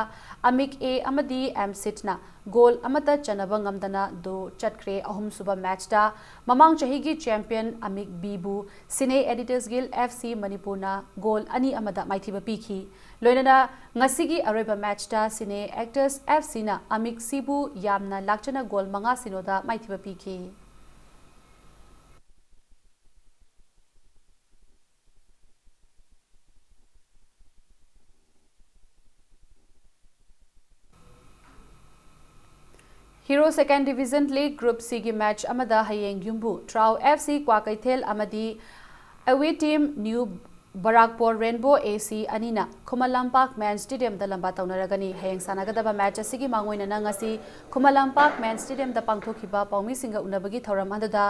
ꯑꯃꯤꯛ A ꯑꯃꯗꯤ ꯑꯦꯝꯁꯤꯠꯅ ꯒꯣꯜ ꯑꯃꯠꯇ ꯆꯟꯅꯕ ꯉꯝꯗꯅ ꯗ꯭ꯔꯣ ꯆꯠꯈ꯭ꯔꯦ꯫ ꯑꯍꯨꯝꯁꯨꯕ ꯃꯦꯆꯇ ꯃꯃꯥꯡ ꯆꯍꯤꯒꯤ ꯆꯦꯝꯄꯤꯌꯟ ꯑꯃꯤꯛ ꯕꯤꯕꯨ ꯁꯤꯅꯦ ꯑꯦꯗꯤꯇꯔꯁ ꯒꯤꯜ ꯑꯦꯐ ꯁꯤ ꯃꯅꯤꯄꯨꯔꯅ ꯒꯣꯜ ꯑꯅꯤ ꯑꯃꯗ ꯃꯥꯏꯊꯤꯕ ꯄꯤꯈꯤ꯫ ꯂꯣꯏꯅꯅ ꯉꯁꯤꯒꯤ ꯑꯔꯣꯏꯕ ꯃꯦꯆꯇ ꯁꯤꯅꯦ ꯑꯦꯛꯇꯔꯁ ꯑꯦꯐ ꯁꯤꯅ ꯑꯃꯤꯛ ꯁꯤꯕꯨ ꯌꯥꯝꯅ ꯂꯥꯛꯆꯅ ꯒꯣꯜ ꯃꯉꯥ ꯁꯤꯅꯣꯗ ꯃꯥꯏꯊꯤꯕ ꯄꯤꯈꯤ꯫ ꯍꯤꯔꯣ ꯁꯦꯀꯦꯟ ꯗꯤꯚꯤꯖꯟ ꯂꯤꯒ ꯒ꯭ꯔꯨꯞ ꯁꯤꯒꯤ ꯃꯦꯆ ꯑꯃꯗ ꯍꯌꯦꯡ ꯌꯨꯝꯕꯨ ꯇ꯭ꯔꯥꯎ ꯑꯦꯐ ꯁꯤ ꯀ꯭ꯋꯥꯀꯩꯊꯦꯜ ꯑꯃꯗꯤ ꯑꯋꯦ ꯇꯤꯝ ꯅ꯭ꯌꯨ ꯕꯔꯥꯛꯄꯣꯔ ꯔꯦꯟꯕꯣ ꯑꯦ ꯁꯤ ꯑꯅꯤꯅ ꯈꯨꯃꯟ ꯂꯝꯄꯥꯛ ꯃꯦꯟ ꯁ꯭ꯇꯦꯗꯤꯌꯝꯗ ꯂꯝꯕꯥ ꯇꯧꯅꯔꯒꯅꯤ꯫ ꯍꯌꯦꯡ ꯁꯥꯟꯅꯒꯗꯕ ꯃꯦꯆ ꯑꯁꯤꯒꯤ ꯃꯥꯡꯑꯣꯏꯅꯅ ꯉꯁꯤ ꯈꯨꯃꯟ ꯂꯝꯄꯥꯛ ꯃꯦꯟ ꯁ꯭ꯇꯦꯗꯤꯌꯝꯗ ꯄꯥꯡꯊꯣꯛꯈꯤꯕ ꯄꯥꯎꯃꯤꯁꯤꯡꯒ ꯎꯅꯕꯒꯤ ꯊꯧꯔꯝ ꯑꯗꯨꯗ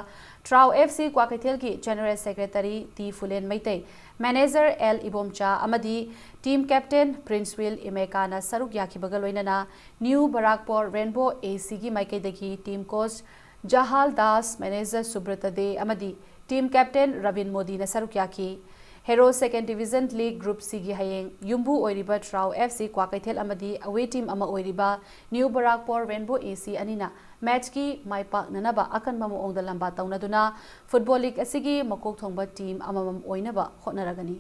ꯇ꯭ꯔꯥꯎ ꯑꯦꯐ ꯁꯤ ꯀ꯭ꯋꯥꯀꯩꯊꯦꯜꯒꯤ general secretary T Phulen Meitei, manager L Ibomcha ꯑꯃꯗꯤ ꯇꯤꯝ ꯀꯦꯞꯇꯦꯟ ꯄ꯭ꯔꯤꯟꯁꯋꯤꯜ ꯏꯃꯦꯀꯥꯅ ꯁꯔꯨꯛ ꯌꯥꯈꯤꯕꯒ ꯂꯣꯏꯅꯅ ꯅ꯭ꯌꯨ ꯕꯔꯥꯛꯄꯣꯔ ꯔꯦꯟꯕꯣ ꯑꯦ ꯁꯤꯒꯤ ꯃꯥꯏꯀꯩꯗꯒꯤ ꯇꯤꯝ ꯀꯣꯆ ꯖꯍꯥꯜ ꯗꯥꯁ, ꯃꯦꯅꯦꯖꯔ ꯁꯨꯕ꯭ꯔꯇ ꯗꯦ ꯑꯃꯗꯤ ꯇꯤꯝ ꯀꯦꯞꯇꯦꯟ ꯔꯕꯤꯟ ꯃꯣꯗꯤꯅ ꯁꯔꯨꯛ ꯌꯥꯈꯤ꯫ ꯍꯦꯔꯣ ꯁꯦꯀꯦꯟ ꯗꯤꯚꯤꯖꯟ ꯂꯤꯒ ꯒ꯭ꯔꯨꯞ ꯁꯤꯒꯤ ꯍꯌꯦꯡ ꯌꯨꯝꯕꯨ ꯑꯣꯏꯔꯤꯕ ꯇ꯭ꯔꯥꯎ ꯑꯦꯐ ꯁꯤ ꯀ꯭ꯋꯥꯀꯩꯊꯦꯜ ꯑꯃꯗꯤ ꯑꯋꯦ ꯇꯤꯝ ꯑꯃ ꯑꯣꯏꯔꯤꯕ ꯅ꯭ꯌꯨ ꯕꯔꯥꯛꯄꯣꯔ ꯔꯦꯟꯕꯣ ꯑꯦ ꯁꯤ ꯑꯅꯤꯅ ꯃꯦꯆꯀꯤ ꯃꯥꯏ ꯄꯥꯛꯅꯅꯕ ꯑꯀꯟꯕ ꯃꯑꯣꯡꯗ ꯂꯝꯕꯥ ꯇꯧꯅꯗꯨꯅ ꯐꯨꯠꯕꯣꯜ ꯂꯤꯒ ꯑꯁꯤꯒꯤ ꯃꯀꯣꯛ ꯊꯣꯡꯕ ꯇꯤꯝ ꯑꯃꯃꯝ ꯑꯣꯏꯅꯕ ꯍꯣꯠꯅꯔꯒꯅꯤ꯫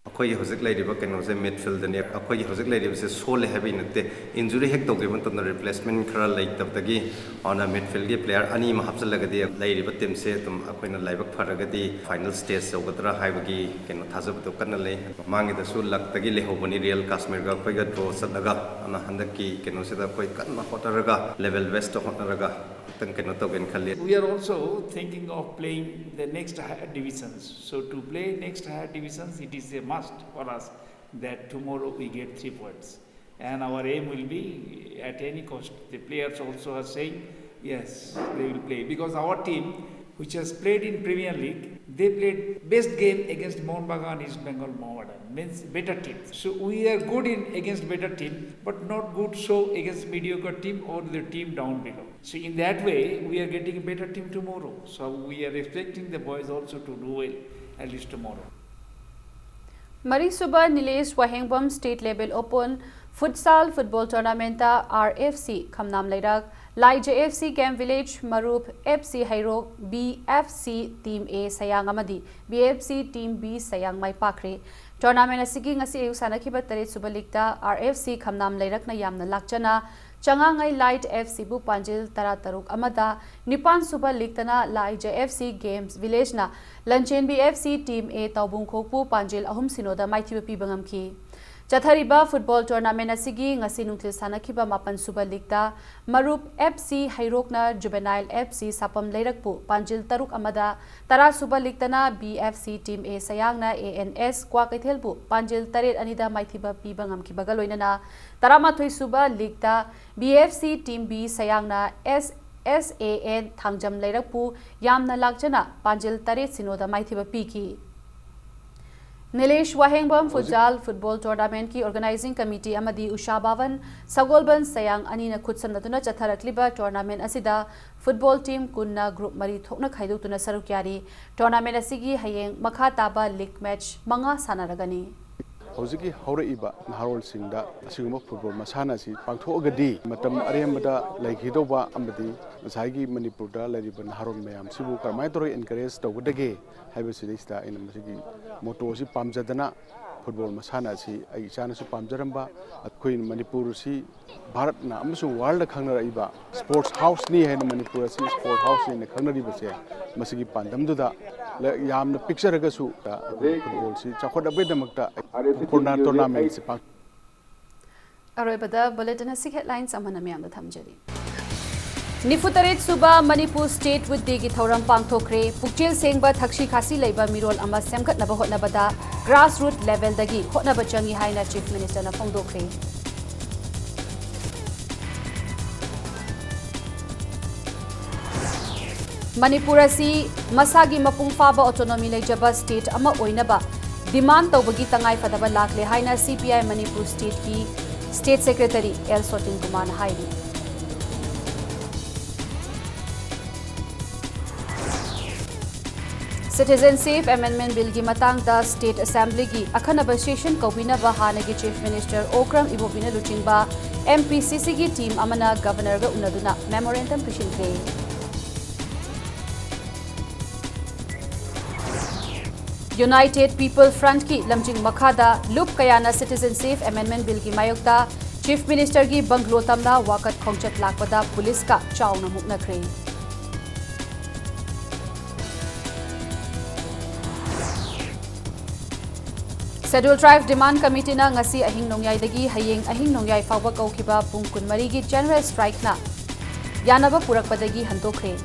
ꯑꯩꯈꯣꯏꯒꯤ ꯍꯧꯖꯤꯛ ꯂꯩꯔꯤꯕ ꯀꯩꯅꯣꯁꯦ ꯃꯤꯗꯐꯤꯜꯗꯅꯤ꯫ ꯑꯩꯈꯣꯏꯒꯤ ꯍꯧꯖꯤꯛ ꯂꯩꯔꯤꯕꯁꯦ ꯁꯣꯜꯂꯦ ꯍꯥꯏꯕꯒꯤ ꯅꯠꯇꯦ, ꯏꯟꯖꯨꯔꯤ ꯍꯦꯛ ꯇꯧꯈꯤꯕ ꯃꯇꯝꯗ ꯔꯤꯄ꯭ꯂꯦꯁꯃꯦꯟ ꯈꯔ ꯂꯩꯇꯕꯗꯒꯤ, ꯑꯗꯨꯅ ꯃꯤꯗꯐꯤꯜꯒꯤ ꯄ꯭ꯂꯦꯌꯔ ꯑꯅꯤ ꯑꯃ ꯍꯥꯞꯆꯤꯜꯂꯒꯗꯤ ꯂꯩꯔꯤꯕ ꯇꯤꯝꯁꯦ ꯑꯗꯨꯝ ꯑꯩꯈꯣꯏꯅ ꯂꯥꯏꯕꯛ ꯐꯔꯒꯗꯤ ꯐꯥꯏꯅꯦꯜ ꯁ꯭ꯇꯦꯖ ꯌꯧꯒꯗ꯭ꯔꯥ ꯍꯥꯏꯕꯒꯤ ꯀꯩꯅꯣ ꯊꯥꯖꯕꯗꯣ ꯀꯟꯅ ꯂꯩ꯫ ꯃꯃꯥꯡꯒꯤꯗꯁꯨ ꯂꯛꯇꯒꯤ ꯂꯩꯍꯧꯕꯅꯤ ꯔꯤꯌꯦꯜ ꯀꯥꯁꯃꯤꯔꯒ ꯑꯩꯈꯣꯏꯒ ꯗ꯭ꯔꯣ ꯆꯠꯂꯒ, ꯑꯗꯨꯅ ꯍꯟꯗꯛꯀꯤ ꯀꯩꯅꯣꯁꯤꯗ ꯑꯩꯈꯣꯏ ꯀꯟꯅ ꯍꯣꯠꯅꯔꯒ, ꯂꯦꯚꯦꯜ ꯕꯦꯁꯇ ꯍꯣꯠꯅꯔꯒ ꯑꯃꯨꯛꯇꯪ ꯀꯩꯅꯣ ꯇꯧꯒꯦꯅ ꯈꯜꯂꯤ꯫ We are also thinking of playing the next higher divisions. So to play next higher divisions, it is a must for us that tomorrow we get three points. And our aim will be at any cost. The players also are saying, yes, they will play. Because our team, which has played in Premier League, they played best game against Mohun Bagan East Bengal Mohammedan, means better team. So we are good in against better team, but not good so against mediocre team or the team down below. So in that way, we are getting a better team tomorrow. So we are expecting the boys also to do well, at least tomorrow. ꯃꯔꯤꯁꯨꯕ ꯅꯤꯂꯦꯁ ꯋꯥꯍꯦꯡꯕꯝ state level open Futsal football tournamentꯇ R F C ꯈꯝꯅꯥꯝ ꯂꯩꯔꯛ, ꯂꯥꯏꯖ F C Game Village, ꯃꯔꯨꯞ F C Heirok, B F C Team A ꯁꯌꯥꯡ ꯑꯃꯗꯤ B F C Team B ꯁꯌꯥꯡ ꯃꯥꯏ ꯄꯥꯛꯈ꯭ꯔꯦ꯫ Tournament ꯑꯁꯤꯒꯤ ꯉꯁꯤ ꯑꯌꯨꯛ ꯁꯥꯟꯅꯈꯤꯕ ꯇꯔꯦꯠ ꯁꯨꯕ leagueꯇ R F C ꯈꯝꯅꯥꯝ ꯂꯩꯔꯛꯅ ꯌꯥꯝꯅ ꯂꯥꯛꯆꯅ ꯆꯉꯥꯡꯉꯩ Light F Cꯕꯨ ꯄꯥꯟꯖꯤꯜ ꯇꯔꯥ ꯇꯔꯨꯛ ꯑꯃꯗ, ꯅꯤꯄꯥꯟ ꯁꯨꯕ leagueꯇꯅ ꯂꯥꯏꯖ F C Games Villageꯅ Lanchenbi F C Team A ꯇꯥꯎꯕꯨꯡꯈꯣꯛꯄꯨ ꯄꯥꯟꯖꯤꯜ ꯑꯍꯨꯝ ꯁꯤꯅꯣꯗ ꯃꯥꯏꯊꯤꯕ ꯄꯤꯕ ꯉꯝꯈꯤ꯫ ꯆꯠꯊꯔꯤꯕ football tournament ꯑꯁꯤꯒꯤ ꯉꯁꯤ ꯅꯨꯡꯊꯤꯜ ꯁꯥꯟꯅꯈꯤꯕ ꯃꯥꯄꯟ ꯁꯨꯕ leagueꯇ ꯃꯔꯨꯞ F C ꯍꯩꯔꯣꯛꯅ Juvenile F C ꯁꯥꯄꯝ ꯂꯩꯔꯛꯄꯨ ꯄꯥꯟꯖꯤꯜ ꯇꯔꯨꯛ ꯑꯃꯗ, ꯇꯔꯥ ꯁꯨꯕ leagueꯇꯅ B F C Team A ꯁꯌꯥꯡꯅ A N S ꯀ꯭ꯋꯥꯀꯩꯊꯦꯜꯕꯨ ꯄꯥꯟꯖꯤꯜ ꯇꯔꯦꯠ ꯑꯅꯤꯗ ꯃꯥꯏꯊꯤꯕ ꯄꯤꯕ ꯉꯝꯈꯤꯕꯒ ꯂꯣꯏꯅꯅ, ꯇꯔꯥꯃꯥꯊꯣꯏ ꯁꯨꯕ leagueꯇ B F C Team B ꯁꯌꯥꯡꯅ S S A N Thangjam ꯂꯩꯔꯛꯄꯨ ꯌꯥꯝꯅ ꯂꯥꯛꯆꯅ ꯄꯥꯟꯖꯤꯜ ꯇꯔꯦꯠ ꯁꯤꯅꯣꯗ ꯃꯥꯏꯊꯤꯕ ꯄꯤꯈꯤ꯫ ꯅꯤꯂꯦꯁ ꯋꯥꯍꯦꯡꯕꯝ ꯍꯧꯖꯤꯛ Futsal football tournamentꯀꯤ organizing committee ꯑꯃꯗꯤ ꯎꯁꯥ ꯕꯥꯕꯟ ꯁꯒꯣꯜꯕꯟ ꯁꯌꯥꯡ ꯑꯅꯤꯅ ꯈꯨꯠꯁꯝꯅꯗꯨꯅ ꯆꯠꯊꯔꯛꯂꯤꯕ tournament ꯑꯁꯤꯗ football team ꯀꯨꯟꯅ group ꯃꯔꯤ ꯊꯣꯛꯅ ꯈꯥꯏꯗꯣꯛꯇꯨꯅ ꯁꯔꯨꯛ ꯌꯥꯔꯤ꯫ Tournament ꯑꯁꯤꯒꯤ ꯍꯌꯦꯡ ꯃꯈꯥ ꯇꯥꯕ league match ꯃꯉꯥ ꯁꯥꯟꯅꯔꯒꯅꯤ꯫ ꯍꯧꯖꯤꯛꯀꯤ ꯍꯧꯔꯛꯏꯕ ꯅꯍꯥꯔꯣꯜꯁꯤꯡꯗ ꯑꯁꯤꯒꯨꯝꯕ football ꯃꯁꯥꯟꯅ ꯑꯁꯤ ꯄꯥꯡꯊꯣꯛꯑꯒꯗꯤ ꯃꯇꯝ ꯑꯔꯦꯝꯕꯗ ꯂꯩꯈꯤꯗꯧꯕ ꯑꯃꯗꯤ ꯉꯁꯥꯏꯒꯤ ꯃꯅꯤꯄꯨꯔꯗ ꯂꯩꯔꯤꯕ ꯅꯍꯥꯔꯣꯜ ꯃꯌꯥꯝꯁꯤꯕꯨ ꯀꯔꯝꯍꯥꯏꯅ ꯇꯧꯔꯒ encourage ꯇꯧꯒꯗꯒꯦ ꯍꯥꯏꯕꯁꯤꯗꯩꯁꯤꯗ ꯑꯩꯅ ꯃꯁꯤꯒꯤ motto ꯑꯁꯤ ꯄꯥꯝꯖꯗꯅ football ꯃꯁꯥꯟꯅ ꯑꯁꯤ ꯑꯩ ꯏꯆꯥꯅꯁꯨ ꯄꯥꯝꯖꯔꯝꯕ, ꯑꯩꯈꯣꯏ ꯃꯅꯤꯄꯨꯔꯁꯤ ꯚꯥꯔꯠꯅ ꯑꯃꯁꯨꯡ worldꯗ ꯈꯪꯅꯔꯛꯏꯕ sports houseꯅꯤ ꯍꯥꯏꯅ ꯃꯅꯤꯄꯨꯔ ꯑꯁꯤ sports houseꯅꯤ ꯍꯥꯏꯅ ꯈꯪꯅꯔꯤꯕꯁꯦ, ꯃꯁꯤꯒꯤ ꯄꯥꯟꯗꯝꯗꯨꯗ ꯂ-, ꯌꯥꯝꯅ ꯄꯤꯛꯆꯔꯒꯁꯨ, ꯑ, ꯑꯩꯈꯣꯏ footballꯁꯤ ꯆꯥꯎꯈꯠꯅꯕꯒꯤꯗꯃꯛꯇ football tournamentꯁꯤ ꯄꯥꯡ- ꯑꯔꯣꯏꯕꯗ bulletin ꯑꯁꯤꯒꯤ headlines ꯑꯃꯅ ꯃꯌꯥꯝꯗ ꯊꯝꯖꯔꯤ꯫ ꯅꯤꯐꯨ ꯇꯔꯦꯠ ꯁꯨꯕ ꯃꯅꯤꯄꯨꯔ State Wood Dayꯒꯤ ꯊꯧꯔꯝ ꯄꯥꯡꯊꯣꯛꯈ꯭ꯔꯦ꯫ ꯄꯨꯛꯆꯦꯜ ꯁꯦꯡꯕ ꯊꯛꯁꯤ ꯈꯥꯁꯤ ꯂꯩꯕ ꯃꯤꯔꯣꯜ ꯑꯃ ꯁꯦꯝꯒꯠꯅꯕ ꯍꯣꯠꯅꯕꯗ grassroot levelꯗꯒꯤ ꯍꯣꯠꯅꯕ ꯆꯪꯏ ꯍꯥꯏꯅ Chief Ministerꯅ ꯐꯣꯡꯗꯣꯛꯈ꯭ꯔꯦ꯫ ꯃꯅꯤꯄꯨꯔ ꯑꯁꯤ ꯃꯁꯥꯒꯤ ꯃꯄꯨꯡ ꯐꯥꯕ autonomy ꯂꯩꯖꯕ state ꯑꯃ ꯑꯣꯏꯅꯕ demand ꯇꯧꯕꯒꯤ ꯇꯉꯥꯏ ꯐꯗꯕ ꯂꯥꯛꯂꯦ ꯍꯥꯏꯅ C P I Manipur stateꯀꯤ State Secretary L ꯁꯣꯇꯤꯟ ꯀꯨꯃꯥꯔꯅ ꯍꯥꯏꯔꯤ꯫ Citizenship Amendment Billꯒꯤ ꯃꯇꯥꯡꯗ State Assemblyꯒꯤ ꯑꯈꯟꯅꯕ session ꯀꯧꯕꯤꯅꯕ ꯍꯥꯟꯅꯒꯤ Chief Minister ꯑꯣꯀ꯭ꯔꯝ ꯏꯕꯣꯕꯤꯅ ꯂꯨꯆꯤꯡꯕ M P C Cꯒꯤ team ꯑꯃꯅ Governorꯒ ꯎꯅꯗꯨꯅ memorandum ꯄꯤꯁꯤꯟꯈ꯭ꯔꯦ꯫ United People Frontꯀꯤ ꯂꯝꯖꯤꯡ ꯃꯈꯥꯗ ꯂꯨꯞ ꯀꯌꯥꯅ Citizenship Amendment Billꯒꯤ ꯃꯥꯌꯣꯛꯇ Chief Ministerꯒꯤ bungalow ꯇꯝꯅ ꯋꯥꯀꯠ ꯈꯣꯡꯆꯠ ꯂꯥꯛꯄꯗ ꯄꯨꯂꯤꯁꯀ ꯆꯥꯎꯅ ꯃꯨꯛꯅꯈ꯭ꯔꯦ꯫ Scheduled Tribe Demand Committeeꯅ ꯉꯁꯤ ꯑꯍꯤꯡ ꯅꯣꯡꯌꯥꯏꯗꯒꯤ ꯍꯌꯦꯡ ꯑꯍꯤꯡ ꯅꯣꯡꯌꯥꯏ ꯐꯥꯎꯕ ꯀꯧꯈꯤꯕ ꯄꯨꯡ ꯀꯨꯟꯃꯔꯤꯒꯤ general strikeꯅ ꯌꯥꯅꯕ ꯄꯨꯔꯛꯄꯗꯒꯤ ꯍꯟꯗꯣꯛꯈ꯭ꯔꯦ꯫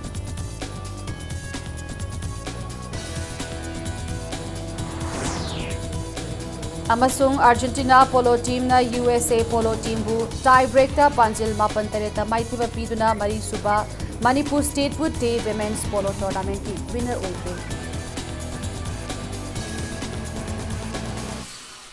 ꯑꯃꯁꯨꯡ Argentina polo teamꯅ U S A polo teamꯕꯨ tie breakꯇ ꯄꯥꯟꯖꯤꯜ ꯃꯥꯄꯟ ꯇꯔꯦꯠꯇ ꯃꯥꯏꯊꯤꯕ ꯄꯤꯗꯨꯅ ꯃꯔꯤꯁꯨꯕ Manipur Statehood Day Women's Polo Tournamentꯀꯤ winner ꯑꯣꯏꯈ꯭ꯔꯦ꯫